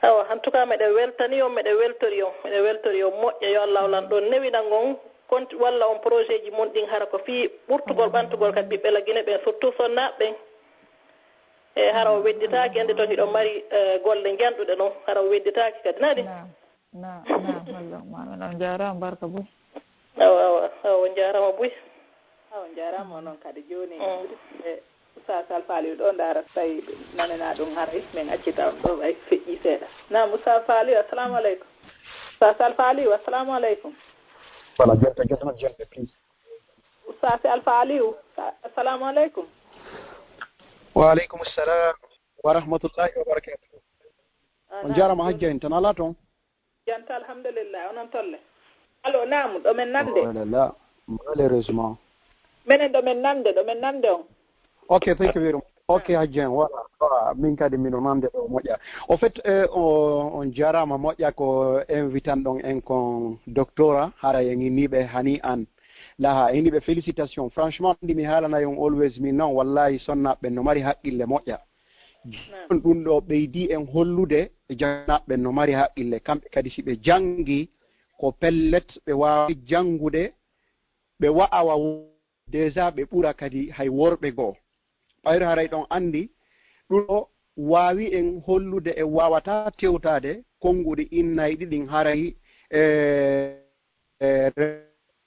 Awa, en tout cas, meɗen weltani on, meɗen weltori on, meɗen weltori on moƴƴa, yo Allah lan ɗon newinan on, konti walla on projet ji mon ɗin hara ko fii ɓurtugol ɓantugol kadi ɓiɓɓe Lagine ɓen, surtout sonnaaɓe ɓen. E hara o wedditaaki, ande toon hiɗon mari, eh, golle njanɗuɗe non, hara o wedditaaki kadi, nani? Naam, naam, naam, Allah, ma, on njaaraama, barka buy. Awa, awa, awa, on njaaraama buy. Awa, on njaaraama onon kadi. Jooni, mm, e Oustaz Alpha Aliou ɗo ndaara, so tawi nananaa ɗum haray, min accita on ɗo, ɓay feƴƴi seeɗa. Naam, Oustaz Alpha Aliou, assalamu aleykum. Oustaz Alpha Aliou, assalamu aleykum. Voilà, jonta, jonta, jonta, please. Oustaz Alpha Aliou, sa-, assalamu aleykum. Wa aleykum salam. Wa rahmatullahi wa barakatuh. On jarama hajja en tan ala ton. Janta alhamdulillah, onon tolle. Allo, naam, ɗo men nande? Oh là là, malheureusement. Menen ɗo men nande, ɗo men nande on. Ok, thank you very much. Ok, hajja en, voilà. Voilà, min kadi mino nande ɗo moƴƴa. Au fait, euh, on, on jarama moƴƴa ko invitan ɗon en kon doctora, hara en iniɓe hani an. Laha, iniɓe félicitation. Franchement, ndi mi haalana on always min non, wallahi sonnaɓe no mari haqqille moƴƴa. Ɗum ɗo ɓeydi en hollude e jannaɓe no mari haqqille. Kamɓe kadi si ɓe jangi ko pellet ɓe waawi jangude, ɓe waawa déjà ɓe ɓura kadi hay worɓe goo. Ɓayri haray ɗon anndi ɗum ɗo waawi en hollude e waawata tewtaade konnguɗi innayɗi ɗin haray e, e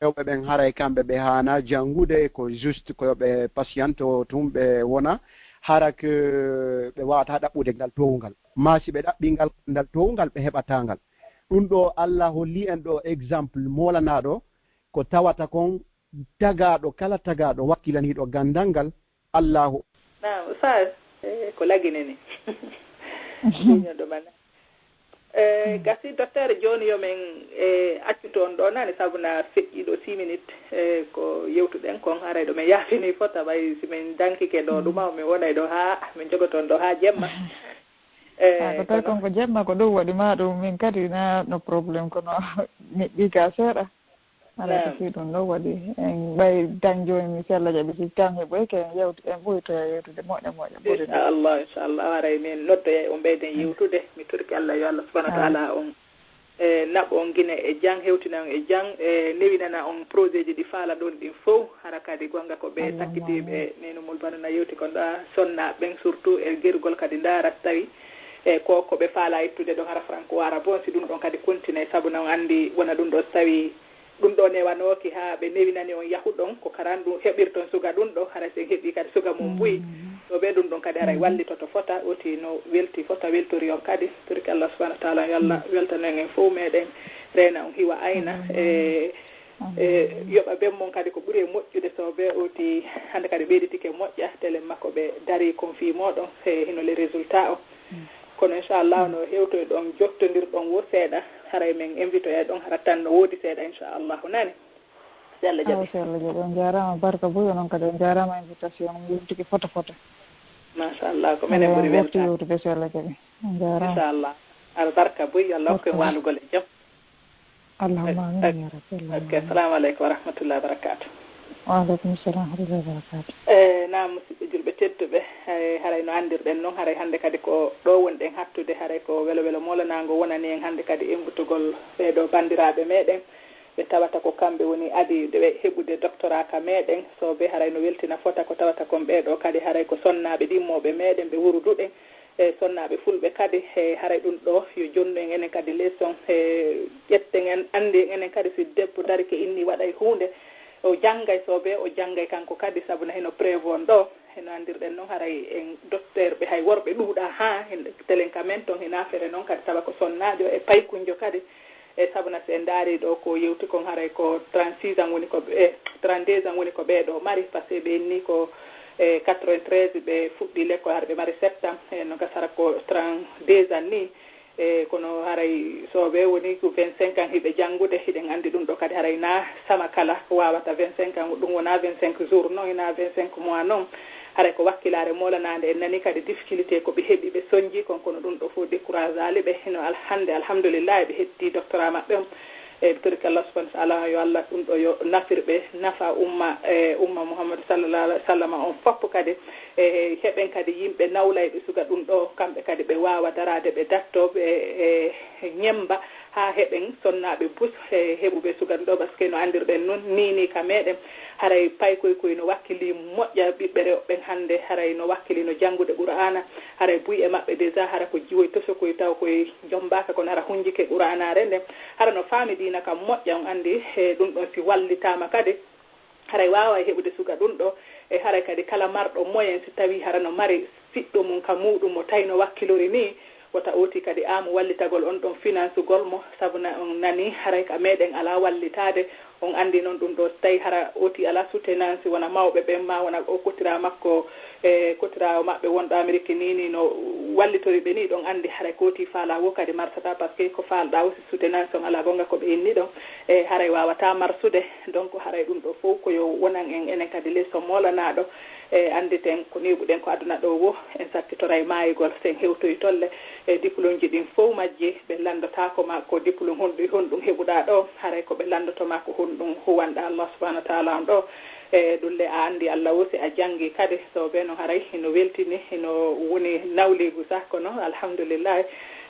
rewɓe ɓen haray kamɓe ɓe haana janngude ko juste ko yo ɓe patiente o tun ɓe wona hara que ɓe waawata ɗaɓɓude ngal toowungal. Maa si ɓe ɗaɓɓi ngal ngal toowungal ɓe heɓataa ngal. Ɗum ɗo Allah holli en ɗo exemple moolanaɗo ko tawata kon tagaɗo kala tagaɗo wakkilaniɗo gandal ngal Allahu. Naam, Oustaz, eh, ko lagine ni. Duñoɗo mana. Eh, gasi docteur joni yo men eh, accu toon ɗo nani sabu na feƴƴi ɗo six minutes eh, ko yewtuɗen kon haray ɗo men yaafini fota ɓay si men dankike ɗo ɗuma o min wonay ɗo ha min jogoton ɗo ha jemma. Eh, ah, ko tawi kon ko jemma ko ɗum waɗi ma ɗum min kadi na no problème kono neɗɗi ka seeɗa. Alaa ko fii ɗum ɗo waɗi en ɓay dañ jooni mi sella jaɓi si tan heɓoyke en yewti en ɓoytoya yewtude moƴƴa moƴƴa ɓuri inchallah inchallah haray min noddoya on ɓeyden yewtude mi torki allah yo allah subahana wa taala on e naɓo on gine e jang hewtina on e jang e newinana on projet ji ɗi faala ɗon ɗin fow hara kadi gonga ko ɓe sakkitiɓe nenu mul banana yewti kon ɗa sonna ɓen surtout e gerugol kadi ndarat tawi e ko ko ɓe faala ittude ɗon hara franco wara bon si ɗum ɗon kadi continue sabu na on anndi wona ɗum ɗo so tawi ɗum ɗo newanooki haa ɓe newinani on yahu ɗon ko karan ɗum heɓirton suga ɗum ɗo hara sen heɓi kadi suga mum buy ɗo ɓe ɗum ɗon kadi haray wallitoto fota oti no welti fota weltori on kadi torki allah subahana wa taala yo allah weltano en en fof meɗen reena on hiwa ayna e e yoɓa ben mon kadi ko ɓuri e moƴƴude so ɓe oti hannde kadi ɓeyditike moƴƴa telen makko ɓe dari kon fii moɗon e hino le résultat o kono inchallahu no hewtoy ɗon jottodirɗon wo seeɗa haray men invitoya ɗon hara tan no woodi seeɗa inchallahu nani si allah jaɓi awa si allah jaɓi on jarama barka buy onon kadi on jarama invitation on yewtiki foto foto machallah ko minen ɓuri welta yewtude si allah jaɓi on jarama inchallah albarka buy yo allah hokku en walugol e jam allahumma amin ya rabbi ok assalamu aleykum wa rahmatullahi wa barakatu waaleykum salam wa rahmatullahi wa barakatu e nam musidɓe julɓe tedduɓe e haray no anndirɗen noon haray hannde kadi ko ɗo wonɗen hattude haray ko welo welo moolanaango wonani en hannde kadi enngutugol ɓeeɗo banndiraaɓe meɗen ɓe tawata ko kamɓe woni adiiɓe heɓude doctorat ka meɗen so ɓe haray no weltina fota ko tawata kon ɓeeɗo kadi haray ko sonnaaɓe ɗimmooɓe meɗen ɓe wuruduɗen e sonnaaɓe fulɓe kadi e haray ɗum ɗo yo jonnu en enen kadi leçon e ƴetten en anndi en enen kadi si debbo darike inni waɗay huunde o janngay soobee o janngay kanko kadi sabu na hino prévon ɗo hino anndirɗen noon haray en docteur ɓe hay worɓe ɗuuɗa haa telen ka men toon hino affaire noon kadi tawa ko sonnaajo e paykunjo kadi e sabu na si en ndaari ɗo ko yewti kon haray ko trente-six ans woni ko e trente-deux ans woni ko ɓeeɗo mari par ce que ɓe inni ko e quatre-vingt-treize ɓe fuɗɗi l'école haɗa ɓe mari septembre e no gasara ko trente-deux ans ni e kono haray soɓe woni ko vingt-cinq ans hiɓe janngude hiɗen anndi ɗum ɗo kadi haray na sama kala wawata vingt-cinq ans ɗum wona vingt-cinq jours noon ena vingt-cinq mois noon haray ko wakkilare molanade en nani kadi difficulté ko ɓe heɓi ɓe sonji kon kono ɗum ɗo fof décourage ali ɓe hino hannde alhamdulillah ɓe hetti doctorat maɓɓe on e ɓe toriki allah subahanahu wa taala yo allah ɗum ɗo yo nafir ɓe nafa umma e umma mouhammadou sallallahu alah wa sallam on fof kadi e heɓen kadi yimɓe nawlayɓe suga ɗum ɗo kamɓe kadi ɓe wawa darade ɓe datto ɓe e ñemba ha heɓen sonnaɓe bus e heɓuɓe suga ɗum ɗo parce que no andirɗen noon nini ka meɗen haray paykoy koy no wakkili moƴƴa ɓiɓɓe rewɓe ɓen hannde haray no wakkili no janngude qur'ana haray buy e maɓɓe déjà hara ko jiwoy tosokoy taw koye jombaka kono hara hunjike qur'anare nden hara no faami diina kam moƴƴa on anndi e ɗum ɗon si wallitama kadi haray wawa e heɓude suga ɗum ɗo e haray kadi kala marɗo moyen si tawi hara no mari siɗɗo mum ka muɗum mo tawi no wakkilori ni wota oti kadi amu wallitagol on ɗon finansugol mo sabu na on nani haray ka meɗen ala wallitade On anndi noon ɗum ɗo, so tawii hara ooti alaa soutenance wona mawɓe ɓen, ma wona o kotiraa makko e kotiraawo maɓɓe wonɗo Ameriki nii, nii no wallitori ɓe nii, ɗon anndi haray ko ooti faalaa woo kadi marsataa, parce que ko faalɗaa aussi soutenance on alaa, gonnga ko ɓe inni ɗon, e haray waawataa marsude. Donc haray ɗum ɗo fow ko yo wonan en enen kadi leçon moolanaaɗo, e annditen ko neeɓuɗen ko aduna ɗo woo, en sakkitoray maayugol, so en hewtoyi tolle, e diplômeji ɗin fow majji, ɓe lanndotaako ma ko diplôme honɗu, honɗum heɓuɗaa ɗo, haray ko ɓe lanndoto ma ko honɗum huwanɗaa Allah subhanahu wa taala on ɗo. E ɗum le a anndi Allah woo, si a janngi kadi, so ɓe no haray hino weltini, hino woni nawliigu sah, kono alhamdulillahi,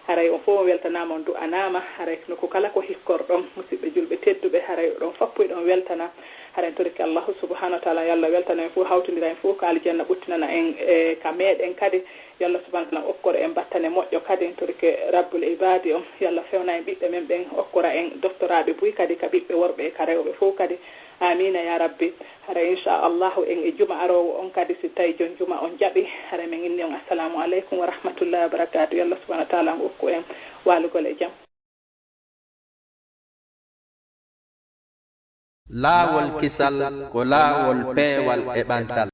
haray on fow on weltanaama, on du'anaama, haray no ko kala ko hikkorɗon, musidɓe julɓe tedduɓe, haray oɗon foppuy ɗon weltana, haray en torike Allahu subhanahu wa taala, yo Allah weltano en fow, hawtindira en fow ko aljanna, ɓuttinana en e ka meɗen kadi, yo Allah subhanahu wa taala okkoro en battane moƴƴo kadi, en torike Rabbul Ibadi on, yo Allah fewna en ɓiɓɓe men ɓen, okkora en doktoraaɓe buy kadi ka ɓiɓɓe worɓe e ka rewɓe fow kadi. Amiina ya Rabbi. Haray inchallahu en e juma aroowo on kadi, si tawi jon juma on jaɓi, haray min inni on assalamu aleykum wa rahmatullahi wa barakatuh. Yo Allah subhanahu wa taala on okku en waalugol e jam. Laawol kisal ko laawol peewal e ɓantal.